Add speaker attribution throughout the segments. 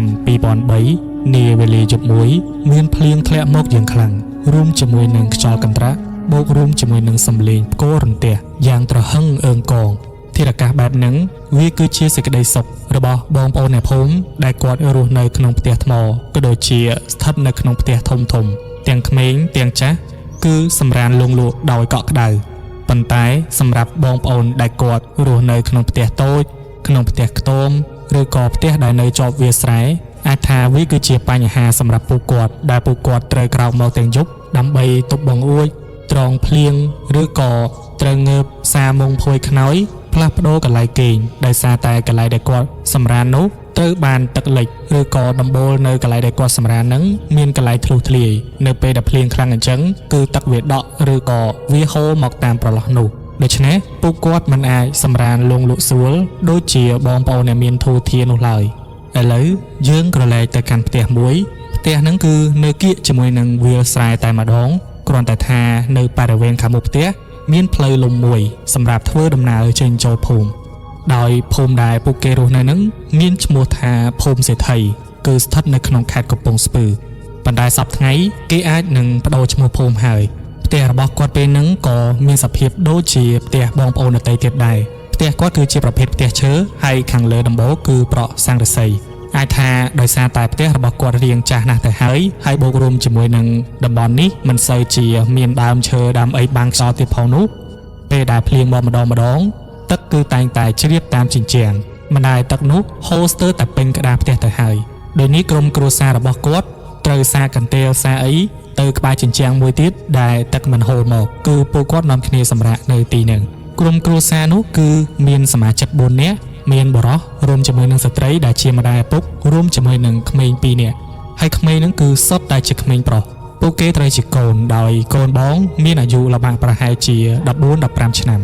Speaker 1: ឆ្នាំ2003នាវេលាយប់មួយ មានភ្លៀងធ្លាក់មកយ៉ាងខ្លាំងរួមជាមួយនឹងខ្យល់កន្ត្រាក់បូករួមជាមួយនឹងសំឡេងផ្គររន្ទះយ៉ាងត្រហឹងអើងកងធារកាសបែបហ្នឹងវាគឺជាសេចក្តីសុខរបស់បងប្អូនអ្នកភូមិដែលគាត់រស់នៅក្នុងផ្ទះថ្មក៏ដូចជាស្ថិតនៅក្នុងផ្ទះធំធំៗទាំងក្មេងទាំងចាស់គឺសម្រានលងលក់ដោយកក់ក្ដៅប៉ុន្តែសម្រាប់បងប្អូនដែលគាត់រស់នៅក្នុងផ្ទះតូចក្នុងផ្ទះខ្ទមឬក៏ផ្ទះដែលនៅជាប់វាលស្រែអាចថាវាគឺជាបញ្ហាសម្រាប់ពួកគាត់ដែលពួកគាត់ត្រូវក្រោកមកទាំងយប់ដើម្បីទប់បង្អួចត្រងភ្លៀងឬក៏ត្រូវងើបសាមុងភួយខ្នើយផ្លាស់ប្ដូរកន្លែងគេងដោយសារតែកន្លែងដែលគាត់សម្រាននោះត្រូវបានទឹកលិចឬក៏ដំបូលនៅកន្លែងដែលគាត់សម្រានហ្នឹងមានកន្លែងធ្លុះធ្លាយនៅពេលដែលភ្លៀងខ្លាំងអញ្ចឹងគឺទឹកវាដក់ឬក៏វាហូរមកតាមប្រឡោះនោះដូច្នេះពួកគាត់មិនអាចសម្រានលងលក់ស្រួលដូចជាបងប្អូនអ្នកមានធូធានោះឡើយឥឡូវយើងក្រឡេកទៅកាន់ផ្ទះមួយផ្ទះហ្នឹងគឺនៅគៀកជាមួយនឹងវាលស្រែតែម្ដងគ្រាន់តែថានៅបរិវេណខាងមុខផ្ទះមានផ្លូវលំមួយសម្រាប់ធ្វើដំណើរចេញចូលភូមិដោយភូមិដែលពួកគេរស់នៅហ្នឹងមានឈ្មោះថាភូមិសេដ្ឋីគឺស្ថិតនៅក្នុងខេត្តកំពង់ស្ពឺប៉ុន្តែសប្តាហ៍ថ្ងៃគេអាចនឹងប្ដូរឈ្មោះភូមិហើយផ្ទះរបស់គាត់ពេលហ្នឹងក៏មានសភាពដូចជាផ្ទះបងប្អូនដទៃទៀតដែរផ្ទះគាត់គឺជាប្រភេទផ្ទះឈើហើយខាងលើដំបូលគឺប្រក់ស័ង្កសីអាចថាដោយសារតែផ្ទះរបស់គាត់រៀងចាស់ណាស់ទៅហើយហើយបូករួមជាមួយនឹងតំបន់នេះមិនសូវជាមានដើមឈើដើមអីបាំងខ្យល់ទៀតផងនោះពេលដែលភ្លៀងមកម្ដងម្ដងទឹកគឺតែងតែជ្រាបតាមជញ្ជាំងម្ដាយទឹកនោះហូរស្ទើរតែពេញក្តារផ្ទះទៅហើយដោយនេះក្រុមគ្រួសាររបស់គាត់ត្រូវសាកន្ទេលសាអីទៅក្បែរជញ្ជាំងមួយទៀតដែលទឹកមិនហូរមកគឺពួកគាត់នាំគ្នាសម្រាកនៅទីហ្នឹងក្រុមគ្រួសារនោះគឺមានសមាជិក4នាក់មានបុរសរួមជាមួយនឹងស្ត្រីដែលជាម្ដាយឪពុករួមជាមួយនឹងក្មេង2នាក់ហើយក្មេងហ្នឹងគឺសុទ្ធតែជាក្មេងប្រុសពួកគេត្រូវជាកូនដោយកូនបងមានអាយុល្បាក់ប្រហែលជា14 15ឆ្នាំ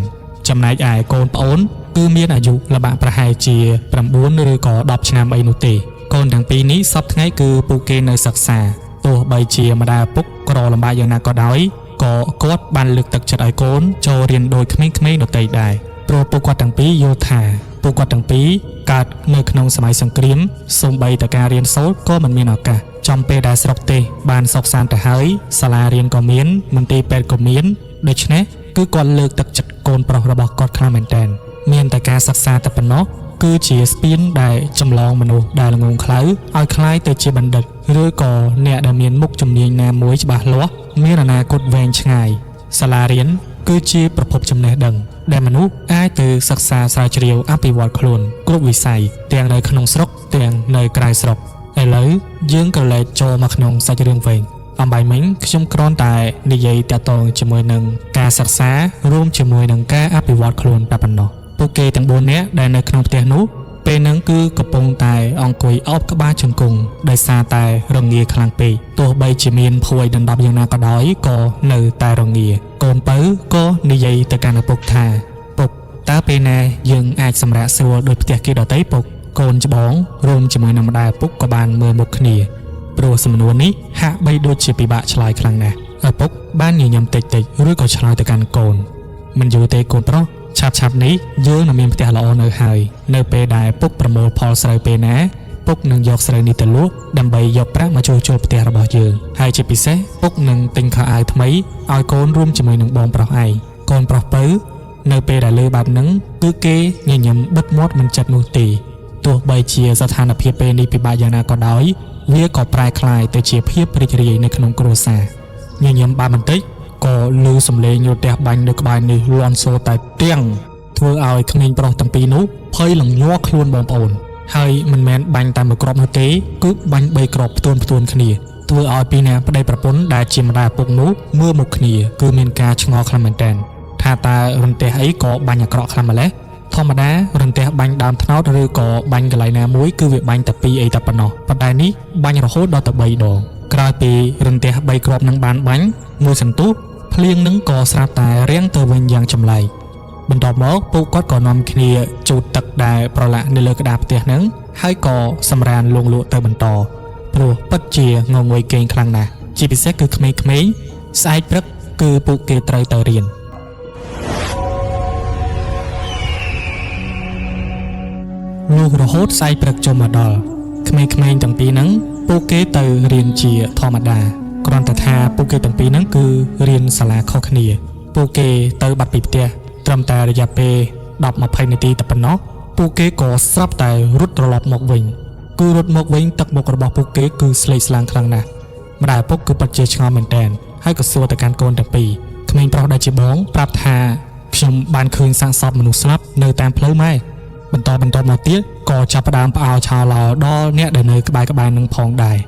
Speaker 1: ចំណែកឯកូនប្អូនគឺមានអាយុល្បាក់ប្រហែលជា9ឬក៏10ឆ្នាំអីនោះទេកូនទាំងពីរនេះសប្តាហ៍ថ្ងៃគឺពួកគេនៅសិក្សាទោះបីជាម្ដាយឪពុកក្រលំបាកយ៉ាងណាក៏ដោយក៏គាត់បានលើកទឹកចិត្តឲ្យកូនចូលរៀនដោយក្មេងៗដទៃដែរព្រោះពួកគាត់ទាំងពីរយល់ថាពួកគាត់ទាំងពីរកើតនៅក្នុងសម័យសង្គ្រាមសូម្បីតែការរៀនសូត្រក៏មិនមានឱកាសចំពេលដែលស្រុកទេសបានសុខសាន្តទៅហើយសាលារៀនក៏មានមន្ទីរពេទ្យក៏មានដូច្នេះគឺគាត់លើកទឹកចិត្តកូនប្រុសរបស់គាត់ខ្លាំងមែនទែនមានតែការសិក្សាតែប៉ុណ្ណោះគឺជាស្ពានដែលចម្លងមនុស្សដែលល្ងងខ្លៅឲ្យក្លាយទៅជាបណ្ឌិតឬក៏អ្នកដែលមានមុខជំនាញណាមួយច្បាស់លាស់មានអនាគតវែងឆ្ងាយសាលារៀនគឺជាប្រភពចំណេះដឹងដែលមនុស្សអាចទៅសិក្សាស្រាវជ្រាវអភិវឌ្ឍខ្លួនគ្រប់វិស័យទាំងនៅក្នុងស្រុកទាំងនៅក្រៅស្រុកឥឡូវយើងក៏លេចចូលមកក្នុងសាច់រឿងវិញអំបែងមិញខ្ញុំគ្រាន់តែនិយាយតាក់ទងជាមួយនឹងការសិក្សារួមជាមួយនឹងការអភិវឌ្ឍខ្លួនតែប៉ុណ្ណោះពួកគេទាំង4នាក់ដែលនៅក្នុងផ្ទះនោះពេលហ្នឹងគឺកំពុងតែអង្គុយអោបក្បាលជង្គង់ដោយសារតែរងាខ្លាំងពេកទោះបីជាមានភួយដណ្ដប់យ៉ាងណាក៏ដោយក៏នៅតែរងាកូនពៅក៏និយាយទៅកាន់ឪពុកថាពុកតើពេលណាយើងអាចសម្រាកស្រួលដោយផ្ទះគេដទៃពុកកូនច្បងរួមជាមួយនឹងម្ដាយឪពុកក៏បានមើលមុខគ្នាព្រោះសំណួរនេះហាក់បីដូចជាពិបាកឆ្លើយខ្លាំងណាស់ឪពុកបានញញឹមតិចៗឬក៏ឆ្លើយទៅកាន់កូនមិនយូរទេកូនប្រុសឆាប់ឆាប់នេះយើងនឹងមានផ្ទះល្អនៅហើយនៅពេលដែលពុកប្រមូលផលស្រូវពេលណាពុកនឹងយកស្រូវនេះទៅលក់ដើម្បីយកប្រាក់មកជួសជុលផ្ទះរបស់យើងហើយជាពិសេសពុកនឹងទិញខោអាវថ្មីឲ្យកូនរួមជាមួយនឹងបងប្រុសឯងកូនប្រុសពៅនៅពេលដែលលើបែបហ្នឹងគឺគេញញឹមបិទមាត់មិនចិត្តនោះទេទោះបីជាស្ថានភាពពេលនេះពិបាកយ៉ាងណាក៏ដោយវាក៏ប្រែក្លាយទៅជាភាពរីករាយនៅក្នុងគ្រួសារញញឹមបានបន្តិចក៏ឮសំឡេងរទះបាញ់នៅក្បែរនេះលាន់សូរតែទៀងធ្វើឲ្យក្មេងប្រុសទាំងពីរនោះភ័យលងញ័រខ្លួនបងប្អូនហើយមិនមែនបាញ់តែមួយគ្រាប់នោះទេគឺបាញ់3គ្រាប់ផ្ទួនផ្ទួនគ្នាធ្វើឲ្យពីរនាក់ប្តីប្រពន្ធដែលជាម្ដាយឪពុកនោះមើលមុខគ្នាគឺមានការឆ្ងល់ខ្លាំងមែនទែនថាតើរន្ទះអីក៏បាញ់អាក្រក់ខ្លាំងម្ល៉េះធម្មតារន្ទះបាញ់ដើមត្នោតឬក៏បាញ់កន្លែងណាមួយគឺវាបាញ់តែពីរអីតែប៉ុណ្ណោះប៉ុន្តែនេះបាញ់រហូតដល់ទៅ3ដងក្រោយពីរន្ទះ3គ្រាប់នឹងបានបាញ់មួយសន្ទុះភ្លៀងនឹងក៏ស្រាប់តែរាំងទៅវិញយ៉ាងចម្លែកបន្ទាប់មកពួកគាត់ក៏នាំគ្នាជូតទឹកដែលប្រឡាក់នៅលើក្តារផ្ទះហ្នឹងហើយក៏សម្រានលងលក់ទៅបន្តព្រោះពិតជាងងុយគេងខ្លាំងណាស់ជាពិសេសគឺក្មេងៗស្អែកព្រឹកគឺពួកគេត្រូវទៅរៀនលុះរហូតស្អែកព្រឹកចូលមកដល់ ក្មេងៗទាំងពីរហ្នឹងពួកគេទៅរៀនជាធម្មតាគ្រាន់តែថាពួកគេទាំងពីរហ្នឹងគឺរៀនសាលាខុសគ្នាពួកគេទៅបាត់ពីផ្ទះត្រឹមតែរយៈពេល10-20នាទីតែប៉ុណ្ណោះពួកគេក៏ស្រាប់តែរត់ត្រឡប់មកវិញគឺរត់មកវិញទឹកមុខរបស់ពួកគេគឺស្លេកស្លាំងខ្លាំងណាស់ម្ដាយឪពុកគឺពិតជាឆ្ងល់មែនទែនហើយក៏សួរទៅកាន់កូនទាំងពីរក្មេងប្រុសដែលជាបងប្រាប់ថាខ្ញុំបានឃើញសាកសពមនុស្សស្លាប់នៅតាមផ្លូវម៉ែបន្តបន្តមកទៀតក៏ចាប់ផ្ដើមផ្អើលឆោឡោដល់អ្នកដែលនៅក្បែរៗនឹងផងដែរ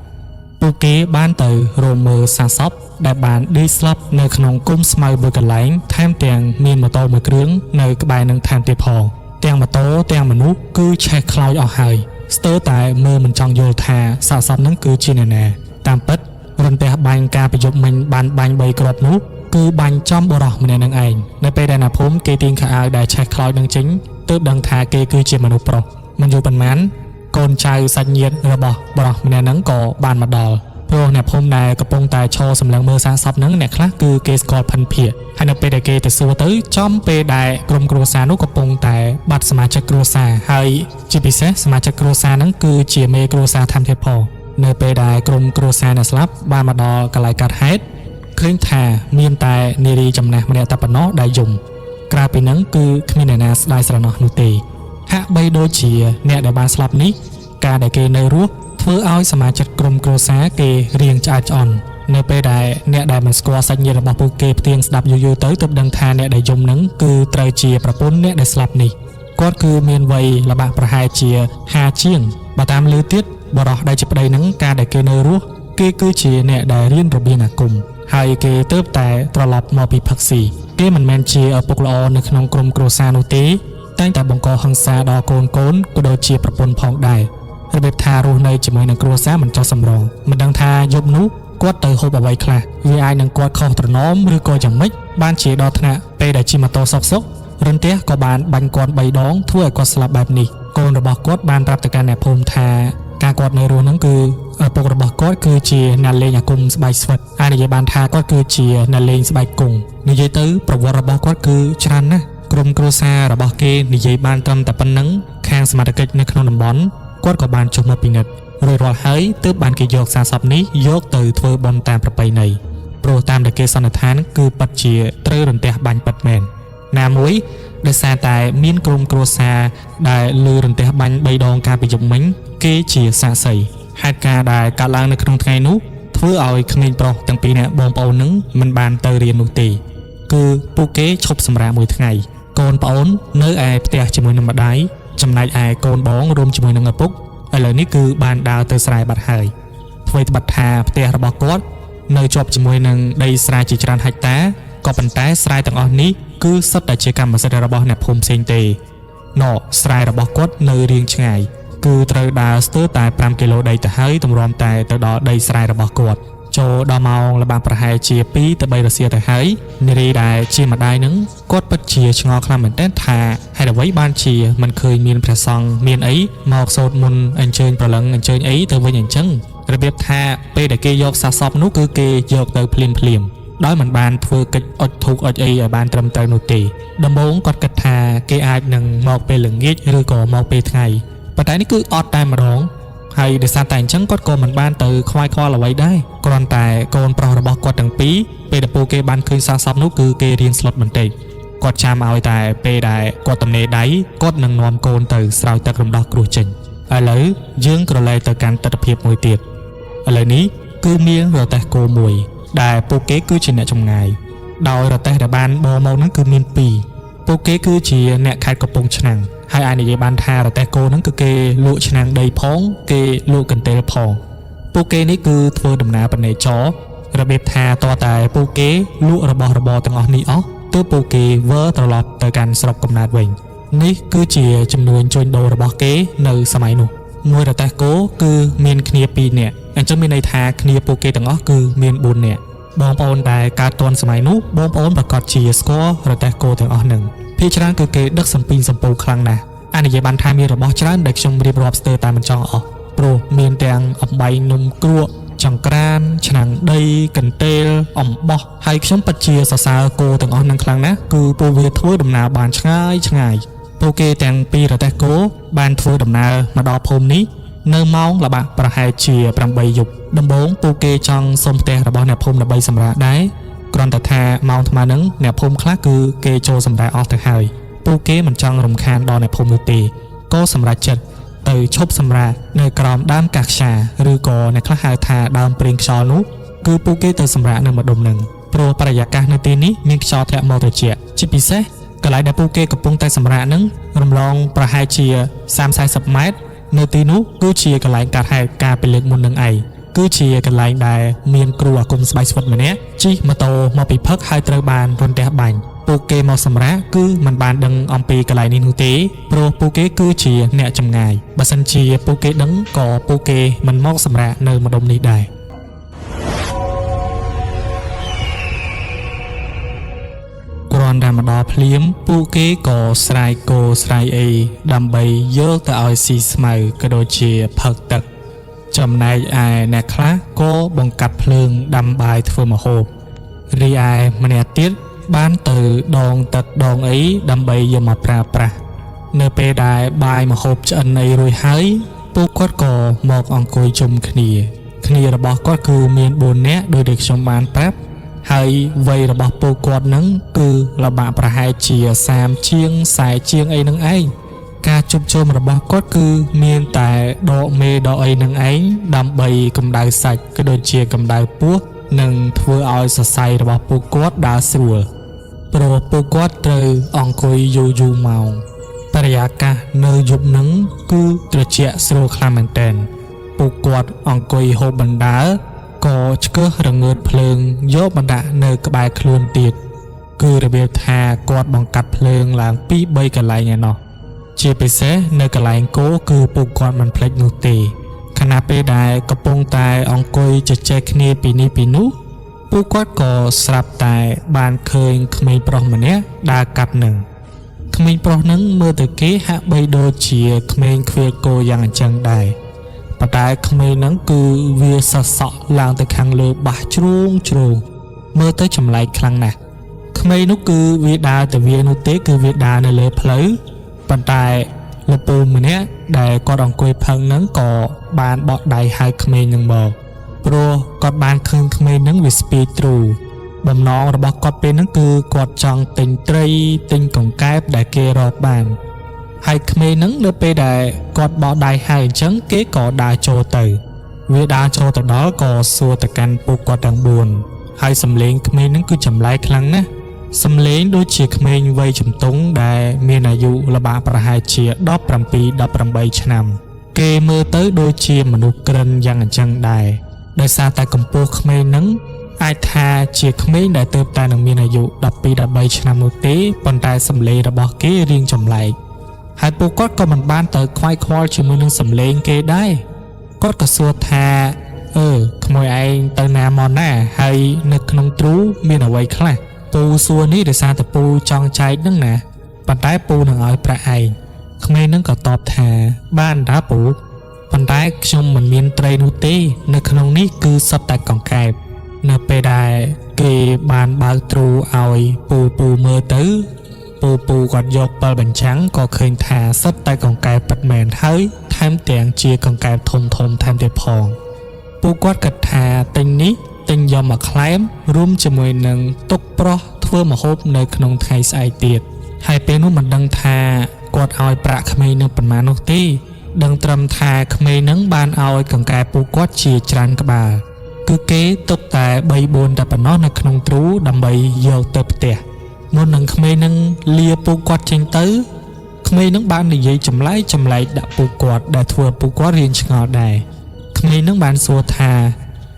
Speaker 1: ពួកគេបានទៅរមមើលសាកសពដែលបានដេកស្លាប់នៅក្នុងគុំស្មៅមួយកន្លែងថែមទាំងមានម៉ូតូមួយគ្រឿងនៅក្បែរនឹងថែមទៀតផងទាំងម៉ូតូទាំងមនុស្សគឺឆេះខ្លោចអស់ហើយស្ទើរតែមើលមិនចង់យល់ថាសាកសពនឹងគឺជាអ្នកណាតាមពិតរន្ទះបាញ់ការប្រយុទ្ធមិញបានបាញ់3គ្រាប់នោះគឺបាញ់ចំបុរសម្នាក់នឹងឯងនៅពេលដែលអ្នកភូមិគេទាញខោអាវដែលឆេះខ្លោចនឹងចេញទើបដឹងថាគេគឺជាមនុស្សប្រុសមិនយូរប៉ុន្មានកូនចៅសាច់ញាតិរបស់បុរសម្នាក់ហ្នឹងក៏បានមកដល់ព្រោះអ្នកភូមិដែលកំពុងតែឈរសម្លឹងមើលសាកសពហ្នឹងអ្នកខ្លះគឺគេស្គាល់ផិនភាកហើយនៅពេលដែលគេទៅសួរទៅចំពេលដែលក្រុមគ្រួសារនោះកំពុងតែបាត់សមាជិកគ្រួសារហើយជាពិសេសសមាជិកគ្រួសារហ្នឹងគឺជាមេគ្រួសារថែមទៀតផងនៅពេលដែលក្រុមគ្រួសារអ្នកស្លាប់បានមកដល់កន្លែងកាត់ហេតុឃើញថាមានតែនារីចំណាស់ម្នាក់តែប៉ុណ្ណោះដែលយំក្រៅពីហ្នឹងគឺគ្មានអ្នកណាស្ដាយស្រណោះនោះទេហាក់បីដូចជាអ្នកដែលបានស្លាប់នេះការដែលគេនៅរស់ធ្វើឲ្យសមាជិកក្រុមគ្រួសារគេរៀងឆ្អែតឆ្អន់នៅពេលដែលអ្នកដែលមិនស្គាល់សាច់ញាតិរបស់ពួកគេផ្ទៀងស្ដាប់យូរៗទៅទើបដឹងថាអ្នកដែលយំនឹងគឺត្រូវជាប្រពន្ធអ្នកដែលស្លាប់នេះគាត់គឺមានវ័យល្បាក់ប្រហែលជា50ជាងបើតាមឮទៀតបរិះដែលជាប្តីនឹងការដែលគេនៅរស់គេគឺជាអ្នកដែលរៀនរបៀងអាគមហើយគេទើបតែត្រឡប់មកពីផឹកស៊ីគេមិនមែនជាឪពុកល្អនៅក្នុងក្រុមគ្រួសារនោះទេតែងតែបង្កហិង្សាដល់កូនកូនក៏ដូចជាប្រពន្ធផងដែររបៀបថារស់នៅជាមួយនឹងគ្រួសារមិនចោះសម្រងមិនដឹងថាយប់នោះគាត់ទៅហូបអ្វីខ្លះវាអាចនឹងគាត់ខុសត្រណមឬក៏យ៉ាងម៉េចបានជាដល់ថ្នាក់ពេលដែលជិះម៉ូតូសុកសុករន្ទះក៏បានបាញ់គាត់3ដងធ្វើឲ្យគាត់ស្លាប់បែបនេះកូនរបស់គាត់បានប្រាប់ទៅកាន់អ្នកភូមិថាការគាត់នៅរស់ហ្នឹងគឺឪពុករបស់គាត់គឺជាអ្នកលេងអាគមស្បែកស្វិតអាចនិយាយបានថាគាត់គឺជាអ្នកលេងស្បែកគង់និយាយទៅប្រវត្តិរបស់គាត់គឺច្រើនណាស់ក្រុមគ្រួសាររបស់គេនិយាយបានត្រឹមតែប៉ុណ្្នឹងខាងសមត្ថកិច្ចនៅក្នុងតំបន់គាត់ក៏បានចុះមកពិនិត្យរួចរាល់ហើយទើបបានគេយកសាកសពនេះយកទៅធ្វើបុណ្យតាមប្រពៃណីព្រោះតាមដែលគេសន្និដ្ឋានគឺពិតជាត្រូវរន្ទះបាញ់ពិតមែនណាមួយដោយសារតែមានក្រុមគ្រួសារដែលលឺរន្ទះបាញ់3ដងកាលពីយប់មិញគេជាសាក្សីហេតុការណ៍ដែលកើតឡើងនៅក្នុងថ្ងៃនោះធ្វើឲ្យក្មេងប្រុសទាំងពីរនាក់បងប្អូននឹងមិនបានទៅរៀននោះទេគឺពួកគេឈប់សម្រាកមួយថ្ងៃកូនប្អូននៅឯផ្ទះជាមួយនឹងម្ដាយចំណែកឯកូនបងរួមជាមួយនឹងឪពុកឥឡូវនេះគឺបានដើរទៅស្រែបាត់ហើយអ្វីត្បិតថាផ្ទះរបស់គាត់នៅជាប់ជាមួយនឹងដីស្រែជាច្រើនហិកតាក៏ប៉ុន្តែស្រែទាំងអស់នេះគឺសុទ្ធតែជាកម្មសិទ្ធិរបស់អ្នកភូមិផ្សេងទេណស្រែរបស់គាត់នៅរៀងឆ្ងាយគឺត្រូវដើរស្ទើរតែ5គីឡូដីទៅហើយទម្រាំតែទៅដល់ដីស្រែរបស់គាត់ចូលដល់ម៉ោងល្បាប្រហែលជា2ទៅ3រសៀលទៅហើយនារីដែលជាម្ដាយនឹងគាត់ពិតជាឆ្ងល់ខ្លាំងមែនទែនថាហេតុអ្វីបានជាមិនឃើញមានព្រះសង្ឃមានអីមកសូត្រមន្តអញ្ជើញប្រលឹងអញ្ជើញអីទៅវិញអញ្ចឹងរបៀបថាពេលដែលគេយកសាកសពនោះគឺគេយកទៅភ្លាមភ្លាមដោយមិនបានធ្វើកិច្ចអុជធូបអុជអីឲ្យបានត្រឹមត្រូវនោះទេដំបូងគាត់គិតថាគេអាចនឹងមកពេលល្ងាចឬក៏មកពេលថ្ងៃប៉ុន្តែនេះគឺអត់តែម្ដងហើយដោយសារតែអញ្ចឹងគាត់ក៏មិនបានទៅខ្វាយខ្វល់អ្វីដែរគ្រាន់តែកូនប្រុសរបស់គាត់ទាំងពីរពេលដែលពួកគេបានឃើញសាកសពនោះគឺគេរៀងស្លុតបន្តិចគាត់ចាំឲ្យតែពេលដែលគាត់ទំនេរដៃគាត់នឹងនាំកូនទៅស្រោចទឹករំដោះគ្រោះចេញឥឡូវយើងក្រឡេកទៅកាន់ទស្សនភាពមួយទៀតឥឡូវនេះគឺមានរទេះគោមួយដែលពួកគេគឺជាអ្នកចម្ងាយដោយរទេះដែលបានបរមកហ្នឹងគឺមាន2ពួកគេគឺជាអ្នកខេត្តកំពង់ឆ្នាំងហើយអាចនិយាយបានថារទេះគោហ្នឹងគឺគេលក់ឆ្នាំងដីផងគេលក់កន្ទេលផងពួកគេនេះគឺធ្វើដំណើរបនេចររបៀបថាតតែពួកគេលក់របស់របរទាំងអស់នេះអស់ទើបពួកគេវិលត្រឡប់ទៅកាន់ស្រុកកំណើតវិញនេះគឺជាចំនួនជួញដូររបស់គេនៅសម័យនោះមួយរទេះគោគឺមានគ្នា2នាក់អញ្ចឹងមានន័យថាគ្នាពួកគេទាំងអស់គឺមាន4នាក់បងប្អូនដែលកើតទាន់សម័យនោះបងប្អូនប្រកាសជាស្គាល់រទេះគោទាំងអស់នឹងភាគច្រើនគឺគេដឹកសំពីងសំពូខ្លាំងណាស់អាចនិយាយបានថាមានរបស់ច្រើនដែលខ្ញុំរៀបរាប់ស្ទើរតែមិនចង់អស់ព្រោះមានទាំងអំបែងនំគ្រក់ចង្ក្រានឆ្នាំងដីកន្ទេលអំបោះហើយខ្ញុំពិតជាសរសើរគោទាំងអស់នឹងខ្លាំងណាស់គឺពួកវាធ្វើដំណើរបានឆ្ងាយឆ្ងាយពួកគេទាំងពីររទេះគោបានធ្វើដំណើរមកដល់ភូមិនេះ នៅម៉ោងល្បាក់ប្រហែលជា8យប់ដំបូងពួកគេចង់សុំផ្ទះរបស់អ្នកភូមិដើម្បីសម្រាកដែរគ្រាន់តែថាម៉ោងថ្មហ្នឹងអ្នកភូមិខ្លះគឺគេចូលសម្រាកអស់ទៅហើយពួកគេមិនចង់រំខានដល់អ្នកភូមិនោះទេក៏សម្រេចចិត្តទៅឈប់សម្រាកនៅក្រោមដើមកាខ្យាឬក៏អ្នកខ្លះហៅថាដើមព្រៀងខ្យល់នោះគឺពួកគេទៅសម្រាកនៅម្ដុំហ្នឹងព្រោះបរិយាកាសនៅទីនេះមានខ្យល់ធ្លាក់មកត្រជាក់ជាពិសេសកន្លែងដែលពួកគេកំពុងតែសម្រាកហ្នឹងរំលងប្រហែលជា30-40ម៉ែត្រនៅទីនោះគឺជាកន្លែងកាត់ហេតុការពីលើកមុននឹងឯងគឺជាកន្លែងដែលមានគ្រូអាគមស្បៃស្វិតម្នាក់ជិះម៉ូតូមកពីផឹកហើយត្រូវបានរន្ទះបាញ់ពួកគេមកសម្រាកគឺមិនបានដឹងអំពីកន្លែងនេះនោះទេព្រោះពួកគេគឺជាអ្នកចម្ងាយបើសិនជាពួកគេដឹងក៏ពួកគេមិនមកសម្រាកនៅម្ដុំនេះដែរ គ្រាន់តែមកដល់ភ្លាមពួកគេក៏ស្រែកគោស្រែកអីដើម្បីយកទៅឲ្យស៊ីស្មៅក៏ដូចជាផឹកទឹក ចំណែកឯអ្នកខ្លះក៏បង្កាត់ភ្លើងដាំបាយធ្វើម្ហូបរីឯម្នាក់ទៀតបានទៅដងទឹកដងអីដើម្បីយកមកប្រើប្រាស់នៅពេលដែលបាយម្ហូបឆ្អិនអីរួចហើយពួកគាត់ក៏មកអង្គុយជុំគ្នាគ្នារបស់គាត់គឺមាន4នាក់ដោយដែលខ្ញុំបានប្រាប់ហើយវ័យរបស់ពួកគាត់នឹងគឺលបាក់ប្រហែលជា30ជាង40ជាងអីនឹងឯងការជួបជុំរបស់គាត់គឺមានតែដកមេដកអីនឹងឯងដើម្បីកម្ដៅសាច់ក៏ដូចជាកម្ដៅពោះនិងធ្វើឲ្យសរសៃរបស់ពួកគាត់ដើរស្រួលព្រោះពួកគាត់ត្រូវអង្គុយយូរយូរម៉ោងបរិយាកាសនៅយប់ហ្នឹងគឺត្រជាក់ស្រួលខ្លាំងមែនទែនពួកគាត់អង្គុយហូបបណ្ដើក៏ឆ្កឹះរងើតភ្លើងយកមកដាក់នៅក្បែរខ្លួនទៀតគឺរបៀបថាគាត់បង្កាត់ភ្លើងឡើងពី3កន្លែងឯណោះជាពិសេសនៅកន្លែងគោគឺពួកគាត់មិនភ្លេចនោះទេខណៈពេលដែលកំពុងតែអង្គុយជជែកគ្នាពីនេះពីនោះពួកគាត់ក៏ស្រាប់តែបានឃើញក្មេងប្រុសម្នាក់ដើរកាត់នឹងក្មេងប្រុសនឹងមើលទៅគេហាក់បីដូចជាក្មេងខ្វៀលគោយ៉ាងអញ្ចឹងដែរប៉ុន្តែក្មេងហ្នឹងគឺវាសសក់ឡើងទៅខាងលើបាសជ្រូងជ្រូងមើលទៅចម្លែកខ្លាំងណាស់ក្មេងនោះគឺវាដើរទៅវានោះទេគឺវាដើរនៅលើផ្លូវប៉ុន្តែលោកពូម្នាក់ដែលគាត់អង្គុយផឹងហ្នឹងក៏បានបកដៃហៅក្មេងហ្នឹងមកព្រោះគាត់បានឃើញក្មេងហ្នឹងវាស្ពាយទ្រូបំណងរបស់គាត់ពេលហ្នឹងគឺគាត់ចង់ទិញត្រីទិញកង្កែបដែលគេរកបានហើយក្មេងហ្នឹងនៅពេលដែលគាត់បកដៃហៅអញ្ចឹងគេក៏ដើរចូលទៅវាដើរចូលទៅដល់ក៏សួរទៅកាន់ពួកគាត់ទាំង4ហើយសំឡេងក្មេងហ្នឹងគឺចម្លែកខ្លាំងណាស់សំឡេងដូចជាក្មេងវ័យជំទង់ដែលមានអាយុល្បាក់ប្រហែលជា17 18ឆ្នាំគេមើលទៅដូចជាមនុស្សក្រិនយ៉ាងអញ្ចឹងដែរដោយសារតែកម្ពស់ក្មេងហ្នឹងអាចថាជាក្មេងដែលទើបតែនឹងមានអាយុ12 13ឆ្នាំនោះទេប៉ុន្តែសំឡេងរបស់គេរៀងចម្លែកហើយពួកគាត់ក៏មិនបានទៅខ្វាយខ្វល់ជាមួយនឹងសំឡេងគេដែរគាត់ក៏សួរថាអឺក្មួយឯងទៅណាមកណាហើយនៅក្នុងទ្រូមានអ្វីខ្លះពូសួរនេះដោយសារតែពូចង់ចែកហ្នឹងណាប៉ុន្តែពូនឹងឲ្យប្រាក់ឯងក្មេងហ្នឹងក៏តបថាបានតាពូប៉ុន្តែខ្ញុំមិនមានត្រីនោះទេនៅក្នុងនេះគឺសុទ្ធតែកង្កែបនៅពេលដែលគេបានបើកទ្រូឲ្យពូពូមើលទៅពូពូគាត់យកពិលបញ្ចាំងក៏ឃើញថាសុទ្ធតែកង្កែបពិតមែនហើយថែមទាំងជាកង្កែបធំធំថែមទៀតផងពួកគាត់គិតថាទិញនេះទិញយកមកក្លែមរួមជាមួយនឹងទុកប្រុសធ្វើម្ហូបនៅក្នុងថ្ងៃស្អែកទៀតហើយពេលនោះមិនដឹងថាគាត់ឲ្យប្រាក់ក្មេងនឹងប៉ុន្មាននោះទេដឹងត្រឹមថាក្មេងនឹងបានឲ្យកង្កែបពួកគាត់ជាច្រើនក្បាលគឺគេទុកតែ3 4តែប៉ុណ្ណោះនៅក្នុងទ្រូដើម្បីយកទៅផ្ទះមុននឹងក្មេងនឹងលាពួកគាត់ចេញទៅក្មេងនឹងបាននិយាយចម្លែកចម្លែកដាក់ពួកគាត់ដែលធ្វើឲ្យពួកគាត់រៀងឆ្ងល់ដែរក្មេងនឹងបានសួរថា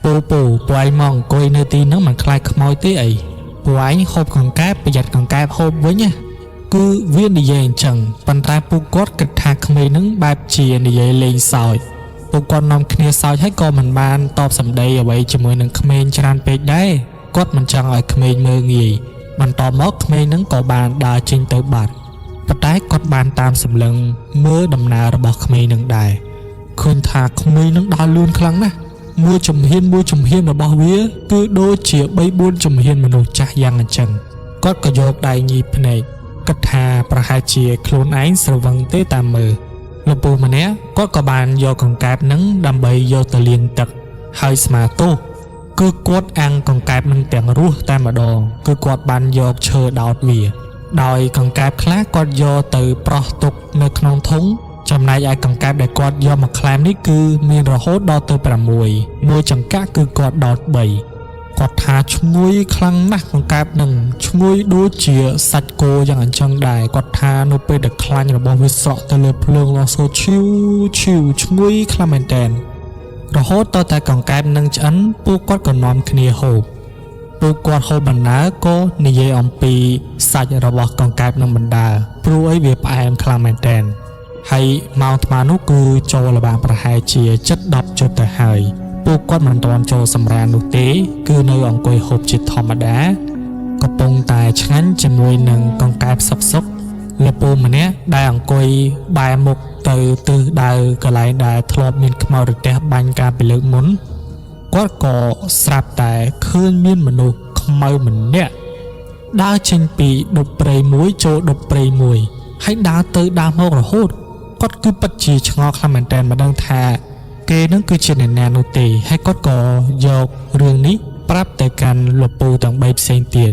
Speaker 1: ពូពូពូឯងមកអង្គុយនៅទីហ្នឹងមិនខ្លាចខ្មោចទេអីពូឯងហូបកង្កែបប្រយ័ត្នកង្កែបហូបវិញណាគឺវានិយាយអញ្ចឹងប៉ុន្តែពួកគាត់គិតថាក្មេងនឹងបែបជានិយាយលេងសើចពួកគាត់នាំគ្នាសើចហើយក៏មិនបានតបសម្ដីអ្វីជាមួយនឹងក្មេងច្រើនពេកដែរគាត់មិនចង់ឲ្យក្មេងមើលងាយបន្តមកក្មេងនឹងក៏បានដើរចេញទៅបាត់ប៉ុន្តែគាត់បានតាមសម្លឹងមើលដំណើររបស់ក្មេងនឹងដែរឃើញថាក្មេងនឹងដើរលឿនខ្លាំងណាស់មួយជំហានមួយជំហានរបស់វាគឺដូចជា3 4ជំហានមនុស្សចាស់យ៉ាងអញ្ចឹងគាត់ក៏យកដៃញីភ្នែកគិតថាប្រហែលជាខ្លួនឯងស្រវឹងទេតាមមើល លោកពូម្នាក់គាត់ក៏បានយកកង្កែបនឹងដើម្បីយកទៅលាងទឹកហើយស្មាទោសគឺគាត់អាំងកង្កែបនឹងទាំងរស់តែម្ដងគឺគាត់បានយកឈើដោតវា ដោយកង្កែបខ្លះគាត់យកទៅប្រោះទុកនៅក្នុងធុងចំណែកឯកង្កែបដែលគាត់យកមកក្លែមនេះគឺមានរហូតដល់ទៅ6មួយចង្កាក់គឺគាត់ដោត3គាត់ថាឈ្ងុយខ្លាំងណាស់កង្កែបនឹងឈ្ងុយដូចជាសាច់គោយ៉ាងអញ្ចឹងដែរគាត់ថានៅពេលដែលខ្លាញ់របស់វាស្រក់ទៅលើភ្លើងឡសូឈីវឈីវឈ្ងុយខ្លាំងមែនទែនរហូតតតែកង្កែបនឹងឆ្អិនពួកគាត់ក៏នាំគ្នាហូប ពួកគាត់ហូបបណ្ដើក៏និយាយអំពីសាច់របស់កង្កែបនឹងបណ្ដើព្រោះអីវាផ្អែមខ្លាំងមែនទែនហើយម៉ោងថ្មនោះគឺចូលល្បាប្រហែលជាជិត10ជុតទៅហើយពួកគាត់មិនទាន់ចូលសម្រាននោះទេគឺនៅអង្គុយហូបជាធម្មតាកំពុងតែឆ្ងាញ់ជាមួយនឹងកង្កែបសុកសុកលពូម្នាក់ដែលអង្គុយបែរមុខទៅទិសដៅកន្លែងដែលធ្លាប់មានខ្មោចរទេះបាញ់កាលពីលើកមុន គាត់ក៏ស្រាប់តែឃើញមានមនុស្សខ្មៅម្នាក់ដើរចេញពីដប់ព្រៃមួយចូលដប់ព្រៃមួយហើយដើរទៅដើរមករហូតគាត់គឺពិតជាឆ្ងល់ខ្លាំងមែនទែនមិនដឹងថាគេនឹងគឺជាអ្នកណានោះទេហើយគាត់ក៏យករឿងនេះប្រាប់ទៅកាន់លោកពូទាំង3ផ្សេងទៀត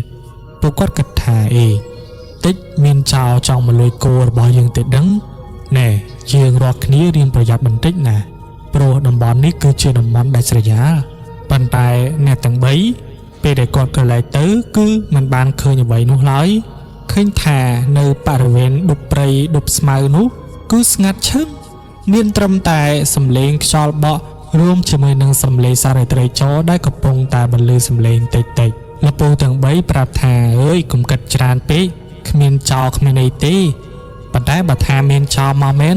Speaker 1: ពួកគាត់គិតថាអេតិចមានចោរចង់មកលួចគោរបស់យើងទេដឹងណែយើងរាល់គ្នារៀនប្រយ័ត្នបន្តិចណាព្រោះតំបន់នេះគឺជាតំបន់ដាច់ស្រយាលប៉ុន្តែអ្នកទាំង3ពេលដែលគាត់ក៏ឡែកទៅគឺមិនបានឃើញអ្វីនោះឡើយឃើញថានៅបរិវេណដប់ព្រៃដប់ស្មៅនោះគឺស្ងាត់ឈឹងមានត្រឹមតែសំឡេងខ្យល់បក់រួមជាមួយនឹងសំឡេងសារត្រីចរដែលកំពុងតែបន្លឺសំឡេងតិចតិចលពូទាំង3ប្រាប់ថាអើយកុំគិតច្រើនពេកគ្មានចោរគ្មានអីទេប៉ុន្តែបើថាមានចោរមកមែន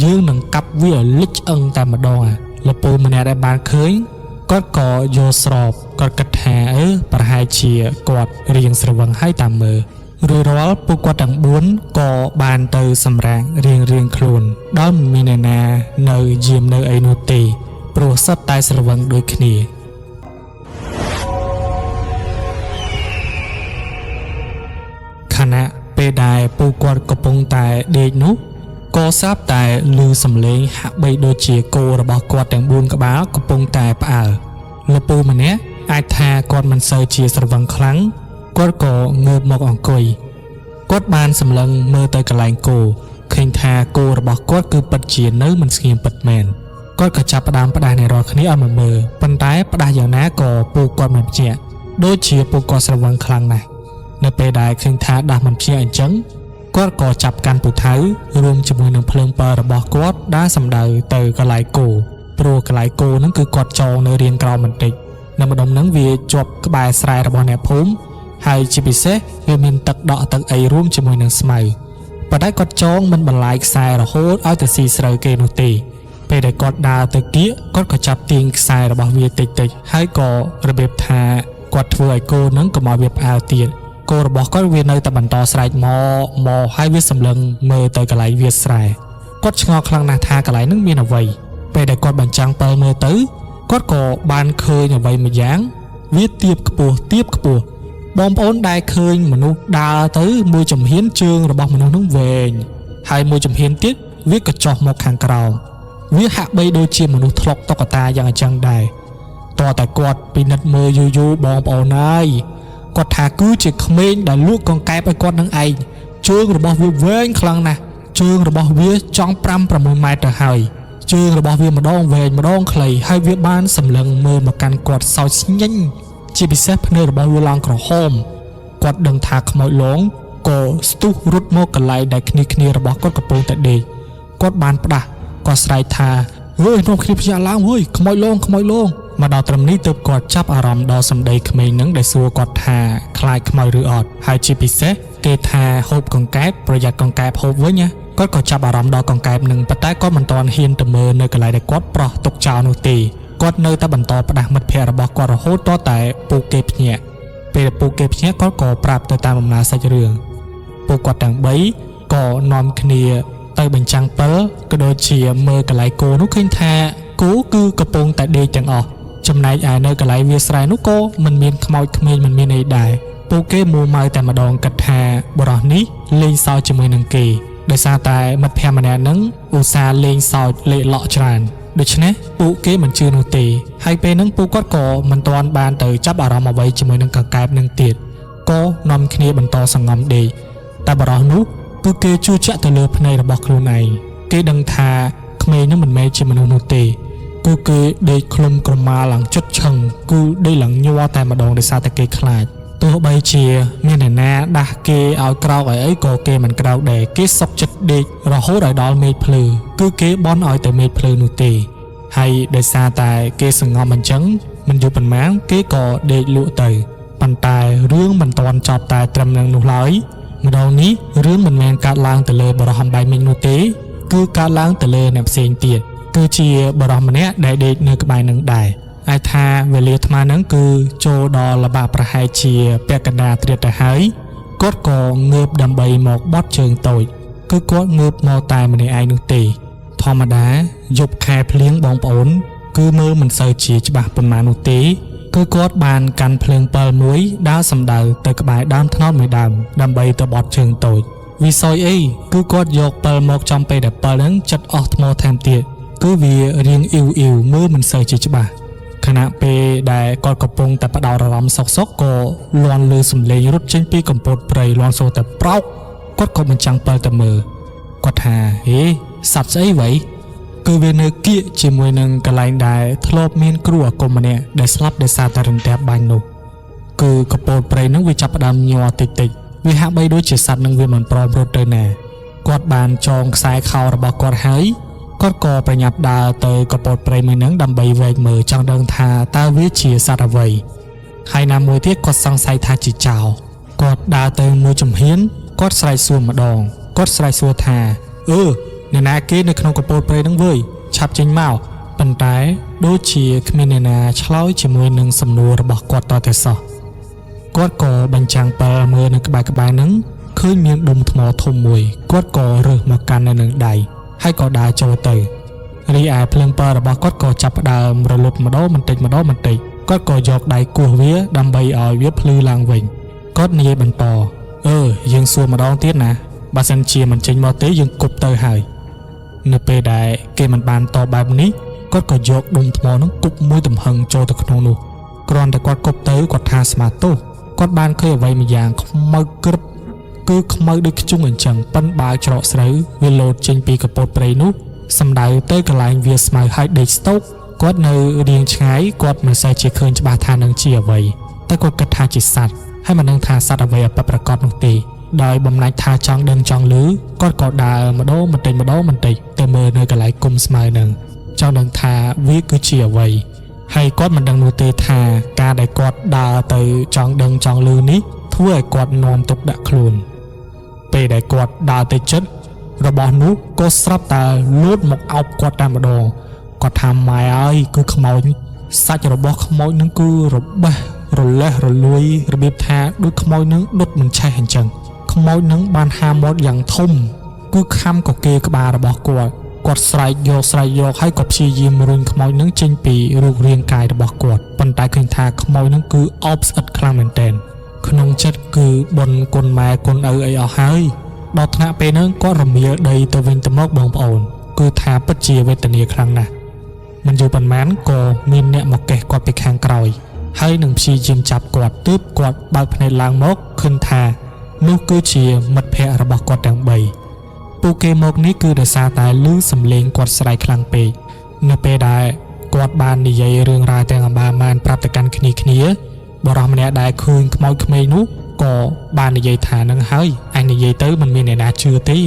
Speaker 1: យើងនឹងកាប់វាឲ្យលិចឆ្អឹងតែម្ដងអាលពូម្នាក់ដែលបានឃើញគាត់ក៏យល់ស្របគាត់គិតថាអឺប្រហែលជាគាត់រៀងស្រវឹងហើយតាមមើលរួចរាល់ពួកគាត់ទាំង4ក៏បានទៅសម្រាករៀងរៀងខ្លួនដោយមិនមានអ្នកណានៅយាមនៅអីនោះទេព្រោះសុទ្ធតែស្រវឹងដូចគ្នាខណៈពេលដែលពួកគាត់កំពុងតែដេកនោះក៏ស្រាប់តែឮសំឡេងហាក់បីដូចជាគោរបស់គាត់ទាំង4ក្បាលកំពុងតែផ្អើលលពូម្នាក់អាចថាគាត់មិនសូវជាស្រវឹងខ្លាំងគាត់ក៏ងើបមកអង្គុយគាត់បានសម្លឹងមើលទៅកន្លែងគោឃើញថាគោរបស់គាត់គឺពិតជានៅមិនស្ងៀមពិតមែនគាត់ក៏ចាប់ផ្ដើមផ្ដាស់អ្នករាល់គ្នាឲ្យមកមើលប៉ុន្តែផ្ដាស់យ៉ាងណាក៏ពួកគាត់មិនភ្ញាក់ដូចជាពួកគាត់ស្រវឹងខ្លាំងណាស់នៅពេលដែលឃើញថាដាស់មិនភ្ញាក់អញ្ចឹងគាត់ក៏ចាប់កាន់ពូថៅរួមជាមួយនឹងភ្លើងពិលរបស់គាត់ដើរសម្ដៅទៅកន្លែងគោព្រោះកន្លែងគោហ្នឹងគឺគាត់ចងនៅរៀងក្រោមបន្តិចនៅម្ដុំហ្នឹងវាជាប់ក្បែរស្រែរបស់អ្នកភូមិហើយជាពិសេសវាមានទឹកដក់ទឹកអីរួមជាមួយនឹងស្មៅប៉ុន្តែគាត់ចងមិនបន្លាយខ្សែរហូតឲ្យទៅស៊ីស្រូវគេនោះទេពេលដែលគាត់ដើរទៅគៀកគាត់ក៏ចាប់ទាញខ្សែរបស់វាតិចៗហើយក៏របៀបថាគាត់ធ្វើឲ្យគោហ្នឹងកុំឲ្យវាផ្អើលទៀតគោរបស់គាត់វានៅតែបន្តស្រែកមកមកហើយវាសម្លឹងមើលទៅកន្លែងវាស្រែគាត់ឆ្ងល់ខ្លាំងណាស់ថាកន្លែងហ្នឹងមានអ្វីពេលដែលគាត់បញ្ចាំងពិលមើលទៅគាត់ក៏បានឃើញអ្វីមួយយ៉ាងវាទៀបខ្ពស់ទៀបខ្ពស់បងប្អូនដែលឃើញមនុស្សដើរទៅមួយជំហានជើងរបស់មនុស្សនោះវែងហើយមួយជំហានទៀតវាក៏ចុះមកខាងក្រោមវាហាក់បីដូចជាមនុស្សធ្លុកតុក្កតាយ៉ាងអញ្ចឹងដែរតើតែគាត់ពិនិត្យមើលយូរយូរបងប្អូនហើយគាត់ថាគឺជាក្មេងដែលលួចកង្កែបឲ្យគាត់នឹងឯងជើងរបស់វាវែងខ្លាំងណាស់ជើងរបស់វាចង់5 6ម៉ែត្រទៅហើយជើងរបស់វាម្ដងវែងម្ដងខ្លីហើយវាបានសម្លឹងមើលមកកាន់គាត់សោចស្ញិញជាពិសេសភ្នែករបស់វាឡើងក្រហមគាត់ដឹងថាខ្មោចលងក៏ស្ទុះរត់មកកន្លែងដែលគ្នាគ្នារបស់គាត់កំពុងតែដេកគាត់បានផ្ដាស់គាត់ស្រែកថាអើយនាំគ្នាភ្ញាក់ឡើងអើយខ្មោចលងខ្មោចលងមកដល់ត្រឹមនេះទើបគាត់ចាប់អារម្មណ៍ដល់សម្ដីក្មេងនឹងដែលសួរគាត់ថាខ្លាចខ្មោចឬអត់ហើយជាពិសេសគេថាហូបកង្កែបប្រយ័ត្នកង្កែបហូបវិញណាគាត់ក៏ចាប់អារម្មណ៍ដល់កង្កែបនឹងប៉ុន្តែគាត់មិនទាន់ហ៊ានទៅមើលនៅកន្លែងដែលគាត់ប្រោះទុកចោលនោះទេគាត់នៅតែបន្តផ្ដាស់មិត្តភ័ក្តិរបស់គាត់រហូតទាល់តែពួកគេភ្ញាក់ពេលពួកគេភ្ញាក់គាត់ក៏ប្រាប់ទៅតាមដំណើរសាច់រឿងពួកគាត់ទាំង3ក៏នាំគ្នាទៅបញ្ចាំងពិលក៏ដូចជាមើលកន្លែងគោនោះឃើញថាគោគឺកំពុងតែដេកទាំងអស់ចំណែកឯនៅកន្លែងវាលស្រែនោះក៏មិនមានខ្មោចក្មេងមិនមានអីដែរពួកគេមួម៉ៅតែម្ដងគិតថាបុរសនេះលេងសើចជាមួយនឹងគេ ដោយសារតែមិត្តភក្តិម្នាក់ហ្នឹងឧស្សាហ៍លេងសើចលេខលក់ច្រើនដូច្នេះពួកគេមិនជឿនោះទេហើយពេលហ្នឹងពួកគាត់ក៏មិនទាន់បានទៅចាប់អារម្មណ៍អ្វីជាមួយនឹងកង្កែបនឹងទៀតក៏នាំគ្នាបន្តសង្ងំដេកតែបរិសនោះគឺគេជឿជាក់ទៅលើភ្នែករបស់ខ្លួនឯងគេដឹងថាក្មេងហ្នឹងមិនមែនជាមនុស្សនោះទេគឺគេដេកឃ្លុំក្រមាឡើងចិត្តឆឹងគឺដេកឡើងញ័រតែម្ដងដោយសារតែគេខ្លាចទោះបីជាមានអ្នកណាដាស់គេឲ្យក្រោកឲ្យអីក៏គេមិនក្រោកដែរគេសុកចិត្តដេករហូតឲ្យដល់មេឃភ្លឺគឺគេបន់ឲ្យតែមេឃភ្លឺនោះទេហើយដោយសារតែគេសង្ងំអញ្ចឹងមិនយូរប៉ុន្មានគេក៏ដេកលក់ទៅប៉ុន្តែរឿងមិនទាន់ចប់តែត្រឹមនឹងនោះឡើយម្ដងនេះរឿងមិនមែនកើតឡើងទៅលើបរិះអំបែងមិញនោះទេគឺកើតឡើងទៅលើអ្នកផ្សេងទៀតគឺជាបរិះម្នាក់ដែលដេកនៅក្បែរនឹងដែរអាចថាវេលាអាត្មានឹងគឺចូលដល់លបាប្រហែលជាពាក់កណ្ដាលត្រៀតទៅហើយគាត់ក៏ងើបដើម្បីមកបត់ជើងតូចគឺគាត់ងើបមកតែម្នាក់ឯងនោះទេធម្មតាយប់ខែភ្លៀងបងប្អូនគឺមើលមិនសូវជាច្បាស់ប៉ុន្មាននោះទេគឺគាត់បានកាន់ភ្លើងពិលមួយដើរសំដៅទៅក្បែរដើមត្នោតមួយដើមដើម្បីទៅបត់ជើងតូចវិសយអីគឺគាត់យកពិលមកចំពេលដែលពិលហ្នឹងចិត្តអស់ថ្មថែមទៀតគឺវារៀងអ៊ីវអ៊ីវមើលមិនសូវជាច្បាស់ខណៈពេលដែលគាត់កំពុងតែផ្ដោតអារម្មណ៍សុកសុកក៏លន់លើសំឡេងរត់ចេញពីកំពតព្រៃលន់សូតែប្រោកគាត់ក៏មិនចាំងពិលទៅមើលគាត់ថាហេសត្វស្អីវ៉ៃគឺវានៅគៀកជាមួយនឹងកន្លែងដែលធ្លាប់មានគ្រូអាគមម្នាក់ដែលស្លាប់ដោយសារតែរន្ទះបាញ់នោះគឺកពតព្រៃហ្នឹងវាចាប់ផ្ដើមញ័រតិចតិចវាហាក់បីដូចជាសត្វនឹងវាមិនព្រមរត់ទៅណាគាត់បានចងខ្សែខោរបស់គាត់ហើយគាត់ក៏ប្រញាប់ដើរទៅកពតព្រៃមួយហ្នឹងដើម្បីវែកមើលចង់ដឹងថាតើវាជាសត្វអ្វីហើយណាមួយទៀតគាត់សង្ស័យថាជាចោរគាត់ដើរទៅមួយជំហានគាត់ស្រែកសួរម្ដងគាត់ស្រែកសួរថាអឺអ្នកណាគេនៅក្នុងកពតព្រៃហ្នឹងវើយឆាប់ចេញមកប៉ុន្តែដូចជាគ្មានអ្នកណាឆ្លើយជាមួយនឹងសំណួររបស់គាត់តតែសោះគាត់ក៏បញ្ចាំងពិលមើលនៅក្បែរៗហ្នឹងឃើញមានដុំថ្មធំមួយគាត់ក៏រើសមកកាន់នៅនឹងដៃហើយក៏ដើរចូលទៅរីឯភ្លើងពិលរបស់គាត់ក៏ចាប់ផ្ដើមរលត់ម្ដងបន្តិចម្ដងបន្តិចគាត់ក៏យកដៃគោះវាដើម្បីឲ្យវាភ្លឺឡើងវិញគាត់និយាយបន្តអឺយើងសួរម្ដងទៀតណាបើសិនជាមិនចេញមកទេយើងគប់ទៅហើយនៅពេលដែលគេមិនបានតបបែបនេះគាត់ក៏យកដុំថ្មនោះគប់មួយទំហឹងចូលទៅក្នុងនោះគ្រាន់តែគាត់គប់ទៅគាត់ថាស្មាទោសគាត់បានឃើញអ្វីមួយយ៉ាងខ្មៅក្រឹបគឺខ្មៅដូចខ្ជុងអញ្ចឹងប៉ិនបាវច្រកស្រូវវាលោតចេញពីកពតព្រៃនោះសំដៅទៅកន្លែងវាស្មៅហើយដេកស្តុកគាត់នៅរៀងឆ្ងាយគាត់មិនសូវជាឃើញច្បាស់ថានឹងជាអ្វីតែគាត់គិតថាជាសត្វហើយមិនដឹងថាសត្វអ្វីឲ្យពិតប្រាកដនោះទេដោយបំណាច់ថាចង់ដឹងចង់ឮគាត់ក៏ដើរម្ដងបន្តិចម្ដងបន្តិចទៅមើលនៅកន្លែងគុំស្មៅនឹងចង់ដឹងថាវាគឺជាអ្វីហើយគាត់មិនដឹងនោះទេថាការដែលគាត់ដើរទៅចង់ដឹងចង់ឮនេះធ្វើឲ្យគាត់នាំទុកដាក់ខ្លួនពេលដែលគាត់ដើរទៅចិត្តរបស់នោះក៏ស្រាប់តែលួតមកអោបគាត់តែម្ដងគាត់ថាម៉ែអើយគឺខ្មោចសាច់របស់ខ្មោចនឹងគឺរបេះរលេះរលួយរបៀបថាដូចខ្មោចនឹងដុតមិនឆេះអញ្ចឹងខ្មោចនឹងបានហាមាត់យ៉ាងធំគឺខំក៏គេក្បាលរបស់គាត់គាត់ស្រែកយកស្រែកយកហើយក៏ព្យាយាមរុញខ្មោចនឹងចេញពីរូបរាងកាយរបស់គាត់ប៉ុន្តែឃើញថាខ្មោចនឹងគឺអោបស្អិតខ្លាំងមែនទែនក្នុងចិត្តគឺបុណ្យគុណម៉ែគុណឪអីអស់ហើយដល់ថ្នាក់ពេលហ្នឹងគាត់រមៀលដីទៅវិញទៅមកបងប្អូនគឺថាពិតជាវេទនាខ្លាំងណាស់មិនយូរប៉ុន្មានក៏មានអ្នកមកកេះគាត់ពីខាងក្រោយហើយនឹងព្យាយាមចាប់គាត់ទើបគាត់បើកភ្នែកឡើងមកឃើញថានោះគឺជាមិត្តភ័ក្តិរបស់គាត់ទាំង3ពួកគេមកនេះគឺដោយសារតែឮសំឡេងគាត់ស្រែកខ្លាំងពេកនៅពេលដែលគាត់បាននិយាយរឿងរ៉ាវទាំងអម្បាលមានប្រាប់ទៅកាន់គ្នាគ្នាបរិសម្នាក់ដែលឃើញខ្មោចក្មេងនោះក៏បាននិយាយថានឹងហើយអញនិយាយទៅមិនមានអ្នកណាជឿទេ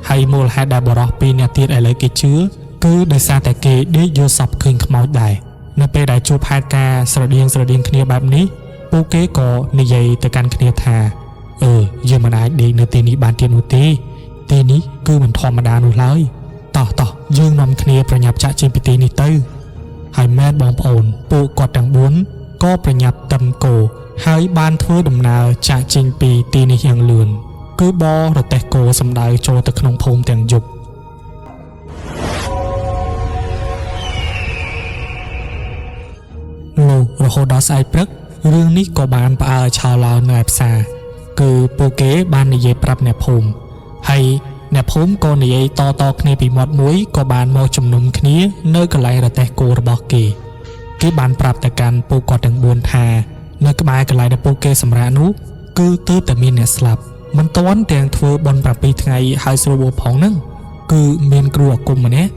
Speaker 1: ហើយមូលហេតុដែលបរិសពីរនាក់ទៀតឥឡូវគេជឿគឺដោយសារតែគេដេកយល់សពឃើញខ្មោចដែរនៅពេលដែលជួបហេតុការណ៍ស្រដៀងស្រដៀងគ្នាបែបនេះពួកគេក៏និយាយទៅកាន់គ្នាថាអឺយើងមិនអាចដេកនៅទីនេះបានទៀតនោះទេទីនេះគឺមិនធម្មតានោះឡើយតោះតោះយើងនាំគ្នាប្រញាប់ចាក់ចេញពីទីនេះទៅហើយមែនបងប្អូនពួកគាត់ទាំង4ក៏ប្រញាប់តឹមគោហើយបានធ្វើដំណើរចាក់ចេញពីទីនេះយ៉ាងលឿនគឺបរទេះគោសំដៅចូលទៅក្នុងភូមិទាំងយប់នោះរហូតដល់ស្អែកព្រឹករឿងនេះក៏បានផ្អើលឆោឡោនៅឯផ្សារគឺពួកគេបាននិយាយប្រាប់អ្នកភូមិហើយ អ្នកភូមិក៏និយាយតៗគ្នាពីមាត់មួយក៏បានមកជំនុំគ្នានៅកន្លែងរទេះគោរបស់គេគេបានប្រាប់ទៅកាន់ពួកគាត់ទាំង4ថានៅក្បែរកន្លែងដែលពួកគេសម្រាកនោះគឺទើបតែមានអ្នកស្លាប់មិនទាន់ទាំងធ្វើបុណ្យ7ថ្ងៃហើយស្រួលបួផងហ្នឹងគឺមានគ្រូអាគមម្នាក់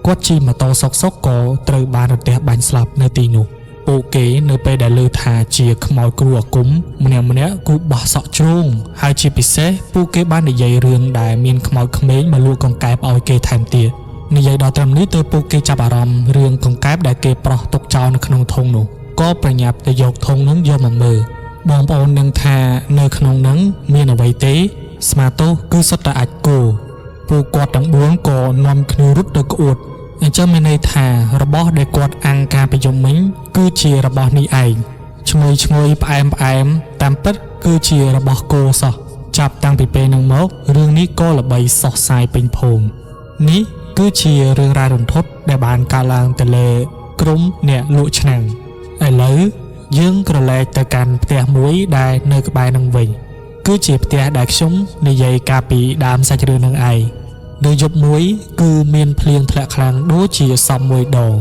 Speaker 1: គាត់ជិះម៉ូតូសុកសុកក៏ត្រូវបានរទេះបាញ់ស្លាប់នៅទីនោះពួកគេនៅពេលដែលឮថាជាខ្មោចគ្រូអាគមម្នាក់ម្នាក់គូបោះសក់ជ្រូងហើយជាពិសេសពួកគេបាននិយាយរឿងដែលមានខ្មោចក្មេងមកលួចកង្កែបឲ្យគេថែមទៀតនិយាយដល់ត្រឹមនេះទើបពួកគេចាប់អារម្មណ៍រឿងកង្កែបដែលគេប្រោះទុកចោលនៅក្នុងធុងនោះក៏ប្រញាប់ទៅយកធុងនឹងយកមកមើលបងប្អូននឹងថានៅក្នុងនឹងមានអ្វីទេស្មាទោសគឺសុទ្ធតែអាចគោពួកគាត់ទាំង4ក៏នាំគ្នារត់ទៅក្អួតអញ្ចឹងមានន័យថារបស់ដែលគាត់អាំងការប្រយមមិញគឺជារបស់នេះឯងឈ្ងុយឈ្ងុយផ្អែមផ្អែមតាមពិតគឺជារបស់គោសោះចាប់តាំងពីពេលហ្នឹងមករឿងនេះក៏ល្បីសុះសាយពេញភូមិនេះគឺជារឿងរ៉ាវរន្ធត់ដែលបានកើតឡើងទៅលើក្រុមអ្នកលក់ឆ្នាំងឥឡូវយើងក្រឡេកទៅកាន់ផ្ទះមួយដែលនៅក្បែរនឹងវិញគឺជាផ្ទះដែលខ្ញុំនិយាយកាលពីដើមសាច់រឿងនឹងឯងនៅយប់មួយគឺមានភ្លៀងធ្លាក់ខ្លាំងដូចជាសំមួយដង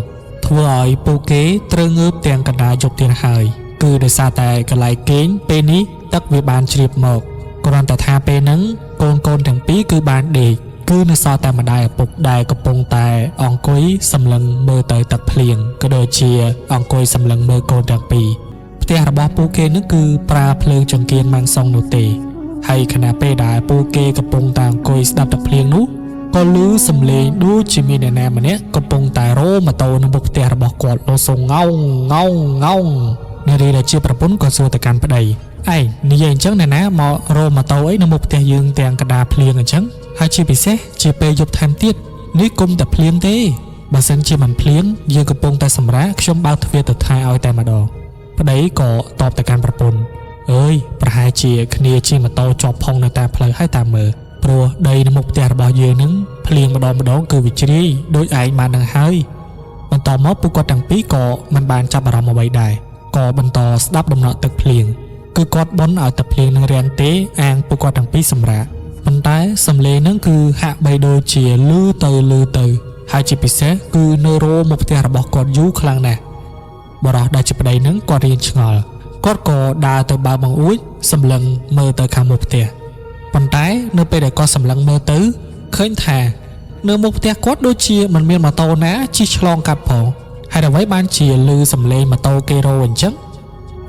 Speaker 1: ធ្វើឲ្យពួកគេត្រូវងើបទាំងកណ្ដាលយប់ទៀតហើយគឺដោយសារតែកន្លែងគេងពេលនេះទឹកវាបានជ្រាបមកគ្រាន់តែថាពេលហ្នឹងកូនកូនទាំងពីរគឺបានដេកគឺនៅសល់តែម្ដាយឪពុកដែលកំពុងតែអង្គុយសម្លឹងមើលទៅទឹកភ្លៀងក៏ដូចជាអង្គុយសម្លឹងមើលកូនទាំងពីរផ្ទះរបស់ពួកគេនឹងគឺប្រើភ្លើងចង្កៀងម៉ាំងសុងនោះទេហើយខណៈពេលដែលពួកគេកំពុងតែអង្គុយស្ដាប់ទឹកភ្លៀងនោះក៏ឮសំឡេងដូចជាមានអ្នកណាម្នាក់កំពុងតែរោម៉ូតូនៅមុខផ្ទះរបស់គាត់លោសូងងោងងោងងោងនារីដែលជាប្រពន្ធក៏សួរទៅកាន់ប្តីឯងនិយាយអញ្ចឹងអ្នកណាមករោម៉ូតូអីនៅមុខផ្ទះយើងទាំងកណ្ដាលភ្លៀងអញ្ចឹងហើយជាពិសេសជាពេលយប់ថែមទៀតនេះគុំតែភ្លៀងទេបើសិនជាមិនភ្លៀងយើងកំពុងតែសម្រាកខ្ញុំបើកទ្វារទៅថែឲ្យតែម្ដងប្តីក៏តបទៅកាន់ប្រពន្ធអើយប្រហែលជាគ្នាជិះម៉ូតូជាប់ផងនៅតាមផ្លូវហើយតាមមើលព្រោះដីនៅមុខផ្ទះរបស់យើងនឹងភ្លៀងម្ដងម្ដងគឺវាជ្រាយដូចឯងបាននឹងហើយបន្តមកពួកគាត់ទាំងពីរក៏មិនបានចាប់អារម្មណ៍អ្វីដែរក៏បន្តស្ដាប់ដំណក់ទឹកភ្លៀងគឺគាត់បន់ឲ្យទឹកភ្លៀងនឹងរាំងទេអាងពួកគាត់ទាំងពីរសម្រាកប៉ុន្តែសំឡេងនឹងគឺហាក់បីដូចជាលឺទៅលឺទៅហើយជាពិសេសគឺនៅរោមកផ្ទះរបស់គាត់យូរខ្លាំងណាស់បរិះដែលជាប្តីនឹងគាត់រៀនឆ្ងល់គាត់ក៏ដើរទៅបើកបង្អួចសម្លឹងមើលទៅខាងមុខផ្ទះប៉ុន្តែនៅពេលដែលគាត់សម្លឹងមើលទៅឃើញថានៅមុខផ្ទះគាត់ដូចជាមិនមានម៉ូតូណាជិះឆ្លងកាត់ផងហើយអ្វីបានជាលឺសំឡេងម៉ូតូគេរោអញ្ចឹង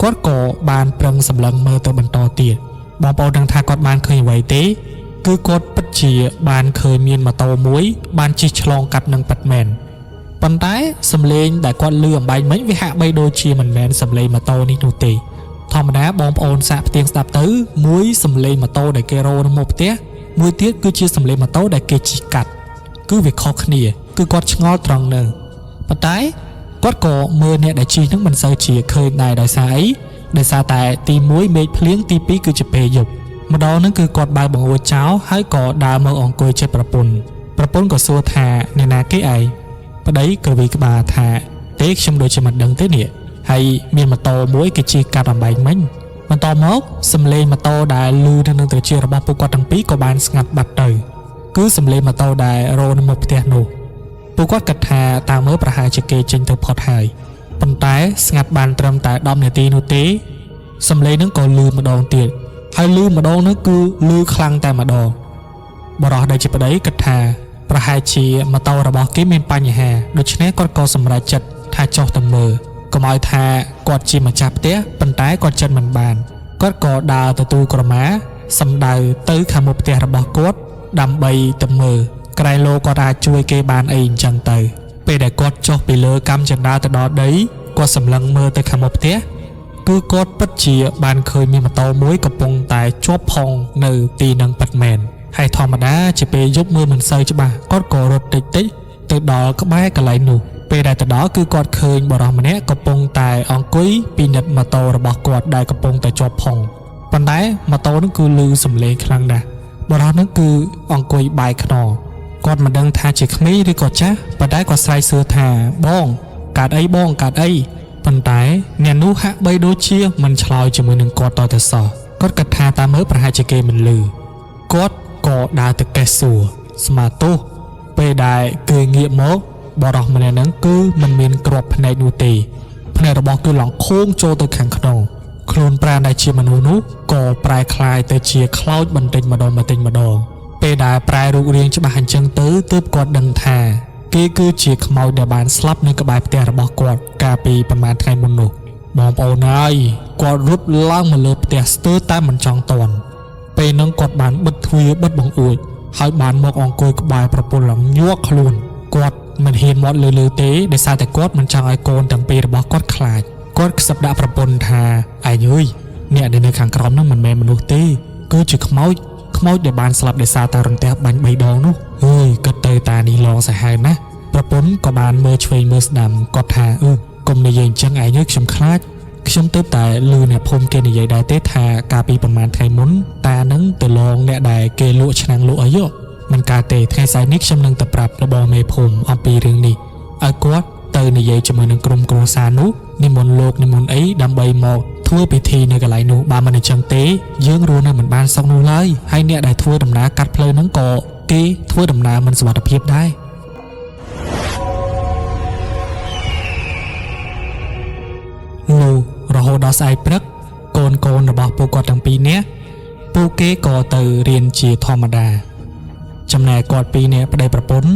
Speaker 1: គាត់ក៏បានប្រឹងសម្លឹងមើលទៅបន្តទៀតបងប្អូនដឹងថាគាត់បានឃើញអ្វីទេគឺគាត់ពិតជាបានឃើញមានម៉ូតូមួយបានជិះឆ្លងកាត់នឹងពិតមែនប៉ុន្តែសំឡេងដែលគាត់លឺអំបែងមិញវាហាក់បីដូចជាមិនមែនសំឡេងម៉ូតូនេះនោះទេធម្មតាបងប្អូនសាកផ្ទៀងស្ដាប់ទៅមួយសំឡេងម៉ូតូដែលគេរោនៅមុខផ្ទះមួយទៀតគឺជាសំឡេងម៉ូតូដែលគេជិះកាត់គឺវាខុសគ្នាគឺគាត់ឆ្ងល់ត្រង់នឹងប៉ុន្តែគាត់ក៏មើលអ្នកដែលជិះនឹងមិនសូវជាឃើញដែរដោយសារអីដោយសារតែទី1មេឃភ្លៀងទី2គឺជាពេលយប់ម្ដងហ្នឹងគឺគាត់បើកបង្អួចចោលហើយក៏ដើរមកអង្គុយជិតប្រពន្ធប្រពន្ធក៏សួរថាអ្នកណាគេឯងប្តីក៏វីក្បាលថាទេខ្ញុំដូចជាមិនដឹងទេនេះហើយមានម៉ូតូមួយគេជិះកាត់អំបែងមិញបន្តមកសំឡេងម៉ូតូដែលលឺនៅនឹងត្រចៀករបស់ពួកគាត់ទាំងពីរក៏បានស្ងាត់បាត់ទៅគឺសំឡេងម៉ូតូដែលរោនៅមុខផ្ទះនោះពួកគាត់គិតថាតាមមើលប្រហែលជាគេចេញទៅផុតហើយប៉ុន្តែស្ងាត់បានត្រឹមតែ10នាទីនោះទេសំឡេងនឹងក៏លឺម្ដងទៀតហើយលឺម្ដងនោះគឺលឺខ្លាំងតែម្ដងបរិះដែលជាប្តីគិតថាប្រហែលជាម៉ូតូរបស់គេមានបញ្ហាដូច្នេះគាត់ក៏សម្រេចចិត្តថាចុះទៅមើលកុំឲ្យថាគាត់ជាម្ចាស់ផ្ទះប៉ុន្តែគាត់ចិត្តមិនបានគាត់ក៏ដើរទៅទូក្រមាសម្ដៅទៅខាងមុខផ្ទះរបស់គាត់ដើម្បីទៅមើលក្រែងលោគាត់អាចជួយគេបានអីអញ្ចឹងទៅពេលដែលគាត់ចុះពីលើកម្មចណ្ដាលទៅដល់ដីគាត់សម្លឹងមើលទៅខាងមុខផ្ទះគឺគាត់ពិតជាបានឃើញមានម៉ូតូមួយកំពុងតែជាប់ផុងនៅទីនឹងពិតមែនហើយធម្មតាជាពេលយប់មើលមិនសូវច្បាស់គាត់ក៏រត់តិចតិចទៅដល់ក្បែរកន្លែងនោះពេលដែលទៅដល់គឺគាត់ឃើញបុរសម្នាក់កំពុងតែអង្គុយពិនិត្យម៉ូតូរបស់គាត់ដែលកំពុងតែជាប់ផុងប៉ុន្តែម៉ូតូនោះគឺលឺសំឡេងខ្លាំងណាស់បុរសនោះគឺអង្គុយបែរខ្នងគាត់មិនដឹងថាជាក្មេងឬក៏ចាស់ប៉ុន្តែគាត់ស្រែកសួរថាបងកើតអីបងកើតអីប៉ុន្តែអ្នកនោះហាក់បីដូចជាមិនឆ្លើយជាមួយនឹងគាត់តទៅសោះគាត់គិតថាតាមមើលប្រហែលជាគេមិនលឺគាត់ ក៏ដើរទៅកេះសួរស្មាទោសពេលដែលគេងាកមកបរិសម្នាក់ហ្នឹងគឺមិនមានក្របភ្នែកនោះទេភ្នែករបស់គឺឡងខូងចូលទៅខាងក្នុងខ្លួនប្រាណដែលជាមនុស្សនោះក៏ប្រែក្លាយទៅជាខ្លោចបន្តិចម្ដងបន្តិចម្ដងពេលដែលប្រែរូបរាងច្បាស់អញ្ចឹងទៅទើបគាត់ដឹងថាគេគឺជាខ្មោចដែលបានស្លាប់នៅក្បែរផ្ទះរបស់គាត់កាលពីប្រហែលថ្ងៃមុននោះបងប្អូនអើយគាត់រត់ឡើងមកលើផ្ទះស្ទើរតែមិនចង់តន់ពេលហ្នឹងគាត់បានបិទទ្វារបិទបង្អួចហើយបានមកអង្គុយក្បែរប្រពន្ធឡើងញាក់ខ្លួនគាត់មិនហ៊ានមាត់លឺៗទេដោយសារតែគាត់មិនចង់ឲ្យកូនទាំងពីររបស់គាត់ខ្លាចគាត់ខ្សឹបដាក់ប្រពន្ធថាឯងអើយអ្នកដែលនៅខាងក្រោមហ្នឹងមិនមែនមនុស្សទេគឺជាខ្មោចខ្មោចដែលបានស្លាប់ដោយសារតែរន្ទះបាញ់3ដងនោះអើយគិតទៅតានេះឡងសាហាវណាស់ប្រពន្ធក៏បានមើលឆ្វេងមើលស្ដាំគាត់ថាអឺកុំនិយាយអញ្ចឹងឯងអើយខ្ញុំខ្លាចខ្ញុំទៅតែឮអ្នកភូមិគេនិយាយដែរទេថាកាលពីប្រហែលថ្ងៃមុនតានឹងទៅលងអ្នកដែលគេលក់ឆ្នាំងលក់អីយោមិនកើតទេថ្ងៃស្អែកនេះខ្ញុំនឹងទៅប្រាប់របស់មេភូមិអំពីរឿងនេះឲ្យគាត់ទៅនិយាយជាមួយនឹងក្រុមគ្រួសារនោះនិមន្តលោកនិមន្តអីដើម្បីមកធ្វើពិធីនៅកន្លែងនោះបើមិនអញ្ចឹងទេយើងរស់នៅមិនបានសុខនោះឡើយហើយអ្នកដែលធ្វើដំណើរកាត់ផ្លូវហ្នឹងក៏គេធ្វើដំណើរមិនសុវត្ថិភាពដែរលុះរហូតដល់ស្អែកព្រឹកកូនៗរបស់ពួកគាត់ទាំងពីរនាក់ពួកគេក៏ទៅរៀនជាធម្មតាចំណែកគាត់ពីរនាក់ប្តីប្រពន្ធ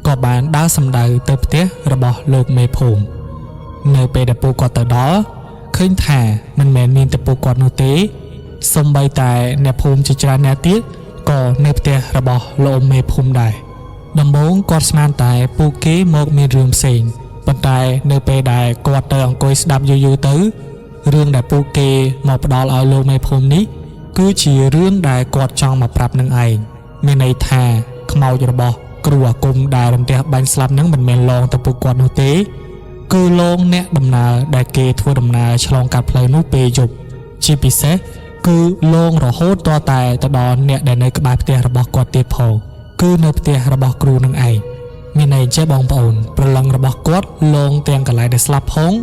Speaker 1: ក៏បានដើរសម្ដៅទៅផ្ទះរបស់លោកមេភូមិនៅពេលដែលពួកគាត់ទៅដល់ឃើញថាមិនមែនមានតែពួកគាត់នោះទេសូម្បីតែអ្នកភូមិជាច្រើនអ្នកទៀតក៏នៅផ្ទះរបស់លោកមេភូមិដែរដំបូងគាត់ស្មានតែពួកគេមកមានរឿងផ្សេងប៉ុន្តែនៅពេលដែលគាត់ទៅអង្គុយស្ដាប់យូរៗទៅរឿងដែលពួកគេមកផ្ដល់ឲ្យលោកមេភូមិនេះគឺជារឿងដែលគាត់ចង់មកប្រាប់នឹងឯងមានន័យថាខ្មោចរបស់គ្រូអាគមដែលរន្ទះបាញ់ស្លាប់នឹងមិនមែនឡងទៅពួកគាត់នោះទេគឺឡងអ្នកដំណើរដែលគេធ្វើដំណើរឆ្លងកាត់ផ្លូវនោះពេលយប់ជាពិសេសគឺឡងរហូតតតែទៅដល់អ្នកដែលនៅក្បែរផ្ទះរបស់គាត់ទៀតផងគឺនៅផ្ទះរបស់គ្រូនឹងឯងមានន័យចេះបងប្អូនប្រឡឹងរបស់គាត់ឡងទាំងកន្លែងដែលស្លាប់ផង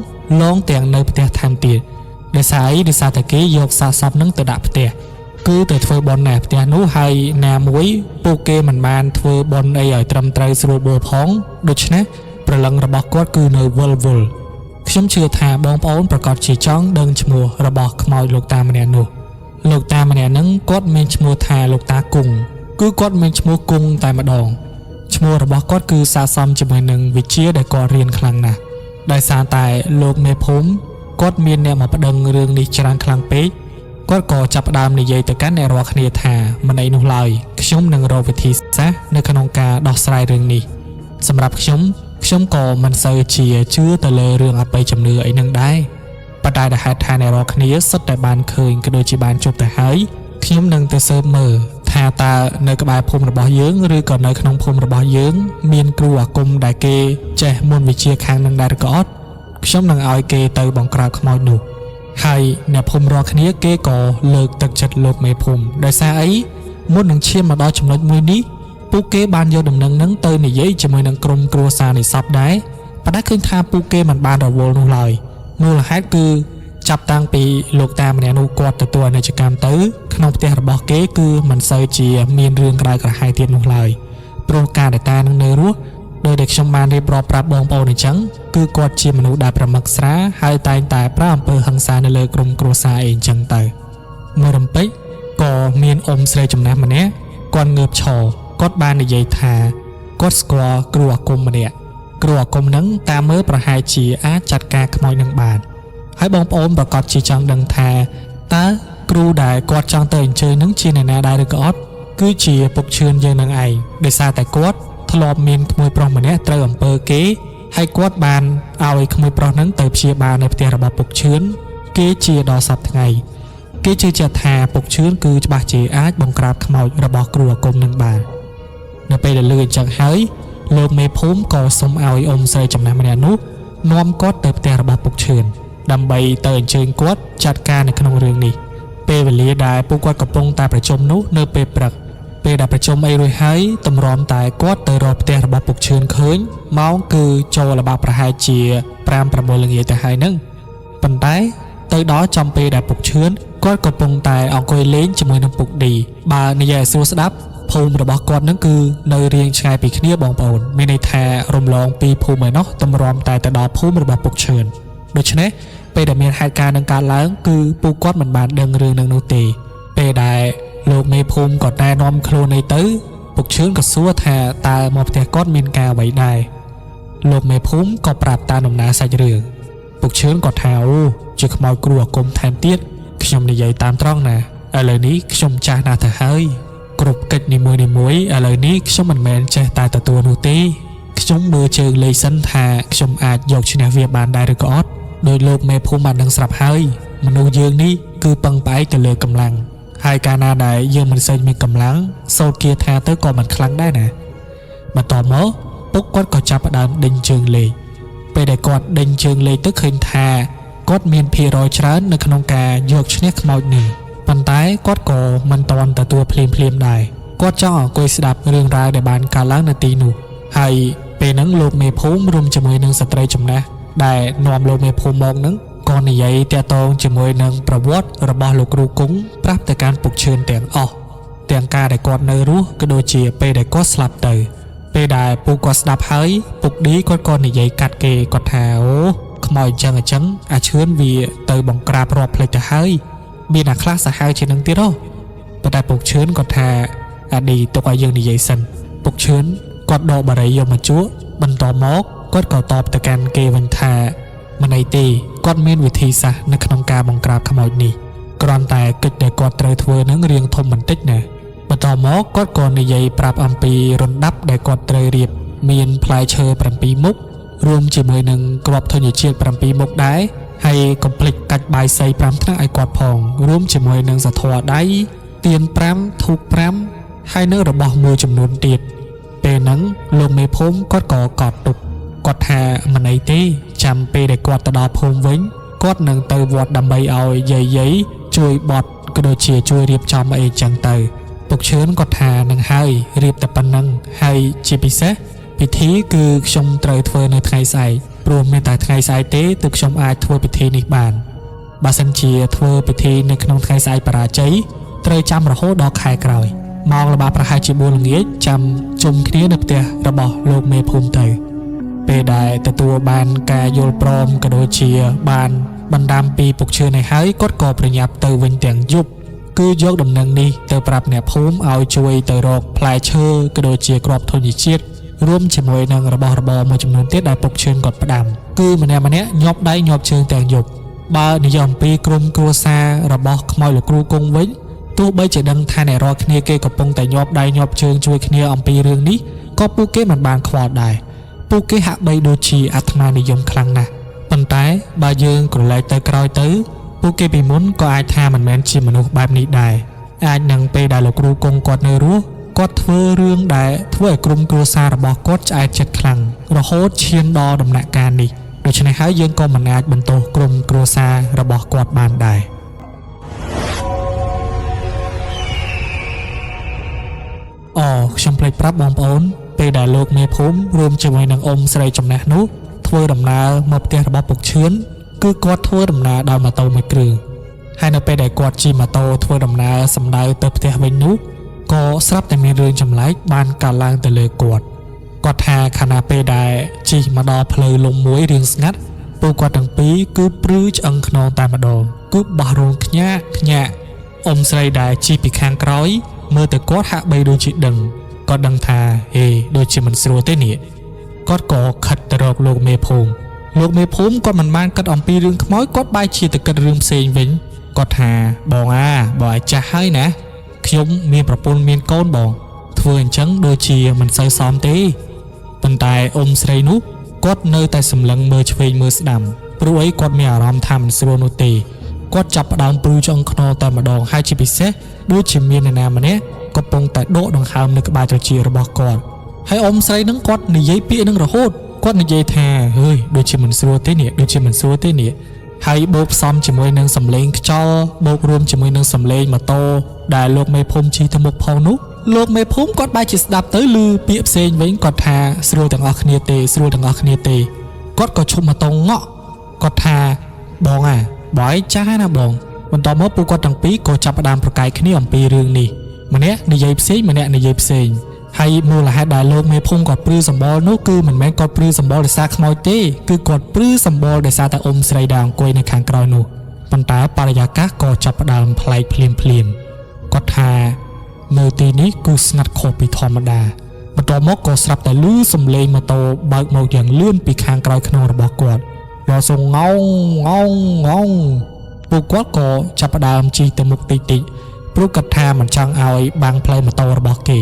Speaker 1: ឡងទាំងនៅផ្ទះថែមទៀតដោយសារអីដោយសារតែគេយកសាកសពនឹងទៅដាក់ផ្ទះគឺទៅធ្វើបុណ្យនៅផ្ទះនោះហើយណាមួយពួកគេមិនបានធ្វើបុណ្យអីឲ្យត្រឹមត្រូវស្រួលបួលផងដូច្នេះប្រឡឹងរបស់គាត់គឺនៅវិលវល់ខ្ញុំជឿថាបងប្អូនប្រកាសជាចង់ដឹងឈ្មោះរបស់ខ្មោចលោកតាម្នាក់នោះលោកតាម្នាក់ហ្នឹងគាត់មានឈ្មោះថាលោកតាគង់គឺគាត់មានឈ្មោះគង់តែម្ដងឈ្មោះរបស់គាត់គឺស័ក្តិសមជាមួយនឹងវិជ្ជាដែលគាត់រៀនខ្លាំងណាស់ដោយសារតែលោកមេភូមិគាត់មានអ្នកមកប្តឹងរឿងនេះច្រើនខ្លាំងពេកគាត់ក៏ចាប់ផ្ដើមនិយាយទៅកាន់អ្នករាល់គ្នាថាមិនអីនោះឡើយខ្ញុំនឹងរកវិធីសាស្ត្រនៅក្នុងការដោះស្រាយរឿងនេះសម្រាប់ខ្ញុំខ្ញុំក៏មិនសូវជាជឿទៅលើរឿងអបិយជំនឿអីនឹងដែរប៉ុន្តែដែលហេតុថាអ្នករាល់គ្នាសុទ្ធតែបានឃើញក៏ដូចជាបានជួបទៅហើយខ្ញុំនឹងទៅស៊ើបមើលថាតើនៅក្បែរភូមិរបស់យើងឬក៏នៅក្នុងភូមិរបស់យើងមានគ្រូអាគមដែលគេចេះមន្តវិជ្ជាខាងនឹងដែរឬក៏អត់ខ្ញុំនឹងឲ្យគេទៅបង្ក្រាបខ្មោចនោះហើយអ្នកភូមិរាល់គ្នាគេក៏លើកទឹកចិត្តលោកមេភូមិដោយសារអីមុននឹងឈានមកដល់ចំណុចមួយនេះពួកគេបានយកដំណឹងនឹងទៅនិយាយជាមួយនឹងក្រុមគ្រួសារនៃសពដែរប៉ុន្តែឃើញថាពួកគេមិនបានរវល់នោះឡើយមូលហេតុគឺចាប់តាំងពីលោកតាម្នាក់នោះគាត់ទទួលអនិច្ចកម្មទៅក្នុងផ្ទះរបស់គេគឺមិនសូវជាមានរឿងក្តៅក្រហាយទៀតនោះឡើយព្រោះការដែលតានឹងនៅរស់ដោយដែលខ្ញុំបានរៀបរាប់ប្រាប់បងប្អូនអញ្ចឹងគឺគាត់ជាមនុស្សដែលប្រមឹកស្រាហើយតែងតែប្រើអំពើហិង្សានៅលើក្រុមគ្រួសារអីអញ្ចឹងទៅមួយរំពេចក៏មានអ៊ំស្រីចំណាស់ម្នាក់គាត់ងើបឈរគាត់បាននិយាយថាគាត់ស្គាល់គ្រូអាគមម្នាក់គ្រូអាគមនឹងតាមមើលប្រហែលជាអាចចាត់ការខ្មោចនឹងបានហើយបងប្អូនប្រកាសជាចង់ដឹងថាតើគ្រូដែលគាត់ចង់ទៅអញ្ជើញនឹងជាអ្នកណាដែរឬក៏អត់គឺជាពុកឈឿនយើងនឹងឯងដោយសារតែគាត់ធ្លាប់មានក្មួយប្រុសម្នាក់ត្រូវអំពើគេហើយគាត់បានឲ្យក្មួយប្រុសនឹងទៅព្យាបាលនៅផ្ទះរបស់ពុកឈឿនគេជាដល់សប្តាហ៍ថ្ងៃគេជឿជាក់ថាពុកឈឿនគឺច្បាស់ជាអាចបង្ក្រាបខ្មោចរបស់គ្រូអាគមនឹងបាននៅពេលដែលលឺអញ្ចឹងហើយលោកមេភូមិក៏សុំឲ្យអ៊ំស្រីចំណាស់ម្នាក់នោះនាំគាត់ទៅផ្ទះរបស់ពុកឈឿនដើម្បីទៅអញ្ជើញគាត់ចាត់ការនៅក្នុងរឿងនេះពេលវេលាដែលពួកគាត់កំពុងតែប្រជុំនោះនៅពេលព្រឹកពេលដែលប្រជុំអីរួចហើយតម្រាំតែគាត់ទៅរកផ្ទះរបស់ពុកឈឿនឃើញម៉ោងគឺចូលល្បាប់ប្រហែលជា5 6ល្ងាចទៅហើយនឹងប៉ុន្តែទៅដល់ចំពេលដែលពុកឈឿនគាត់កំពុងតែអង្គុយលេងជាមួយនឹងពុកឌីបើនិយាយឲ្យស្រួលស្ដាប់ ភូមិរបស់គាត់នឹងគឺនៅរៀងឆ្ងាយពីគ្នាបងប្អូនមានន័យថារំលងពីភូមិឯណោះតម្រាំតែទៅដល់ភូមិរបស់ពុកឈឿនដូច្នេះពេលដែលមានហេតុការណ៍នឹងកើតឡើងគឺពួកគាត់មិនបានដឹងរឿងនឹងនោះទេពេលដែលលោកមេភូមិក៏ណែនាំខ្លួននេះទៅពុកឈឿនក៏សួរថាតើមកផ្ទះគាត់មានការអ្វីដែរលោកមេភូមិក៏ប្រាប់តាមដំណើរសាច់រឿងពុកឈឿនក៏ថាអូជាខ្មោចគ្រូអាគមថែមទៀតខ្ញុំនិយាយតាមត្រង់ណាឥឡូវនេះខ្ញុំចាស់ណាស់ទៅហើយគ្រប់កិច្ចនីមួយៗឥឡូវនេះខ្ញុំមិនមែនចេះតែទទួលនោះទេខ្ញុំមើលជើងលេខសិនថាខ្ញុំអាចយកឈ្នះវាបានដែរឬក៏អត់ដោយលោកមេភូមិបានដឹងស្រាប់ហើយមនុស្សយើងនេះគឺពឹងផ្អែកទៅលើកម្លាំងហើយកាលណាដែលយើងមិនសូវមានកម្លាំងសូត្រគាថាទៅក៏មិនខ្លាំងដែរណាបន្តមកពុកគាត់ក៏ចាប់ផ្ដើមដេញជើងលេខពេលដែលគាត់ដេញជើងលេខទៅឃើញថាគាត់មានភាគរយច្រើននៅក្នុងការយកឈ្នះខ្មោចនេះប៉ុន្តែគាត់ក៏មិនទាន់ទទួលភ្លាមៗដែរគាត់ចង់អង្គុយស្ដាប់រឿងរ៉ាវដែលបានកើតឡើងនៅទីនោះហើយពេលហ្នឹងលោកមេភូមិរួមជាមួយនឹងស្ត្រីចំណាស់ដែលនាំលោកមេភូមិមកហ្នឹងក៏និយាយតាក់ទងជាមួយនឹងប្រវត្តិរបស់លោកគ្រូគង់ប្រាប់ទៅកាន់ពុកឈឿនទាំងអស់ទាំងការដែលគាត់នៅរស់ក៏ដូចជាពេលដែលគាត់ស្លាប់ទៅពេលដែលពូគាត់ស្ដាប់ហើយពុកឌីគាត់ក៏និយាយកាត់គេគាត់ថាអូខ្មោចអញ្ចឹងអញ្ចឹងអាឈឿនវាទៅបង្ក្រាបរាប់ផ្លេចទៅហើយមានអាខ្លះសាហាវជាងនឹងទៀតហ៎ប៉ុន្តែពុកឈឿនគាត់ថាអាឌីទុកឲ្យយើងនិយាយសិនពុកឈឿនគាត់ដកបារីយកមកជក់បន្តមកគាត់ក៏តបទៅកាន់គេវិញថាមិនអីទេគាត់មានវិធីសាស្ត្រនៅក្នុងការបង្ក្រាបខ្មោចនេះគ្រាន់តែកិច្ចដែលគាត់ត្រូវធ្វើនឹងរៀងធំបន្តិចណាបន្តមកគាត់ក៏និយាយប្រាប់អំពីរំដាប់ដែលគាត់ត្រូវរៀបមានផ្លែឈើ7មុខរួមជាមួយនឹងគ្រាប់ធញ្ញជាតិ7មុខដែរហើយកុំភ្លេចកាច់បាយសី5ថ្នាក់ឲ្យគាត់ផងរួមជាមួយនឹងសធរដៃទៀន5ធូប5ហើយនឹងរបស់មួយចំនួនទៀតពេលហ្នឹងលោកមេភូមិគាត់ក៏កត់ទុកគាត់ថាមិនអីទេចាំពេលដែលគាត់ទៅដល់ភូមិវិញគាត់នឹងទៅវត្តដើម្បីឲ្យយាយយាយជួយបត់ក៏ដូចជាជួយរៀបចំអីចឹងទៅពុកឈឿនគាត់ថានឹងហើយរៀបតែប៉ុណ្ណឹងហើយជាពិសេសពិធីគឺខ្ញុំត្រូវធ្វើនៅថ្ងៃស្អែកព្រោះមានតែថ្ងៃស្អែកទេទើបខ្ញុំអាចធ្វើពិធីនេះបានបើសិនជាធ្វើពិធីនៅក្នុងថ្ងៃស្អែកបរាជ័យត្រូវចាំរហូតដល់ខែក្រោយម៉ោងល្បាប្រហែលជា4ល្ងាចចាំជុំគ្នានៅផ្ទះរបស់លោកមេភូមិទៅពេលដែលទទួលបានការយល់ព្រមក៏ដូចជាបានបណ្ដាំពីពុកឈើនេះហើយគាត់ក៏ប្រញាប់ទៅវិញទាំងយប់គឺយកដំណឹងនេះទៅប្រាប់អ្នកភូមិឲ្យជួយទៅរកផ្លែឈើក៏ដូចជាគ្រាប់ធញ្ញជាតិរួមជាមួយនឹងរបស់របរមួយចំនួនទៀតដែលពុកឈឿនគាត់ផ្ដាំគឺម្នាក់ម្នាក់ញាប់ដៃញាប់ជើងទាំងយប់បើនិយាយអំពីក្រុមគ្រួសាររបស់ខ្មោចលោកគ្រូគង់វិញទោះបីជាដឹងថាអ្នករាល់គ្នាគេកំពុងតែញាប់ដៃញាប់ជើងជួយគ្នាអំពីរឿងនេះក៏ពួកគេមិនបានខ្វល់ដែរពួកគេហាក់បីដូចជាអាត្មានិយមខ្លាំងណាស់ប៉ុន្តែបើយើងក្រឡេកទៅក្រោយទៅពួកគេពីមុនក៏អាចថាមិនមែនជាមនុស្សបែបនេះដែរអាចនឹងពេលដែលលោកគ្រូគង់គាត់នៅរស់គាត់ធ្វើរឿងដែលធ្វើឲ្យក្រុមគ្រួសាររបស់គាត់ឆ្អែតចិត្តខ្លាំងរហូតឈានដល់ដំណាក់កាលនេះដូច្នេះហើយយើងក៏មិនអាចបន្ទោសក្រុមគ្រួសាររបស់គាត់បានដែរអូខ្ញុំភ្លេចប្រាប់បងប្អូនពេលដែលលោកមេភូមិរួមជាមួយនឹងអ៊ំស្រីចំណាស់នោះធ្វើដំណើរមកផ្ទះរបស់ពុកឈឿនគឺគាត់ធ្វើដំណើរដោយម៉ូតូមួយគ្រឿងហើយនៅពេលដែលគាត់ជិះម៉ូតូធ្វើដំណើរសម្ដៅទៅផ្ទះវិញនោះក៏ស្រាប់តែមានរឿងចម្លែកបានកើតឡើងទៅលើគាត់គាត់ថាខណៈពេលដែលជិះមកដល់ផ្លូវលំមួយរៀងស្ងាត់ពួកគាត់ទាំងពីរគឺព្រឺឆ្អឹងខ្នងតែម្ដងគឺបោះរោងខ្ញាក់ខ្ញាក់អ៊ំស្រីដែលជិះពីខាងក្រោយមើលទៅគាត់ហាក់បីដូចជាដឹងគាត់ដឹងថាហេដូចជាមិនស្រួលទេនេះគាត់ក៏ខិតទៅរកលោកមេភូមិលោកមេភូមិគាត់មិនបានគិតអំពីរឿងខ្មោចគាត់បែរជាទៅគិតរឿងផ្សេងវិញគាត់ថាបងអាបងឲ្យចាស់ហើយណាខ្ញុំមានប្រពន្ធមានកូនបងធ្វើអញ្ចឹងដូចជាមិនសូវសមទេប៉ុន្តែអ៊ំស្រីនោះគាត់នៅតែសម្លឹងមើលឆ្វេងមើលស្ដាំព្រោះអីគាត់មានអារម្មណ៍ថាមិនស្រួលនោះទេគាត់ចាប់ផ្ដើមព្រឺឆ្អឹងខ្នងតែម្ដងហើយជាពិសេសដូចជាមាននរណាម្នាក់កំពុងតែដកដង្ហើមនៅក្បែរត្រចៀករបស់គាត់ហើយអ៊ំស្រីនឹងគាត់និយាយពាក្យនឹងរហូតគាត់និយាយថាហឺយដូចជាមិនស្រួលទេនេះដូចជាមិនស្រួលទេនេះហើយបូកផ្សំជាមួយនឹងសំឡេងខ្យល់បូករួមជាមួយនឹងសំឡេងម៉ូតូដែលលោកមេភូមិជិះទៅមុខផងនោះលោកមេភូមិគាត់បែរជាស្ដាប់ទៅឮពាក្យផ្សេងវិញគាត់ថាស្រួលទាំងអស់គ្នាទេស្រួលទាំងអស់គ្នាទេគាត់ក៏ឈប់ម៉ូតូងក់គាត់ថាបងអាបងឯងចាស់ណាបងបន្តមកពួកគាត់ទាំងពីរក៏ចាប់ផ្ដើមប្រកែកគ្នាអំពីរឿងនេះ ម្នាក់និយាយផ្សេងម្នាក់និយាយផ្សេងហើយមូលហេតុដែលលោកមេភូមិគាត់ព្រឺសម្បុរនោះគឺមិនមែនគាត់ព្រឺសម្បុរដោយសារខ្មោចទេគឺគាត់ព្រឺសម្បុរដោយសារតែអ៊ំស្រីដែលអង្គុយនៅខាងក្រោយនោះប៉ុន្តែបរិយាកាសក៏ចាប់ផ្ដើមប្លែកភ្លាមភ្លាមៗគាត់ថានៅទីនេះគឺស្ងាត់ខុសពីធម្មតាបន្ទាប់មកក៏ស្រាប់តែឮសំឡេងម៉ូតូបើកមកយ៉ាងលឿនពីខាងក្រោយខ្នងរបស់គាត់រសងងងងងងពួកគាត់ក៏ចាប់ផ្ដើមជិះទៅមុខតិចតិចៗព្រោះគាត់ថាមិនចង់ឲ្យបាំងផ្លូវម៉ូតូរបស់គេ